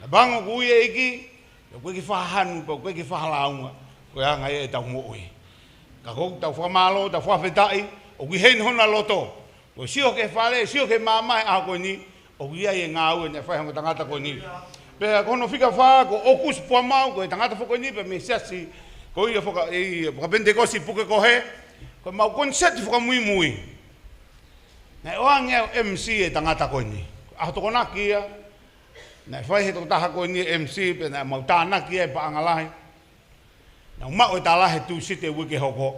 Naʻa na pango, ʻoku ui e ʻEiki, ʻoku ʻikai ke fakahanu, pea ʻoku ʻikai ke fakalāunga, ko e anga ia ʻetau moʻui. Ka ʻoku tau fakamālō, tau fakafetaʻi, ʻoku ʻi heni hona loto. Ko e sio ki he fale, sio ki he maama he ʻaho ko eni, ʻoku ʻi ai e ngāue naʻe fai ʻe he ongo tangata ko eni. Pea ko hono fika fā, ko ʻOkusi Puamau, ko e tangata foki eni pē mei he siasi ko ia faka-, ʻi, fakapenitekosi Pukekohe, ko ʻemau koniseti fakamuimui. Naʻe ʻoange ʻe he M C e tangata ko eni. ʻAho Tokonaki ia, naʻe fai ʻe he tokotaha ko eni e M C, pea naʻa mau tānaki ai e paʻanga lahi. Naʻa mau maʻu e tālahi Tūsite uike hoko,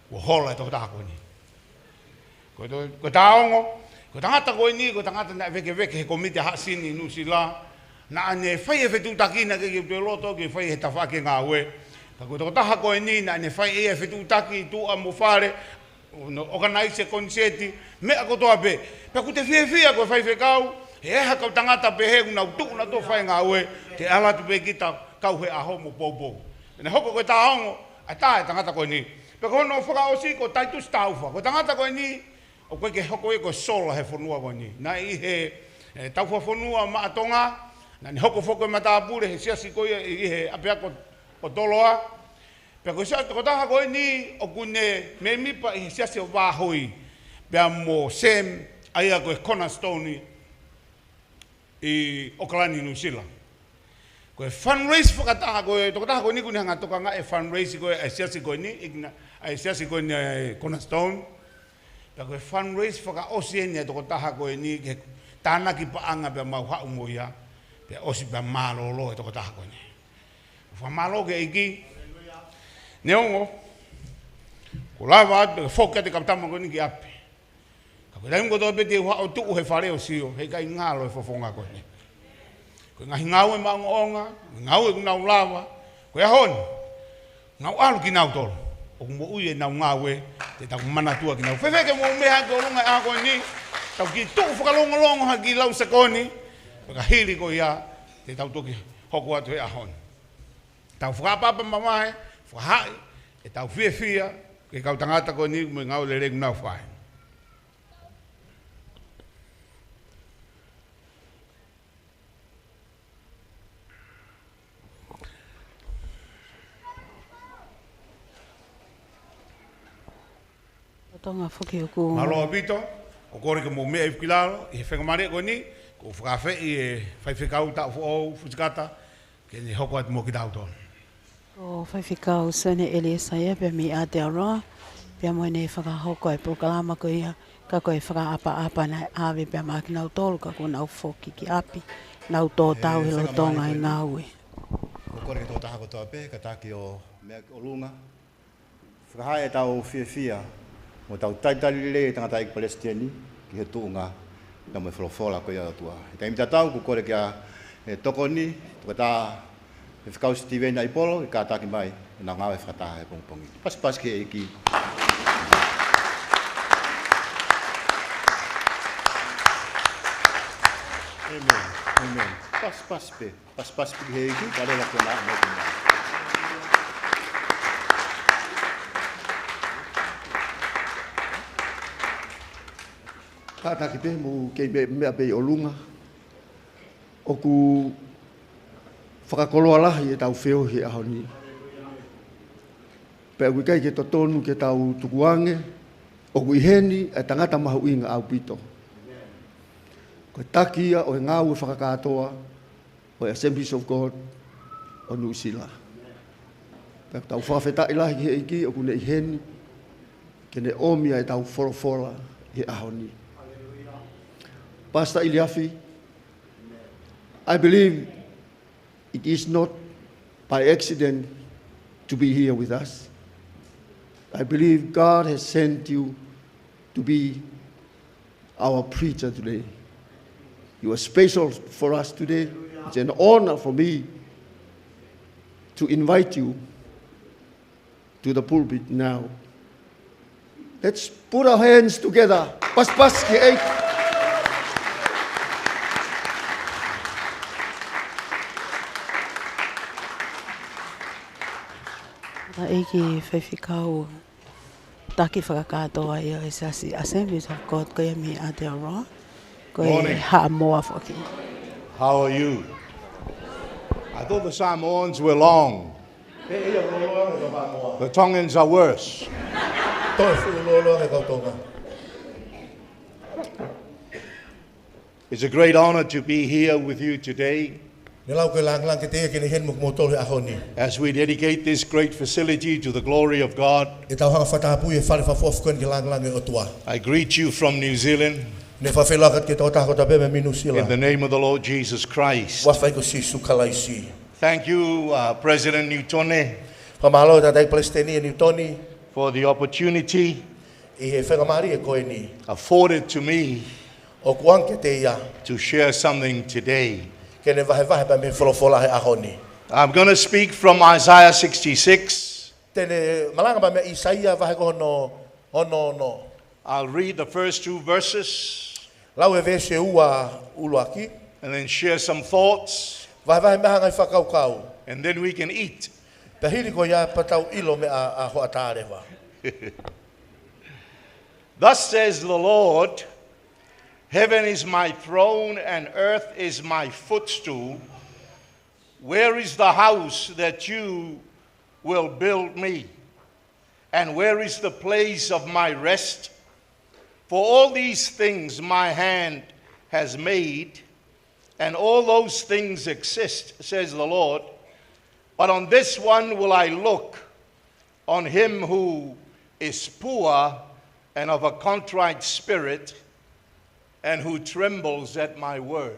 kuo hola e tokotaha ko eni. Ko e to-, ko e taʻu ongo, ko e tangata ko eni, ko e tangata naʻe vēkeveke he kōmiti ʻa Haʻasini ʻi Nuʻusila, naʻa ne fai e fetuʻutaki naʻe ʻikai ke u toe loto ke fai he tafaʻaki e ngāue. Ka ko e tokotaha ko eni, naʻa ne fai e fetuʻutaki tuʻa mo fale, ʻo organize e koniseti, meʻa kotoa pē. Pea ʻoku te fiefia ko e faifekau, he ʻi ai ha kau tangata pehē ʻoku nau tuʻu nautolu ʻo fai e ngāue, te ala atu pē kita kau he ʻaho mo poupou. Pea naʻe hoko ko e taʻu ongo, ʻa e tā e tangata ko eni. Pea ko hono fakaʻosi ko Taitusi Taufa. Ko e tangata ko eni, ʻoku ʻikai ke hoko ia ko e sola he fonua ko eni. Naʻe ʻi he, e, Taufa Fonua Maʻa Tonga, naʻa ne hoko foki ko e matāpule he siasi ko ia ʻi he ʻapiako ʻo Toloa. Pea ko e siasi, tokotaha ko eni ʻoku ne mēmipa ʻi he siasi ʻo Vāhoi, pea mo Sam, ʻa ia ko e Cornerstone ʻi ʻOkalani, Nuʻusila. Ko e fundraise fakataha, ko e tokotaha ko eni ʻoku ne hanga ʻo tokangaʻi e fundraise ko ē ʻa e siasi ko eni, ʻi he, ʻa e siasi ko eni ʻa e Cornerstone. Pea ko e fundraise fakaʻosi eni ʻa e tokotaha ko eni ke tānaki paʻanga pea mau haʻu mo ia. ʻOsi pea mālōlō e tokotaha ko eni. Fakamālō ki he ʻEiki. Neongo kuo lava atu pē ke foki atu e kau tama ko eni ki ʻapi, ka ko e taimi kotoa pē te u haʻu ʻo tuʻu he fale ʻo sio, heʻikai ngalo e fofonga ko eni. Ko e ngaahi ngāue maʻongoʻonga, ngāue kuo nau lava, ko e ʻaho ni nau ʻalu kinautolu. ʻOku moʻui ʻenau ngāue, te tau manatua kinautolu. Fēfē ke mou meʻa hake ʻo lunga he ʻaho ko eni, tau kiʻi tuʻu fakalongolongo ha kiʻi lau sekoni, pea ka hili ko ia, te tau toki hoko atu he ʻaho ni. Tau fakaʻapaʻapa mamae, fakahaaʻi ʻetau fiefia ki he kau tangata ko eni mo e ngāue lelei kuo nau fai. Tonga foki ʻoku. Mālō ʻaupito, ʻoku ou kole ke mou meʻa hifo ki lalo, ʻi he faingamālie ko eni, ʻoku ou fakaafeʻi e faifekau taʻu foʻou, Fusikata, ke ne hoko atu mo kitautolu. Ko Faifekau Sione ʻEliesa ia pea mei Aotearoa, pea mo ʻene fakahoko e polokalama ko ia, ka ko e fakaʻapaʻapa naʻe ʻave pea maʻa kinautolu, ka kuo nau foki ki ʻapi, nau tō tau he lolotonga e ngāue. ʻOku ou kole ki he tokotaha kotoa pē, kātaki ʻo meʻa ʻo lunga. Fakahaaʻi ʻetau fiefia mo ʻetau talitali lelei e tangataʻeiki palesiteni ki he tuʻunga pea mo e folofola ko ia ʻa e ʻOtua. He taimi tatau ʻoku ou kole kia e tokoni, tokotaha Faifekau Sitiveni ʻAipolo, ke kātaki mai ʻenau ngāue fakataha he pongipongi. Pasipasi ki he ʻEiki. ʻĒmeni. ʻĒmeni. Pasipasi pē. Pasipasi pē ki he ʻEiki, ka leva ke na me ke na. Kātaki pē mou kei meʻa, meʻa pē ʻi ʻolunga. ʻOku fakakoloa lahi ʻetau feohi he ʻaho ni. Pea ʻoku ʻikai ke totonu ke tau tukuange, ʻoku ʻi heni e tangata mahuʻinga ʻaupito. Ko e taki ia ʻo e ngāue fakakātoa ʻo e Assemblies of God ʻo Nuʻusila. Pea ʻoku tau fakafetaʻi lahi ki he ʻEiki ʻoku ne ʻi heni, ke ne ʻomi ʻa ʻetau folofola he ʻaho ni. Pastor Iliafi, I believe it is not by accident to be here with us. I believe God has sent you to be our preacher today. You are special for us today. It's an honor for me to invite you to the pulpit now. Let's put our hands together. Pasipasi ki he ʻEiki. Tangataʻeiki faifekau taki fakakātoa ia ʻo e siasi Assemblies of God ko ia mei Aotearoa. Ko e Haʻamoa foki. How are you? I thought the Samoans were long. Pea ʻoku lōloa ange kau Haʻamoa. The Tongans are worse. Toe fuʻu lōloa ange kau Tonga. It's a great honor to be here with you today. Meʻa lau ko e lāngilangi ke te ia ke ne ʻi heni mo kimoutolu he ʻaho ni. As we dedicate this great facility to the glory of God, ʻetau hanga ʻo fakatapui e fale fakaʻofoʻofa ko eni ki he lāngilangi ʻo e ʻOtua. I greet you from New Zealand. Ne fakafeʻiloaki atu ki he tokotaha kotoa pē mei Nuʻusila. In the name of the Lord Jesus Christ. Huafa ʻo Sīsū Kalaisi. Thank you, uh, President Newton. Fakamālō tangataʻeiki palesiteni ʻe Newton. For the opportunity ʻI he faingamālie ko eni. Afforded to me ʻOku ʻoange kiate ia. To share something today. Ke ne vahevahe pē mei he folofola he ʻaho ni. I'm gonna speak from Isaiah sixty-six. Te ne malanga pē mei ʻĪsaia vahe ko hono, hono ono. I'll read the first two verses. Lau e veesi ʻe ua ʻuluaki. And then share some thoughts. Vahevahe mai ha ngaahi fakakaukau. And then we can eat. Pea hili ko ia pea tau ʻilo meʻa ʻa hoʻatā leva. Thus says the Lord, heaven is my throne and earth is my footstool. Where is the house that you will build me? And where is the place of my rest? For all these things my hand has made, and all those things exist, says the Lord. But on this one will I look, on him who is poor and of a contrite spirit, and who trembles at my word.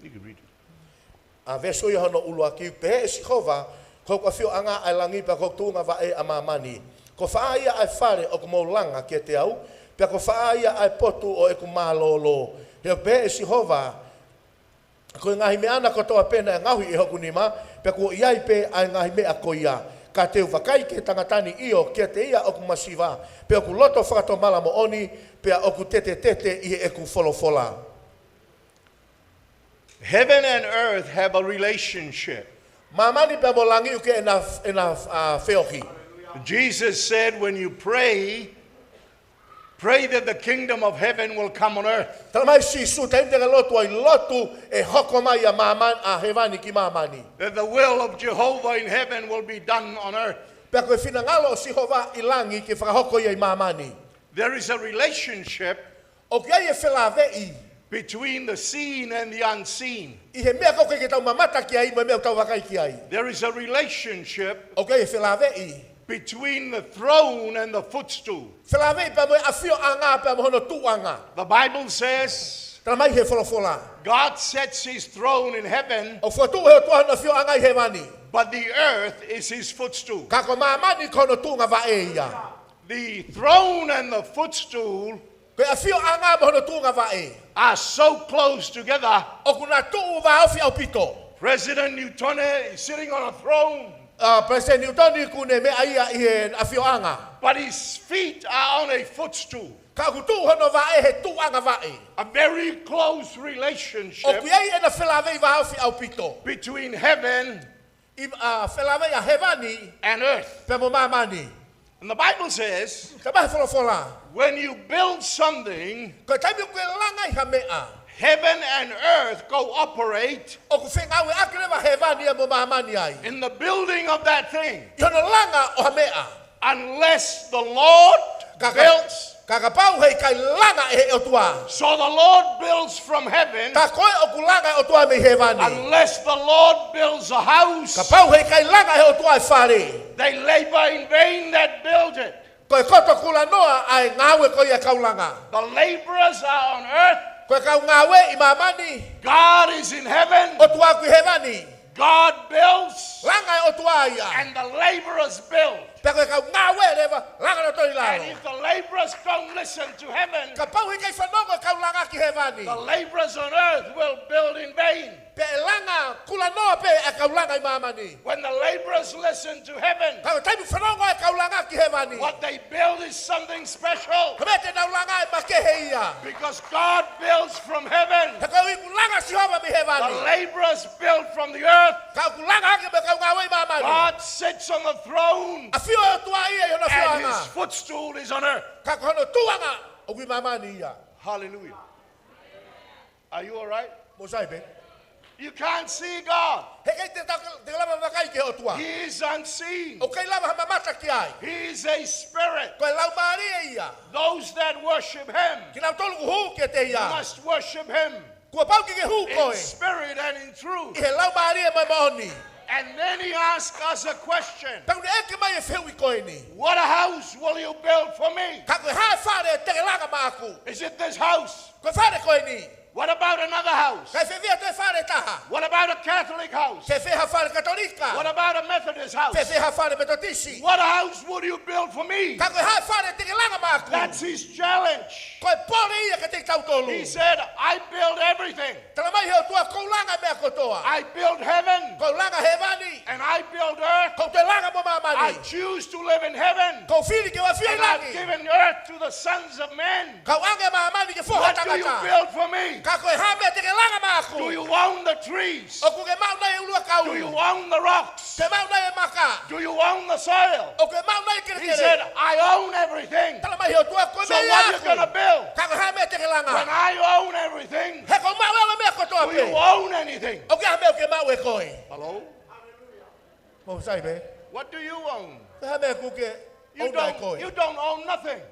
You can read it. ʻA e veesi ia hono ʻuluaki, pehē ʻe Sihova, ko hoku ʻafioʻanga ʻa e langi pea ko hoku tuʻunga vaʻe ʻa māmani. Ko e fā ia ʻa e fale ʻoku mou langa kiate au, pea ko e fā ia ʻa e potu ʻo ʻeku mālōlō. He ʻoku pehē ʻe Sihova, ko e ngaahi meʻa na kotoa pē naʻe ngaohi ʻe hoku nima, pea kuo ʻi ai pē ʻa e ngaahi meʻa ko ia. Ka te u vakai ki he tangata ni, ʻio, kiate ia ʻoku masiva, pea ʻoku loto fakatomala moʻoni, pea ʻoku tetetete ʻi heʻeku folofola. Heaven and earth have a relationship. Māmani pea mo langi ʻoku ʻi ai ʻena, ʻena, ʻa, feohi. Jesus said, "When you pray, pray that the kingdom of heaven will come on earth." Talamai ʻe Sīsū, taimi te ke lotu ai, lotu ʻe hoko mai ʻa māmani, ʻa hēvani ki māmani. That the will of Jehovah in heaven will be done on earth. Pea ko e finangalo ʻo Sihova ʻi langi ke fakahoko ia ʻi māmani. There is a relationship ʻOku ʻi ai e felāveʻi between the seen and the unseen. ʻI he meʻa ʻoku ʻikai ke tau mamata ki ai mo e meʻa ʻoku tau vakai ki ai. There is a relationship ʻOku ʻi ai e felāveʻi between the throne and the footstool. Felāveʻi pea mo e ʻafioʻanga pea mo hono tuʻuʻanga. The Bible says, Talamai he folofola, God sets his throne in heaven, ʻoku fokotuʻu he ʻOtua hono ʻafioʻanga ʻi hēvani. But the earth is his footstool. Ka ko māmani ko hono tuʻunga vaʻe ia. The throne and the footstool Ko e ʻafioʻanga mo hono tuʻunga vaʻe are so close together. ʻOku na tuʻu vāofi ʻaupito. President Newton is sitting on a throne, ʻA, Palesiteni Niutoni ʻoku ne meʻa ia ʻi he ʻafioʻanga. But his feet are on a footstool. Ka ʻoku tuʻu hono vaʻe he tuʻunga vaʻe. A very close relationship ʻOku ʻi ai ʻena felāveʻi vāofi ʻaupito between heaven ʻI, ʻa, felāveʻi ʻa hēvani and earth. Pea mo māmani. And the Bible says, Talamai he folofola, when you build something, ko e taimi ʻoku ke langa ai ha meʻa, heaven and earth cooperate ʻoku fengāueʻaki leva hēvani ia mo māmani ai. In the building of that thing. ʻI hono langa ʻo ha meʻa. Unless the Lord Ka ka builds Ka kapau heʻikai langa ʻe he ʻOtua. So the Lord builds from heaven. Ka ko e ʻoku langa ʻe he ʻOtua mei hēvani. Unless the Lord builds a house, Kapau heʻikai langa ʻe he ʻOtua e fale, they labor in vain that build it. Ko e koto kulanoa ʻa e ngāue ko ia ʻa e kau langa. The laborers are on earth. Ko e kau ngāue ʻi māmani. God is in heaven. ʻOtua ʻoku ʻi hēvani. God builds, Langa ʻe he ʻOtua ia. And the laborers build. Pea ko e kau ngāue leva, langa nautolu ʻi lalo. And if the laborers don't listen to heaven, Kapau heʻikai fanongo e kau langa ki hēvani, the laborers on earth will build in vain. Pea ʻe langa kulanoa pē ʻa e kau langa ʻi māmani. When the laborers listen to heaven, Ka ko e taimi ʻoku fanongo ai e kau langa ki hēvani, what they build is something special. Ko e meʻa te nau langa ʻe makehe ia. Because God builds from heaven. He ko e ʻuhi ʻoku langa ʻe Sihova mei hēvani. The laborers build from the earth. Ka ʻoku langa hake mei he kau ngāue ʻi māmani. God sits on the throne. ʻAfio ʻOtua ia ʻi hono ʻafioʻanga. And his footstool is on earth. Ka ko hono tuʻuʻanga ʻoku ʻi māmani ia. Hallelujah. Are you all right? Mou sai pē? You can't see God. Heʻikai te ta-, te lava vakai ki he ʻOtua. He is unseen. ʻOku ʻikai lava ha mamata ki ai. He is a spirit. Ko e laumālie ia. Those that worship him Kinautolu ʻoku hū kiate ia must worship him kuo pau ke ke hū in koe spirit and in truth. ʻI he laumālie mo e moʻoni. And then he asked us a question. Pea ʻoku ne ʻeke mai e fehuʻi ko eni. What house will you build for me? Ka ko e hā e fale te ke langa maʻaku? Is it this house? Ko e fale ko eni. What about another house? Kae fēfē atu e fale ʻe taha? What about a Catholic house? Fēfē ha fale Katolika? What about a Methodist house? Fēfē ha fale Metotisi? What house would you build for me? Ka ko e hā e fale te ke langa maʻaku? That's his challenge. Ko e pole ia kiate kitautolu. He said, "I build everything." Talamai he ʻOtua, ʻoku ou langa e meʻa kotoa. I build heaven. ʻOku ou langa hēvani. And I build earth. ʻOku ou toe langa mo māmani. I choose to live in heaven. ʻOku ou fili ke u ʻafio ʻi langi. And I've given earth to the sons of men. Kau ange māmani ki he foha ʻo e tangata. What do you build for me? Ka ko e hā e meʻa te ke langa maʻaku? Do you own the trees? ʻOku ke maʻu nai e ʻuluakau? Do you own the rocks? Ke maʻu nai e maka? Do you own the soil? ʻOku ke maʻu nai e kelekele? He said, "I own everything." Talamai he ʻOtua, ko e meʻa ia ʻaʻaku. So what you gonna build? Ka ko e hā e meʻa te ke langa? When I own everything, He ʻoku ou maʻu ʻe au e meʻa kotoa pē. Do you own anything? ʻOku ʻi ai ha meʻa ʻoku ke maʻu ʻe koe? Hello? Mou sai pē? What do you own? Ko e hā e meʻa ʻoku ke You ʻouna ʻe koe? Don't, you don't own nothing.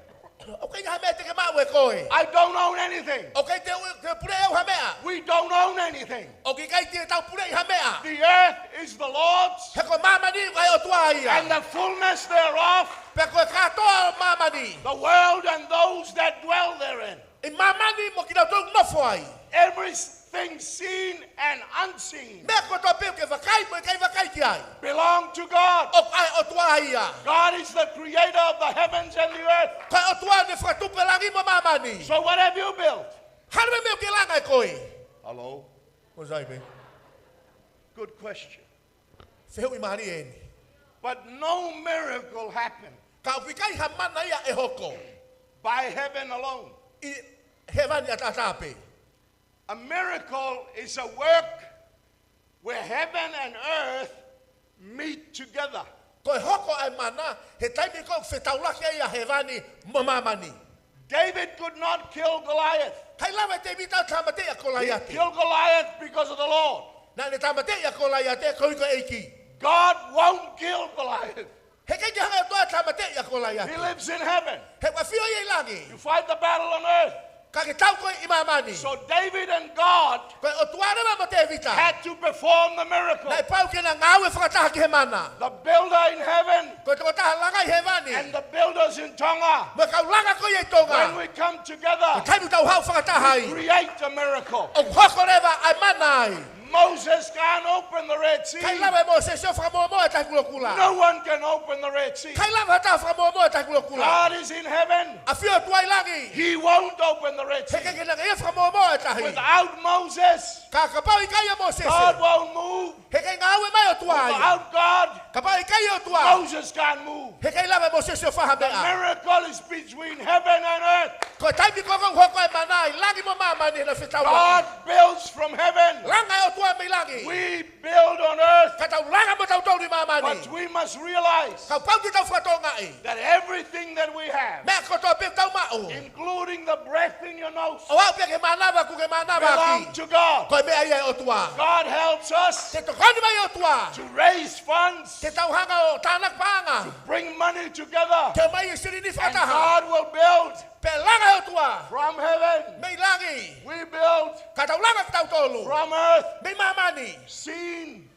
ʻOku ʻikai ha meʻa te ke maʻu ʻe koe. I don't own anything. ʻOku ʻikai te u, te u puleʻi ʻe au ha meʻa. We don't own anything. ʻOku ʻikai te tau puleʻi ha meʻa. The earth is the Lord's He ko māmani ʻoku ʻa e ʻOtua ia. And the fullness thereof, Pea ko e kātoa ʻo māmani. The world and those that dwell therein. ʻI māmani mo kinautolu ʻoku nofo ai. Every Seen and unseen Meʻa kotoa pē ʻoku ke vakai mo ʻikai vakai ki ai, belong to God. ʻoku ʻa e ʻOtua ia. God is the creator of the heavens and the earth. Ko e ʻOtua naʻe fakatupu e langi mo māmani. So what have you built? Hā nai e meʻa ʻoku ke langa ʻe koe? Hello? Ko sai pē. Good question. Fehuʻi mālie eni. But no miracle happened Ka ʻoku ʻikai ha mana ia ʻe hoko by heaven alone. ʻi hēvani ʻataʻatā pē. A miracle is a work where heaven and earth meet together. Ko e hoko ʻa e mana he taimi ko ē ʻoku fetaulaki ai ʻa hēvani mo māmani. David could not kill Goliath. ʻIkai lava ʻe Tēvita ʻo tāmateʻi ʻa He Kolaiate. killed Goliath because of the Lord. Naʻa ne tāmateʻi ʻa Kolaiate koeʻuhi ko e ʻEiki. God won't kill Goliath. He ʻikai ke hanga ʻe he ʻOtua ʻo tāmateʻi ʻa He Kolaiate. lives in heaven. He ʻoku ʻafio ia ʻi langi. You fight the battle on earth. Ka ke tau koe ʻi māmani. So David and God Ko e ʻOtua leva mo Tēvita. had to perform the miracle. Naʻe pau ke na ngāue fakataha ki he mana. The builder in heaven Ko e tokotaha langa ʻi hēvani and the builders in Tonga, mo e kau langa ko ia ʻi Tonga. When we come together, Ko e taimi ʻoku tau haʻu fakataha ai, create a miracle. ʻoku hoko leva ʻa e mana ai. Moses can't open the Red Sea. ʻIkai lava ʻe Mōsese ʻo fakamoʻumoʻu e Tahi Kulokula. No one can open the Red Sea. ʻIkai lava ha taha ʻo fakamoʻumoʻu e Tahi Kulokula. God is in heaven. ʻAfio ʻOtua ʻi langi. He won't open the Red He Sea. ʻikai ke na ia fakamoʻumoʻu e tahi. Without Moses, Ka kapau ʻikai ʻa Mōsese, God won't move. he ʻikai ngāue mai ʻOtua ai. Without God, Kapau ʻikai ʻOtua, Moses can't move. he ʻikai lava ʻe Mōsese ʻo fai ha The meʻa. miracle is between heaven and earth. Ko e taimi ko ē ʻoku hoko ai e mana ʻi langi mo māmani he naʻe fetaulaki. God builds from heaven. Langa ʻe he ʻOtua mei langi. We build on earth. Ka tau langa mo tautolu ʻi māmani. But we must realize Ka pau ke tau fakatokangaʻi, that everything that we have, meʻa kotoa pē ʻoku tau maʻu, including the breath in your nose, ʻo aʻu pē ki he mānava ʻoku ke mānava belong ʻaki, to God. ko e meʻa ia ʻa e ʻOtua. God helps us Te tokoni mai e ʻOtua to raise funds, ke tau hanga ʻo tānaki paʻanga, bring money together, ke ʻomai e silini and fakataha. God will build Pea langa ʻe he ʻOtua from heaven. mei langi. We build Ka tau langa kitautolu from earth. mei māmani. Seen,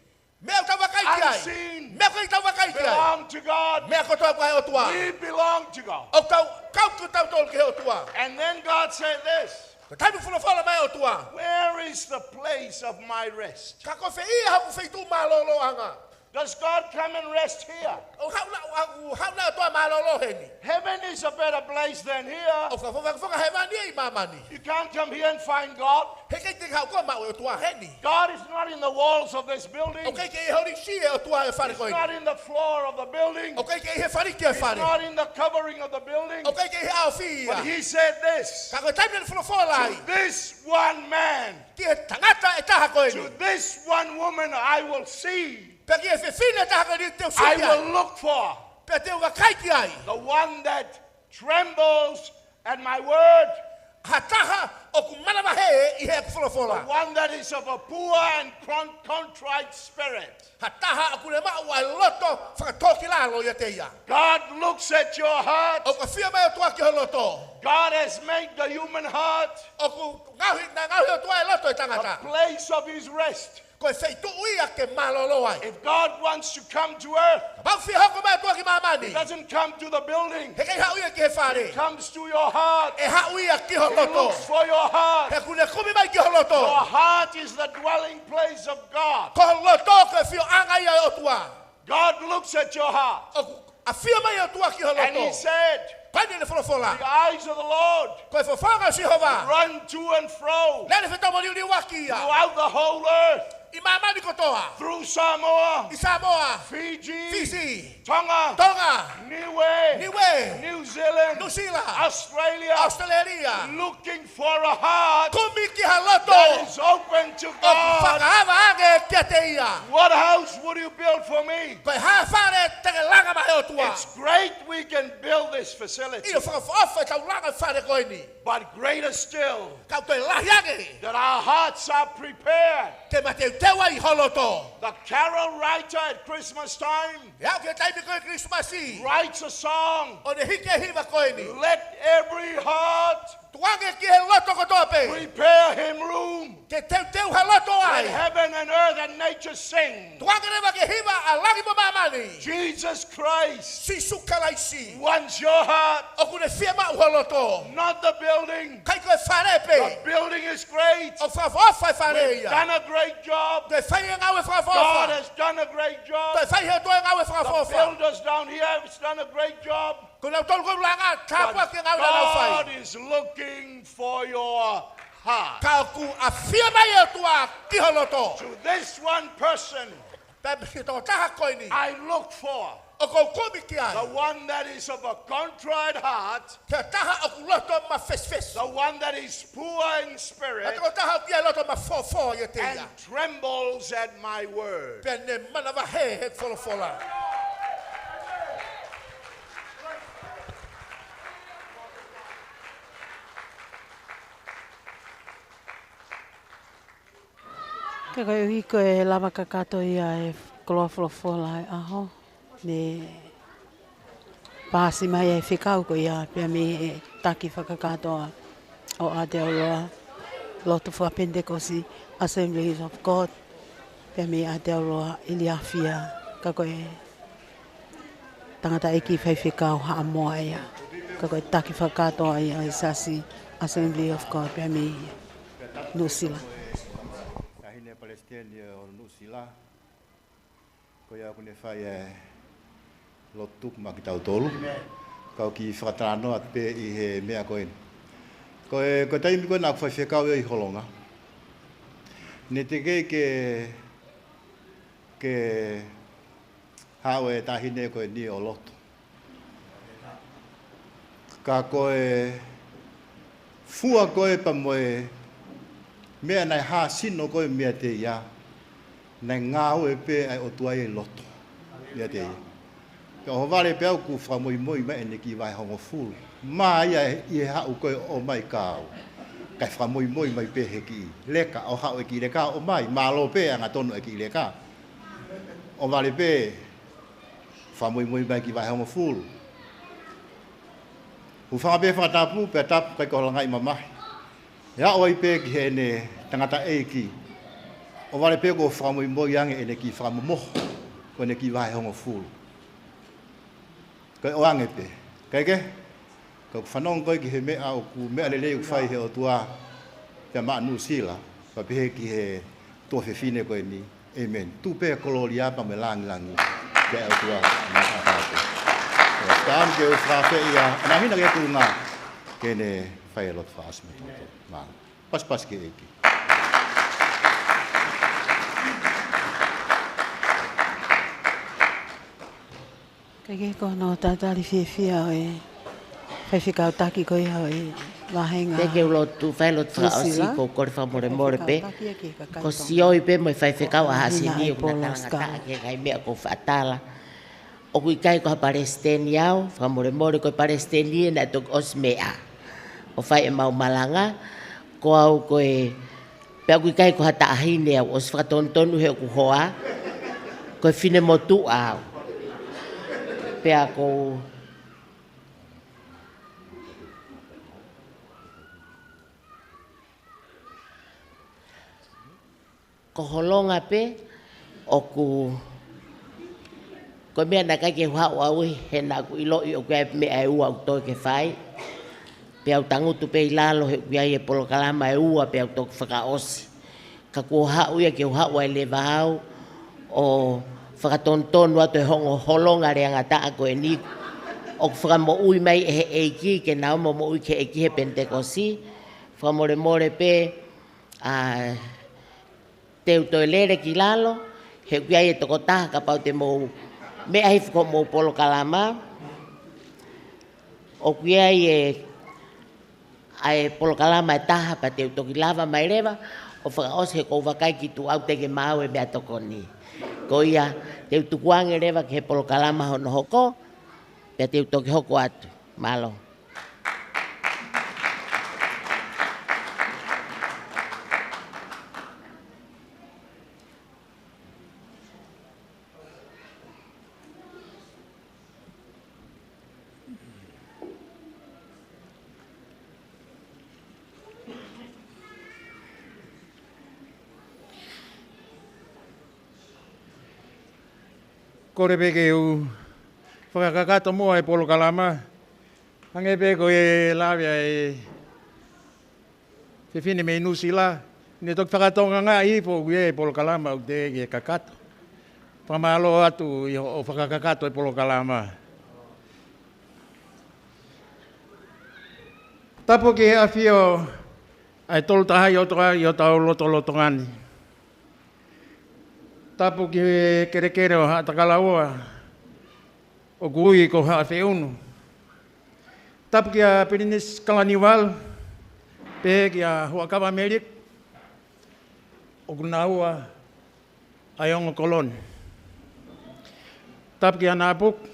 Meʻa ʻoku tau vakai ki ai, unseen, meʻa ʻoku ʻikai tau vakai ki ai, belong to God. meʻa kotoa ʻoku ʻa e ʻOtua. We belong to God. ʻOku tau kau kitautolu ki he ʻOtua. And then God said this, Ko e taimi ʻoku folofola mai e ʻOtua, "Where is the place of my rest?" Ka ko fē ia hoku feituʻu mālōlōʻanga? Does God come and rest here? ʻOku haʻu nai, ʻoku haʻu nai e ʻOtua ʻo mālōlō heni? Heaven is a better place than here. ʻOku fakafofonga hēvani ia ʻi māmani. You can't come here and find God. He ʻikai te ke haʻu koe ʻo maʻu e ʻOtua heni. God is not in the walls of this building. ʻOku ʻikai ke ʻi he holisi ʻo e ʻOtua e fale He's ko eni. not in the floor of the building. ʻOku ʻikai ke ʻi he faliki ʻo e He's fale. Not in the covering of the building. ʻOku ʻikai ke ʻi he ʻaofi ia. But he said this, Ka ko e taimi naʻa ne folofola ai, "This one man, ki he tangata ʻe taha ko eni, to this one woman I will see. pea ki he fefine ʻe taha ko eni te u sio I ki ai, will look for pea te u vakai ki ai, the one that trembles at my word, ha taha ʻoku manavahē ʻi heʻeku the folofola, one that is of a poor and con- contrite spirit." ha taha ʻoku ne maʻu ʻa e loto fakatōkilalo ʻiate ia. God looks at your heart. ʻOku ʻafio mai e ʻOtua ki ho loto. God has made the human heart ʻOku ngaohi, naʻe ngaohi e ʻOtua e loto ʻo e a tangata place of his rest. ko e feituʻu ia ke mālōlō ai. If God wants to come to earth, Kapau ʻe fie hoko mai e ʻOtua ki he māmani, doesn't come to the building. he ʻikai haʻu ia ki he fale. He comes to your heart. ʻE haʻu ia ki ho He loto. Looks for your heart. He ʻoku ne kumi mai ki ho loto. Your heart is the dwelling place of God. Ko ho loto ko e ʻafioʻanga ia ʻo e ʻOtua. God looks at your heart. ʻOku ʻafio mai e ʻOtua ki ho And loto. he said, Ko eni naʻa ne folofola, "The eyes of the Lord ko e fofonga ʻo Sihova run to and fro naʻa ne fetaumaliuliuaki ia throughout the whole earth, ʻi māmani kotoa, through Samoa, ʻi Samoa, Fiji, Fisi, Tonga, Tonga, Niue, Niue, New Zealand, Nuʻusila, Australia, ʻAositelēlia, looking for a heart kumi ki ha loto that is open to ʻoku God. fakaava ange kiate ia. What house would you build for me?" Ko e hā e fale te ke langa maʻa e ʻOtua? It's great we can build this facility, ʻIo, fakaʻofoʻofa ʻetau langa e fale ko eni. But greater still, Ka ʻoku toe lahi ange that our hearts are prepared. ke mateuteu ai ho loto. The carol writer at Christmas time ʻI he taimi ko ē ʻo e Kilisimasi, writes a song, ʻo ne hiki e hiva ko eni: "Let every heart Tukuange ki he loto kotoa pē, prepare him room." ʻE teuteu ha loto ai. When heaven and earth and nature sing, Tukuange leva ke hiva ʻa langi mo māmani. Jesus Christ Sīsū Kalaisi wants your heart. ʻOku ne fiemaʻu ho loto. Not the building. ʻIkai ko e fale pē. The building is great. ʻOku fakaʻofoʻofa e fale ia. We've done a great job. Toe fai e ngāue fakaʻofoʻofa. God has done a great job. Toe fai he toe ngāue fakaʻofoʻofa. The builders down here have done a great job. Ko nautolu ko e langa tāpuaki e ngāue naʻa nau fai. But God is looking for your heart. Ka ʻoku ʻafio mai e ʻOtua ki ho loto. To this one person, Pea ki he tokotaha ko eni. I look for ʻOku ou kumi ki ai. The one that is of a contrite heart. Ko e taha ʻoku loto mafesifesi. The one that is poor in spirit. Ko e tokotaha ʻoku ʻi ai e loto mafofoa ʻiate ia. And trembles at my word. Pea ne manavahē he folofola. Ka koeʻuhi ko e lava kakato ia e koloa folofola e ʻaho, ne paasi mai e fekau ko ia pea mei he taki fakakātoa ʻo Aotearoa, Lotu Fakapenitekosi, Assemblies of God, pea mei Aotearoa, ʻIliafia, ka ko e tangataʻeiki faifekau Haʻamoa ia, ka ko e taki fakakātoa ia ʻo e Siasi Assembly of God pea mei Nuʻusila. Taʻahine Palesiteni ʻo Nuʻusila, ko ia ʻoku ne fai e lotu tuku maʻa kitautolu. Kau kiʻi fakatalanoa atu pē ʻi he meʻa ko eni. Ko e, ko e taimi ko ē naʻa ku faifekau ai ʻi Holonga, ne teʻeki ke, ke haʻu e taʻahine ko eni ʻo lotu. Ka ko e fua ko ē pea mo e meʻa naʻe hāsino ko ē meiate ia, naʻe ngāue pē ʻa e ʻOtua ʻi loto meiate ia. Pea ʻohovale pē au kuo fakamoimoi mai ʻene kiʻi vahe hongofulu. Mā ia ʻi he haʻu ko ē ʻo ʻomai kia au. Kae fakamoimoi mai pē he kiʻi leka, ʻo haʻu e kiʻi leka ʻo ʻomai, mālō pē angatonu e kiʻi leka. ʻOhovale pē, fakamoimoi mai kiʻi vahe hongofulu. Hūfanga pē he fakatapu, pea tapu ʻikai ko ha langaʻi mamahi. ʻE aʻu ai pē ki heʻene tangataʻeiki. ʻOhovale pē kuo fakamoimoi ange ʻene kiʻi fakamomoho, ko ʻene kiʻi vahe hongofulu. Ko e ʻoange pē. Kae kehe, ka ʻoku fanongo koe ki he meʻa ʻoku meʻa lelei ʻoku fai he ʻOtua, pea maʻa Nuʻusila, pea pehē ki he tuofefine ko eni. ʻĒmeni. Tuʻu pē kolōlia pea mo e lāngilangi ki he ʻOtua. Ka ʻoku ou fakaafeʻi ʻa Nahina ke tuʻu ngā ke ne fai e lotu fakaʻosi mo kitautolu. Mālō. Pasipasi ki he ʻEiki. Kae kehe ko hono talitali fiefia ʻo e faifekau taki ko ia ʻo e vāhenga. Te ke u lotu, fai lotu fakaʻosi, Nuʻusila, ko u kole fakamolemole pē. Ko Sioi pē mo e faifekau ʻa Hasini ʻoku na talangataʻa ki he ngaahi meʻa ʻoku ou faʻa tala. ʻOku ʻikai ko ha palesiteni au, fakamolemole, ko e palesiteni ē naʻe toki ʻosi meʻa ʻo fai ʻemau malanga, ko au ko e Pea ʻoku ʻikai ko ha taʻahine au, ʻosi fakatonutonu he ʻoku hoa, ko e finemotuʻa au. Pea ko u ko Holonga pē, ʻoku ko e meʻa naʻe ʻikai ke u haʻu au ʻi he naʻa ku ʻiloʻi ʻoku ʻi ai e meʻa ʻe ua ʻoku toe ke fai. Pea u tangutu pē ʻi lalo he ʻoku ʻi ai e polokalama ʻe ua pea u toki fakaʻosi. Ka kuo haʻu ia ke u haʻu ai leva au ʻo fakatonutonu atu e ongo Holonga leangataʻa ko eni ʻoku fakamoʻui mai ʻe he ʻEiki ke nau momoʻui ki he ʻEiki he Penitekosi. Fakamolemole pē, ʻa, te u toe lele ki lalo, he ʻoku ʻi ai e tokotaha kapau te mou meʻa hifo ki hoʻomou polokalama. ʻOku ʻi ai e, ʻa e polokalama ʻe taha pea te u toki lava mai leva ʻo fakaʻosi he ʻoku ou vakai ki tuʻa ʻoku teʻeki ke maau e meʻatokoni. Ko ia, te u tukuange leva ki he polokalama hono hoko, pea te u toki hoko atu. Mālō. Kole pē ke u fakakakato muʻa e polokalama. Hangē pē ko e lave ʻa e fefine mei Nuʻusila, ne toki fakatonga ngaahi ifo ʻoku ʻi ai e polokalama ʻoku teʻeki ke kakato. Fakamālō atu ʻi hoʻo fakakakato e polokalama. Tapu ki he ʻafio ʻa e Tolu Tahaʻi ʻOtua ʻi hotau lotolotonga ni. Tapu ki he kelekele ʻo Haʻa Takalaua, ʻoku ui ko Haʻa Feʻunu. Tapu kia Pilinisi Kalaniuvalu, pehē kia Huʻakavameiliku, ʻoku naua ʻa e ongo kolo ni. Tapu kia Napuku,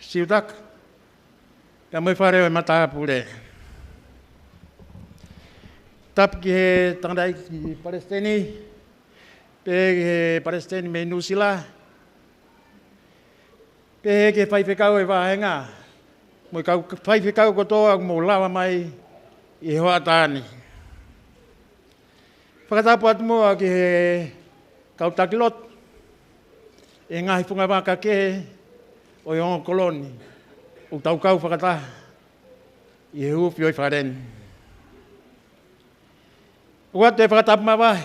Siutaka, pea mo e fale ʻo e matāpule. Tapu ki he tangataʻeiki palesiteni, pehē ki he palesiteni mei Nuʻusila, pehē ki he faifekau ʻo e vāhenga, mo e kau faifekau kotoa ʻoku mou lava mai ʻi he hoʻatā ni. Fakatapu atu muʻa ki he kau taki lotu ʻi he ngaahi fungavaka kehe ʻo e ongo kolo ni, ʻoku tau kau fakataha ʻi he huufi ʻo e fale ni. ʻOatu e fakatapu mavahe,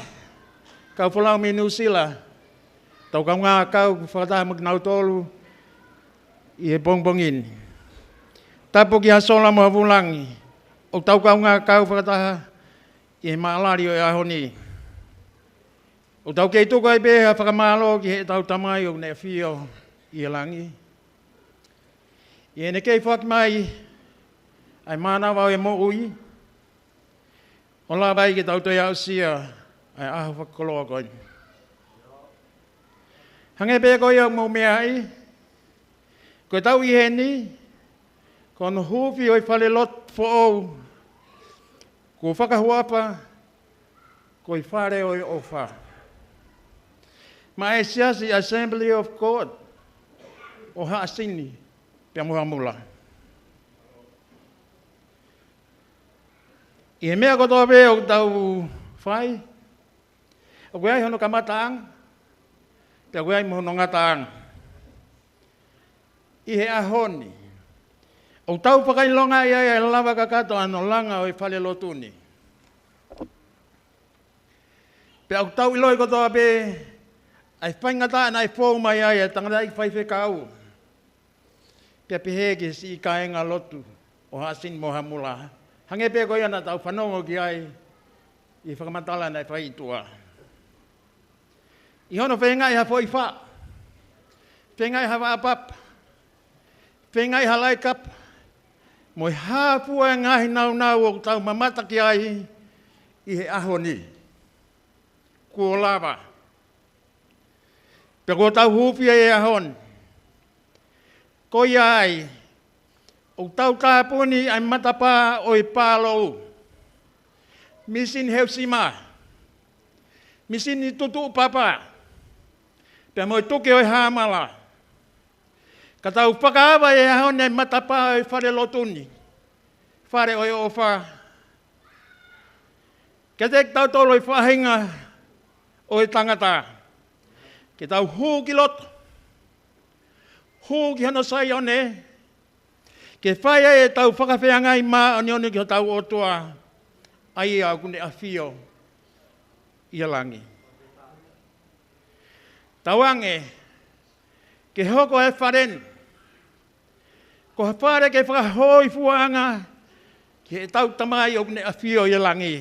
kau folau mei Nuʻusila, tau kaungā kau fakataha mo kinautolu ʻi he pongipongi ni. Tapu kia Sola mo Havulangi, ʻoku tau kaungā kau fakataha ʻi he maʻalali ʻo e ʻaho ni. ʻOku tau kei tuku ai pē ha fakamālō ki heʻetau Tamai ʻoku ne ʻafio ʻi he langi, ʻi heʻene kei foaki mai ʻa e mānava ʻo e moʻui, ʻo lava ai ke tau toe aʻusia ʻa e ʻaho fakakoloa ko eni. Hangē pē ko ia ʻoku mou meaʻi, ko ʻetau ʻi heni, ko hono huufi ʻo e falelotu foʻou, kuo fakahuafa ko e Fale ʻo e ʻOfa, maʻa e Siasi Assembly of God ʻo Haʻasini pea mo Hamula. ʻI he meʻa kotoa pē ʻoku tau fai, ʻoku ʻi ai hono kamataʻanga, pea ʻoku ʻi ai mo hono ngataʻanga. ʻI he ʻaho ni, ʻoku tau fakaʻilongaʻi ai ʻa e lava kakato ʻa hono langa ʻo e falelotu ni. Pea ʻoku tau ʻiloʻi kotoa pē ʻa e faingataʻa naʻe fou mai ai ʻa e tangataʻeiki faifekau, pea pehē ki he siʻi kāingalotu ʻo Haʻasini mo Hamula, hangē pē ko ia naʻa tau fanongo ki ai ʻi he fakamatala naʻe fai ʻi tuʻa. ʻI hono feingaʻi ha foʻi fā, feingaʻi ha vaʻa papa, feingaʻi ha laʻi kapa, mo e hā fua e ngaahi nāunau ʻoku tau mamata ki ai ʻi he ʻaho ni, kuo lava. Pea kuo tau huufi ai e ʻaho ni. Ko ia ai, ʻoku tau tāpuni ʻa e matapā ʻo e pālou, misini heusima, misini tutuʻu papa, pea mo e tuke ʻo e hāmala, ka tau fakaava ʻi he ʻaho ni e matapā ʻo e falelotu ni, Fale ʻo e ʻOfa, kiate kitautolu e faʻahinga ʻo e tangata, ke tau hū ki loto, hū ki hono Saione, ke fai ai ʻetau fakafeangai māʻoniʻoni ki hotau ʻOtua, ʻa ia ʻoku ne ʻafio ʻi he langi. Tauange ke hoko e fale ni ko ha fale ke fakahōifuaʻanga ki heʻetau Tamai ʻoku ne ʻafio ʻi he langi.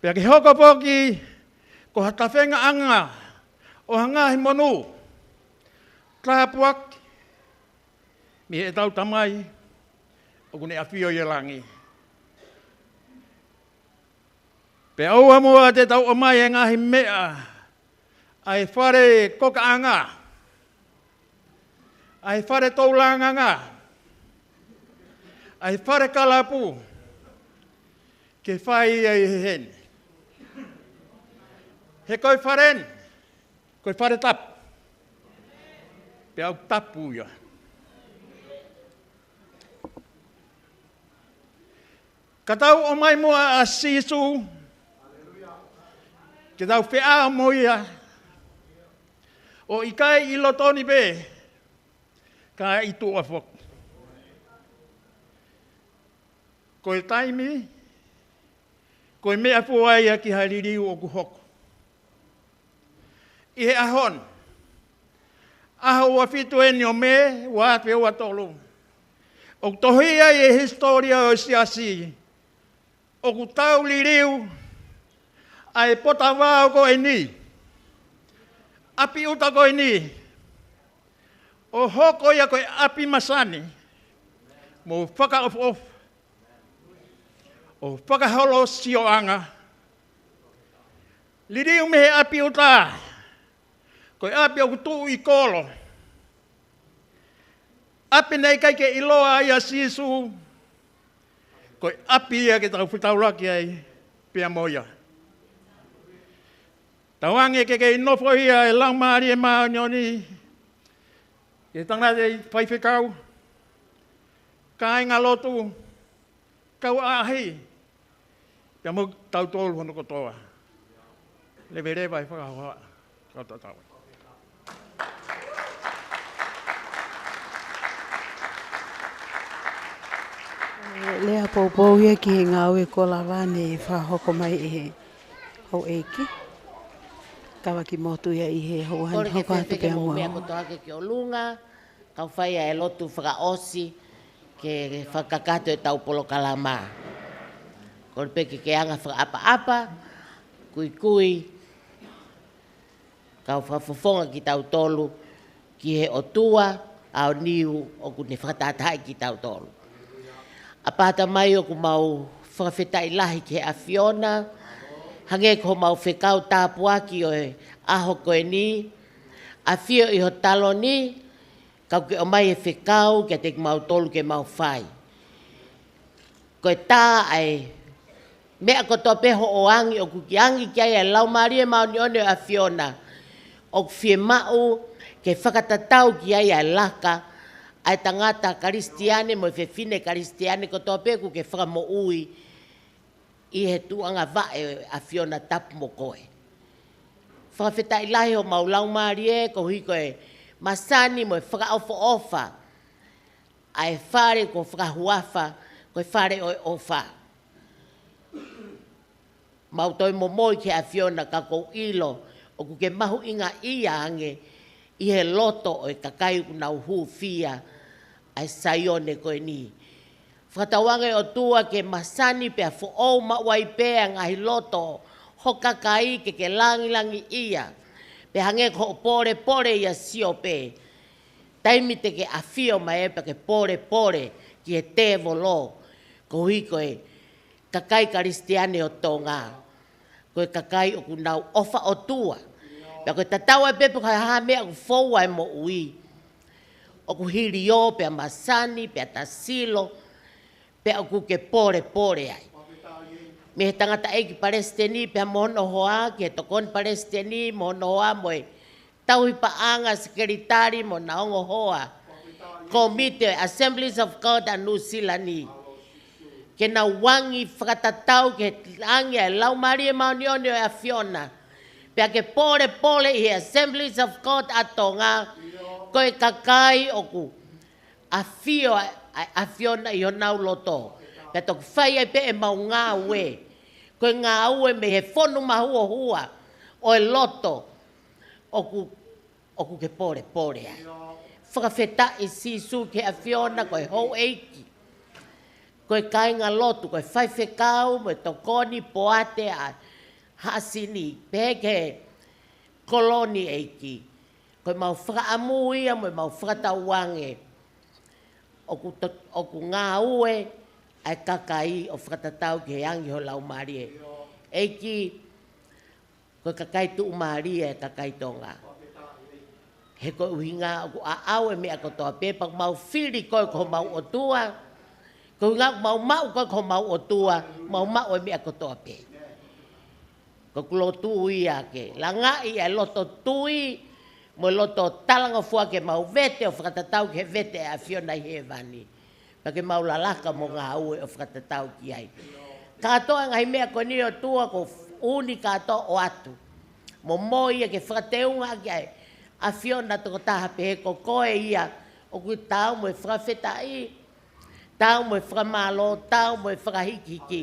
Pea ke hoko foki ko ha tafengaʻanga ʻo ha ngaahi monū tāpuaki mei heʻetau Tamai ʻoku ne ʻafio ʻi he langi. Pea ʻoua muʻa te tau ʻomai e ngaahi meʻa ʻa e fale kokaʻanga, ʻa e fale toulanganga, ʻa e fale kalapu, ke fai ai ʻi heni. He ko e fale ni, ko e fale tapu. Pea ʻoku tapu ia. Ka tau ʻomai muʻa ʻa Sīsū, ke tau feʻao mo ia, ʻo ʻikai ʻi loto ni pē, ka ʻi tuʻa foki. Ko e taimi, ko e meʻafua ia ki ha liliu ʻoku hoko. ʻI he ʻaho ni, ʻaho ua fitu eni ʻo Mē, ua afe ua tolu. ʻOku tohi ai e hisitōlia ʻo e siasi, ʻoku tau liliu ʻa e potavao ko eni, ʻapi ʻuta ko eni, ʻo hoko ia ko e ʻapi masani, mo fakaʻofoʻofa, ʻo fakaholosioʻanga. Liliu mei he ʻapi ʻuta, ko e ʻapi ʻoku tuʻu ʻi kolo. ʻApi naʻe ʻikai ke ʻiloa ai ʻa Sīsū, ko e ʻapi ia ke tau fetaulaki ai pea mo ia. Tauange ke kei nofo ia e Laumālie Māʻoniʻoni, ʻe tangata ʻi faifekau, kāinga lotu, kau ʻaʻahi, pea mo tautolu hono kotoa. Leveleva e fakahoha. Kau tatau. Lea poupou ia ki he ngāue ko lava ne fakahoko mai ʻe he houʻeiki. Kavaki motu ia ʻi he houa ni. Kole ke hoko atu fefeke pea mo mo meʻa kotoa ke ki ʻolunga. Kau fai ʻa e lotu fakaʻosi ke fakakakato e tau polokalama. Kole pē ke ke anga fakaʻapaʻapa, kuikui, kau fakafofonga kitautolu ki he ʻOtua ʻaoniu ʻoku ne fakatahatahaʻi kitautolu. ʻApata mai ʻoku mau fakafetaʻi lahi ki he ʻAfiona, hangē ko homau fekau tāpuaki ʻo e ʻaho ko eni, ʻafio ʻi ho taloni, kau ke ʻomai e fekau kiate kimautolu ke mau fai. Ko e tā ʻa e meʻa kotoa pē hoʻo angi ʻoku ke angi ki ai ʻa e Laumālie Māʻoniʻoni ʻo e ʻAfiona, ʻoku fiemaʻu ke fakatatau ki ai ʻa e laka ʻa e tangata Kalisitiane mo e fefine Kalisitiane kotoa pē ʻoku ke fakamoʻui ʻi he tuʻunga vaʻe ʻo e ʻAfiona tapu mo koe. Fakafetaʻi lahi homau laumālie koeʻuhi ko e masani mo e fakaʻofoʻofa ʻa e fale ko e fakahuafa ko e fale ʻo e ʻofa. Mau toe momoi ki he ʻAfiona ka ʻoku ou ʻilo ʻoku ke mahuʻingaʻia ange ʻi he loto ʻo e kakai ʻoku nau hūfia ʻa e Saione ko eni. Fakatauange ʻOtua ke masani pea foʻou maʻu ai pē ʻa e ngaahi loto ho kakai ke ke langilangiʻia. Pea hangē ko hoʻo polepole ʻia Siope, taimi te ke ʻafio mai ai pea ke polepole ki he tēvolo, koeʻuhi ko e kakai Kalisitiane ʻo Tonga, ko e kakai ʻoku nau ʻofa ʻOtua. Pea ko e tatau ai pē pe ko e hā e meʻa ʻoku fou ai e moʻui, ʻoku hiliō pea masani pea tasilo, pea ʻoku ke polepole ai. Mei he tangataʻeiki palesiteni pea mo hono hoa, ki he tokoni palesiteni mo hono hoa, mo e tauhi paʻanga, sekelitali mo e ongo hoa komiti ʻo e Assemblies of God ʻa Nuʻu Sila ni, ke nau angi fakatatau ki he angi ʻa e Laumālie Māʻoniʻoni ʻo e ʻAfiona, pea ke polepole ʻi he Assemblies of God ʻa Tonga, ko e kakai ʻoku ʻafio ʻa, ʻa e ʻAfiona ʻi honau loto. Pea toki fai ai pē ʻemau ngāue, ko e ngāue mei he fonu mahuohua ʻo e loto, ʻoku, ʻoku ke polepole ai. Fakafetaʻi Sīsū ki he ʻAfiona, ko e houʻeiki, ko e kāinga lotu, ko e faifekau mo e tokoni poate ʻa Haʻasini, pehē ki he kolo ni ʻEiki. Ko ʻemau fakaʻamu ia mo ʻemau fakatauange ʻoku to-, ʻoku ngāue ʻa e kakai ʻo fakatatau ki he angi ho Laumālie. ʻEiki, ko e kakai tuʻumālie ʻa e kakai Tonga. He ko e ʻuhinga ʻoku ʻaʻau e meʻa kotoa pē, pea ʻoku mau fili koe ko homau ʻOtua. Ko e ʻuhinga ʻoku mau maʻu koe ko homau ʻOtua, mau maʻu e meʻa kotoa pē. Ko ʻeku lotu ia ke langaʻi ʻa e loto tui mo e loto talangofua ke mau vete ʻo fakatatau ki he vete ʻa e ʻAfiona ʻi hēvani. Pea ke mau lalaka mo ngāue ʻo fakatatau ki ai. Kātoa e ngaahi meʻa ko eni ʻOtua ʻoku ʻuni kātoa ʻoatu. Momoi ia ke fakateunga ʻaki ʻa e ʻAfiona tokotaha pē he ko koe ia ʻoku tau mo e fakafetaʻi, tau mo e fakamālō, tau mo e fakahikihiki.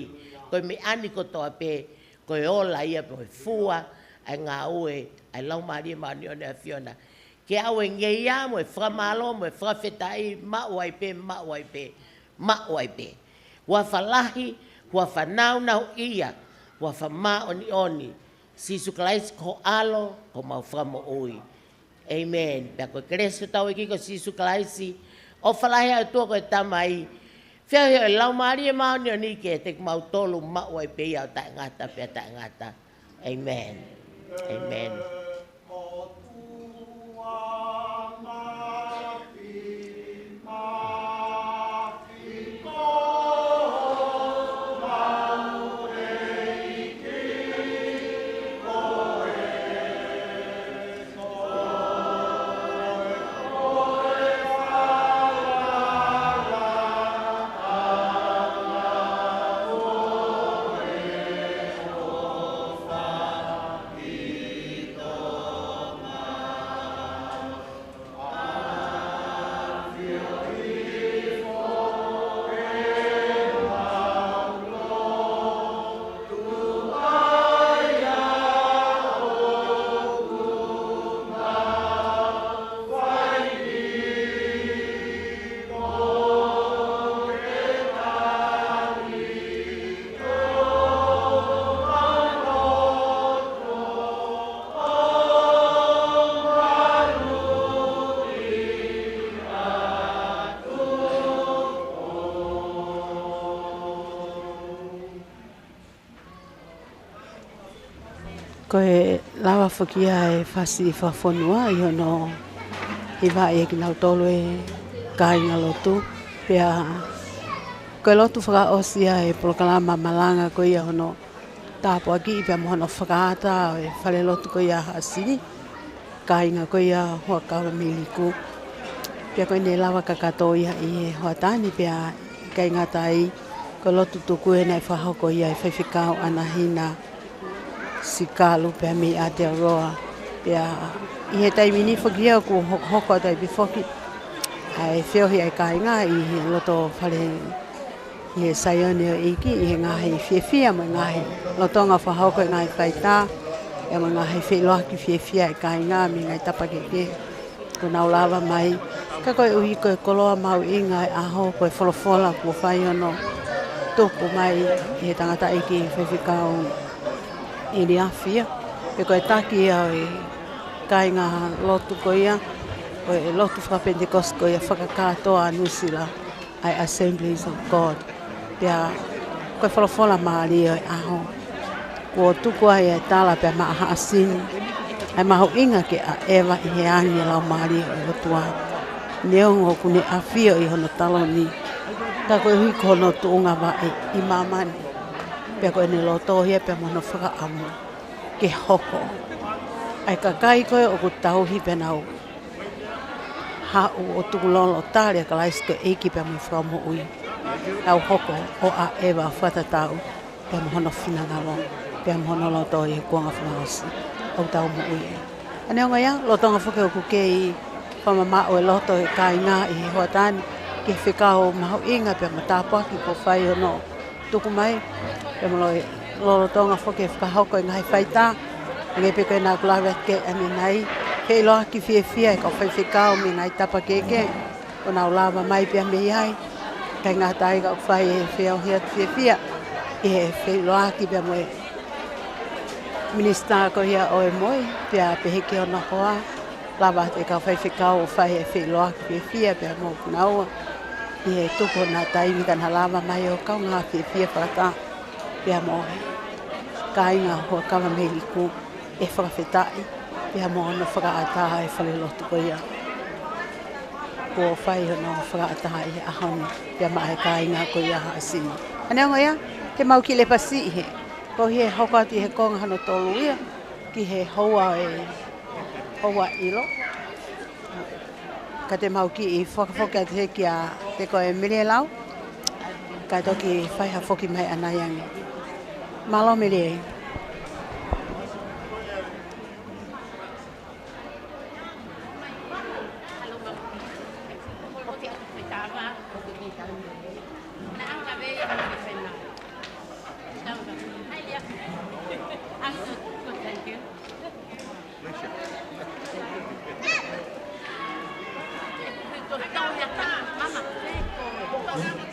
Ko e meʻa ni kotoa pē, ko e ola ia mo e fua ʻa e ngāue ʻa e Laumālie Māʻoniʻoni ʻAfiona. Ke ʻave ngeia mo e fakamālō mo e fakafetaʻi, maʻu ai pē, maʻu ai pē, maʻu ai pē. Huafa lahi, huafa nāunauʻia, huafa māʻoniʻoni. Sīsū Kalaisi ko ho ʻAlo, ko homau Fakamoʻui. ʻĒmeni. Pea ko e kelesi ʻa hotau ʻEiki ko Sīsū Kalaisi, ʻofa lahi ʻa e ʻOtua ko e Tamai, feohi ʻa e Laumālie Māʻoniʻoni ke ʻiate kimautolu maʻu ai pē ia ʻo taʻengata pea taʻengata. ʻĒmeni. ʻĒmeni. Ko e lava foki ia e fasi fakafonua ʻi hono hivaʻi ʻe kinautolu e kāingalotu. Pea ko e lotu fakaʻosi ia e polokalama malanga ko ia hono tāpuakiʻi pea mo hono fakaʻatā ʻo e falelotu ko ia Haʻasini, kāinga ko ia Huakava Meliku. Pea ko ʻene lava kakato ia ʻi he hoʻatā ni pea ʻikai ngata ai, ko e lotu tuku ē naʻe fakahoko ia ʻe Faifekau ʻAnahina Sikalu pea mei Aotearoa. Pea ʻi he taimi ni foki ia ʻoku hokohoko atu ai pē foki ʻa e feohi ʻa e kāinga ʻi he loto fale ʻi he Saione ʻo e ʻEiki, ʻi he ngaahi fiefia mo e ngaahi lolotonga fakahoko e ngaahi faitā, pea mo e ngaahi feʻiloaki fiefia ʻa e kāinga mei he ngaahi tapa kehekehe kuo nau lava mai. Ka koeʻuhi ko e koloa mahuʻinga ʻo e ʻaho, ko e folofola kuo fai hono tuku mai ʻe he tangataʻeiki Faifekau ʻIliafia, pea ko e taki ia ʻo e kāinga lotu ko ia, ʻo e lotu fakapenitekosi ko ia fakakātoa ʻa Nuʻusila, ʻa e Assemblies of God. Pea ko e folofola mālie ʻo e ʻaho, kuo tuku ai e tala pea maʻa Haʻasini ʻa e mahuʻinga ke ʻaʻeva ʻi he angi e Laumālie ʻo e ʻOtua, neongo ʻoku ne ʻafio ʻi hono taloni, ka koeʻuhi ko hono tuʻunga vaʻe ʻi māmani. Pea ko ʻene loto ia pea mo hono fakaʻamu ke hoko ʻa e kakai ko ē ʻoku tauhi pea nau haʻu ʻo tukulolo tali ʻa Kalaisi ko e ʻEiki pea mo e Fakamoʻui, nau hoko ʻo ʻaʻeva fakatatau pea mo hono finangalo pea mo hono loto ʻi he kuonga fakaʻosi ʻoku tau moʻui ai. Neongo ia, lolotonga foki ʻoku kei fakamamaʻu e loto ʻo e kāinga ʻi he hoʻatā ni ki he fekau mahuʻinga pea mo e tāpuaki kuo fai hono tuku mai, pea mo e lolotonga foki e fakahoko e ngaahi faitā, hangē pē ko ē naʻa ku lave atu ki ai ʻanenai, feʻiloaki fiefia e kau faifekau mei he ngaahi tapa kehekehe kuo nau lava mai pea mei ai. ʻIkai ngata ai ka ʻoku fai e feohi atu fiefia ʻi he feʻiloaki pea mo e Minisitā ko ia ʻo e MOI, pea pehē ki hono hoa, lava atu e kau faifekau ʻo fai e feʻiloaki fiefia pea mo kinaua ʻi he tuku hona taimi ka na lava mai ʻo kaungā fiefia fakataha pea mo e kāinga Huakava Meliku, ʻi he fakafetaʻi pea mo hono fakaʻatā e falelotu ko ia kuo fai hono fakaʻatā ʻi he ʻaho ni pea maʻa e kāinga ko ia Haʻasini. Neongo ia, te mau kiʻi lepa siʻi hē, koeʻuhi ʻe hoko atu ʻi he konga hono tolu ia ki he houa e, houa ʻilo. Ka te mau kiʻi fakafoki atu hē kiate koe Melie Lau, kae toki fai ha foki mai ʻanai ange. Mālō Melie. Tau ia tā, mama, feko.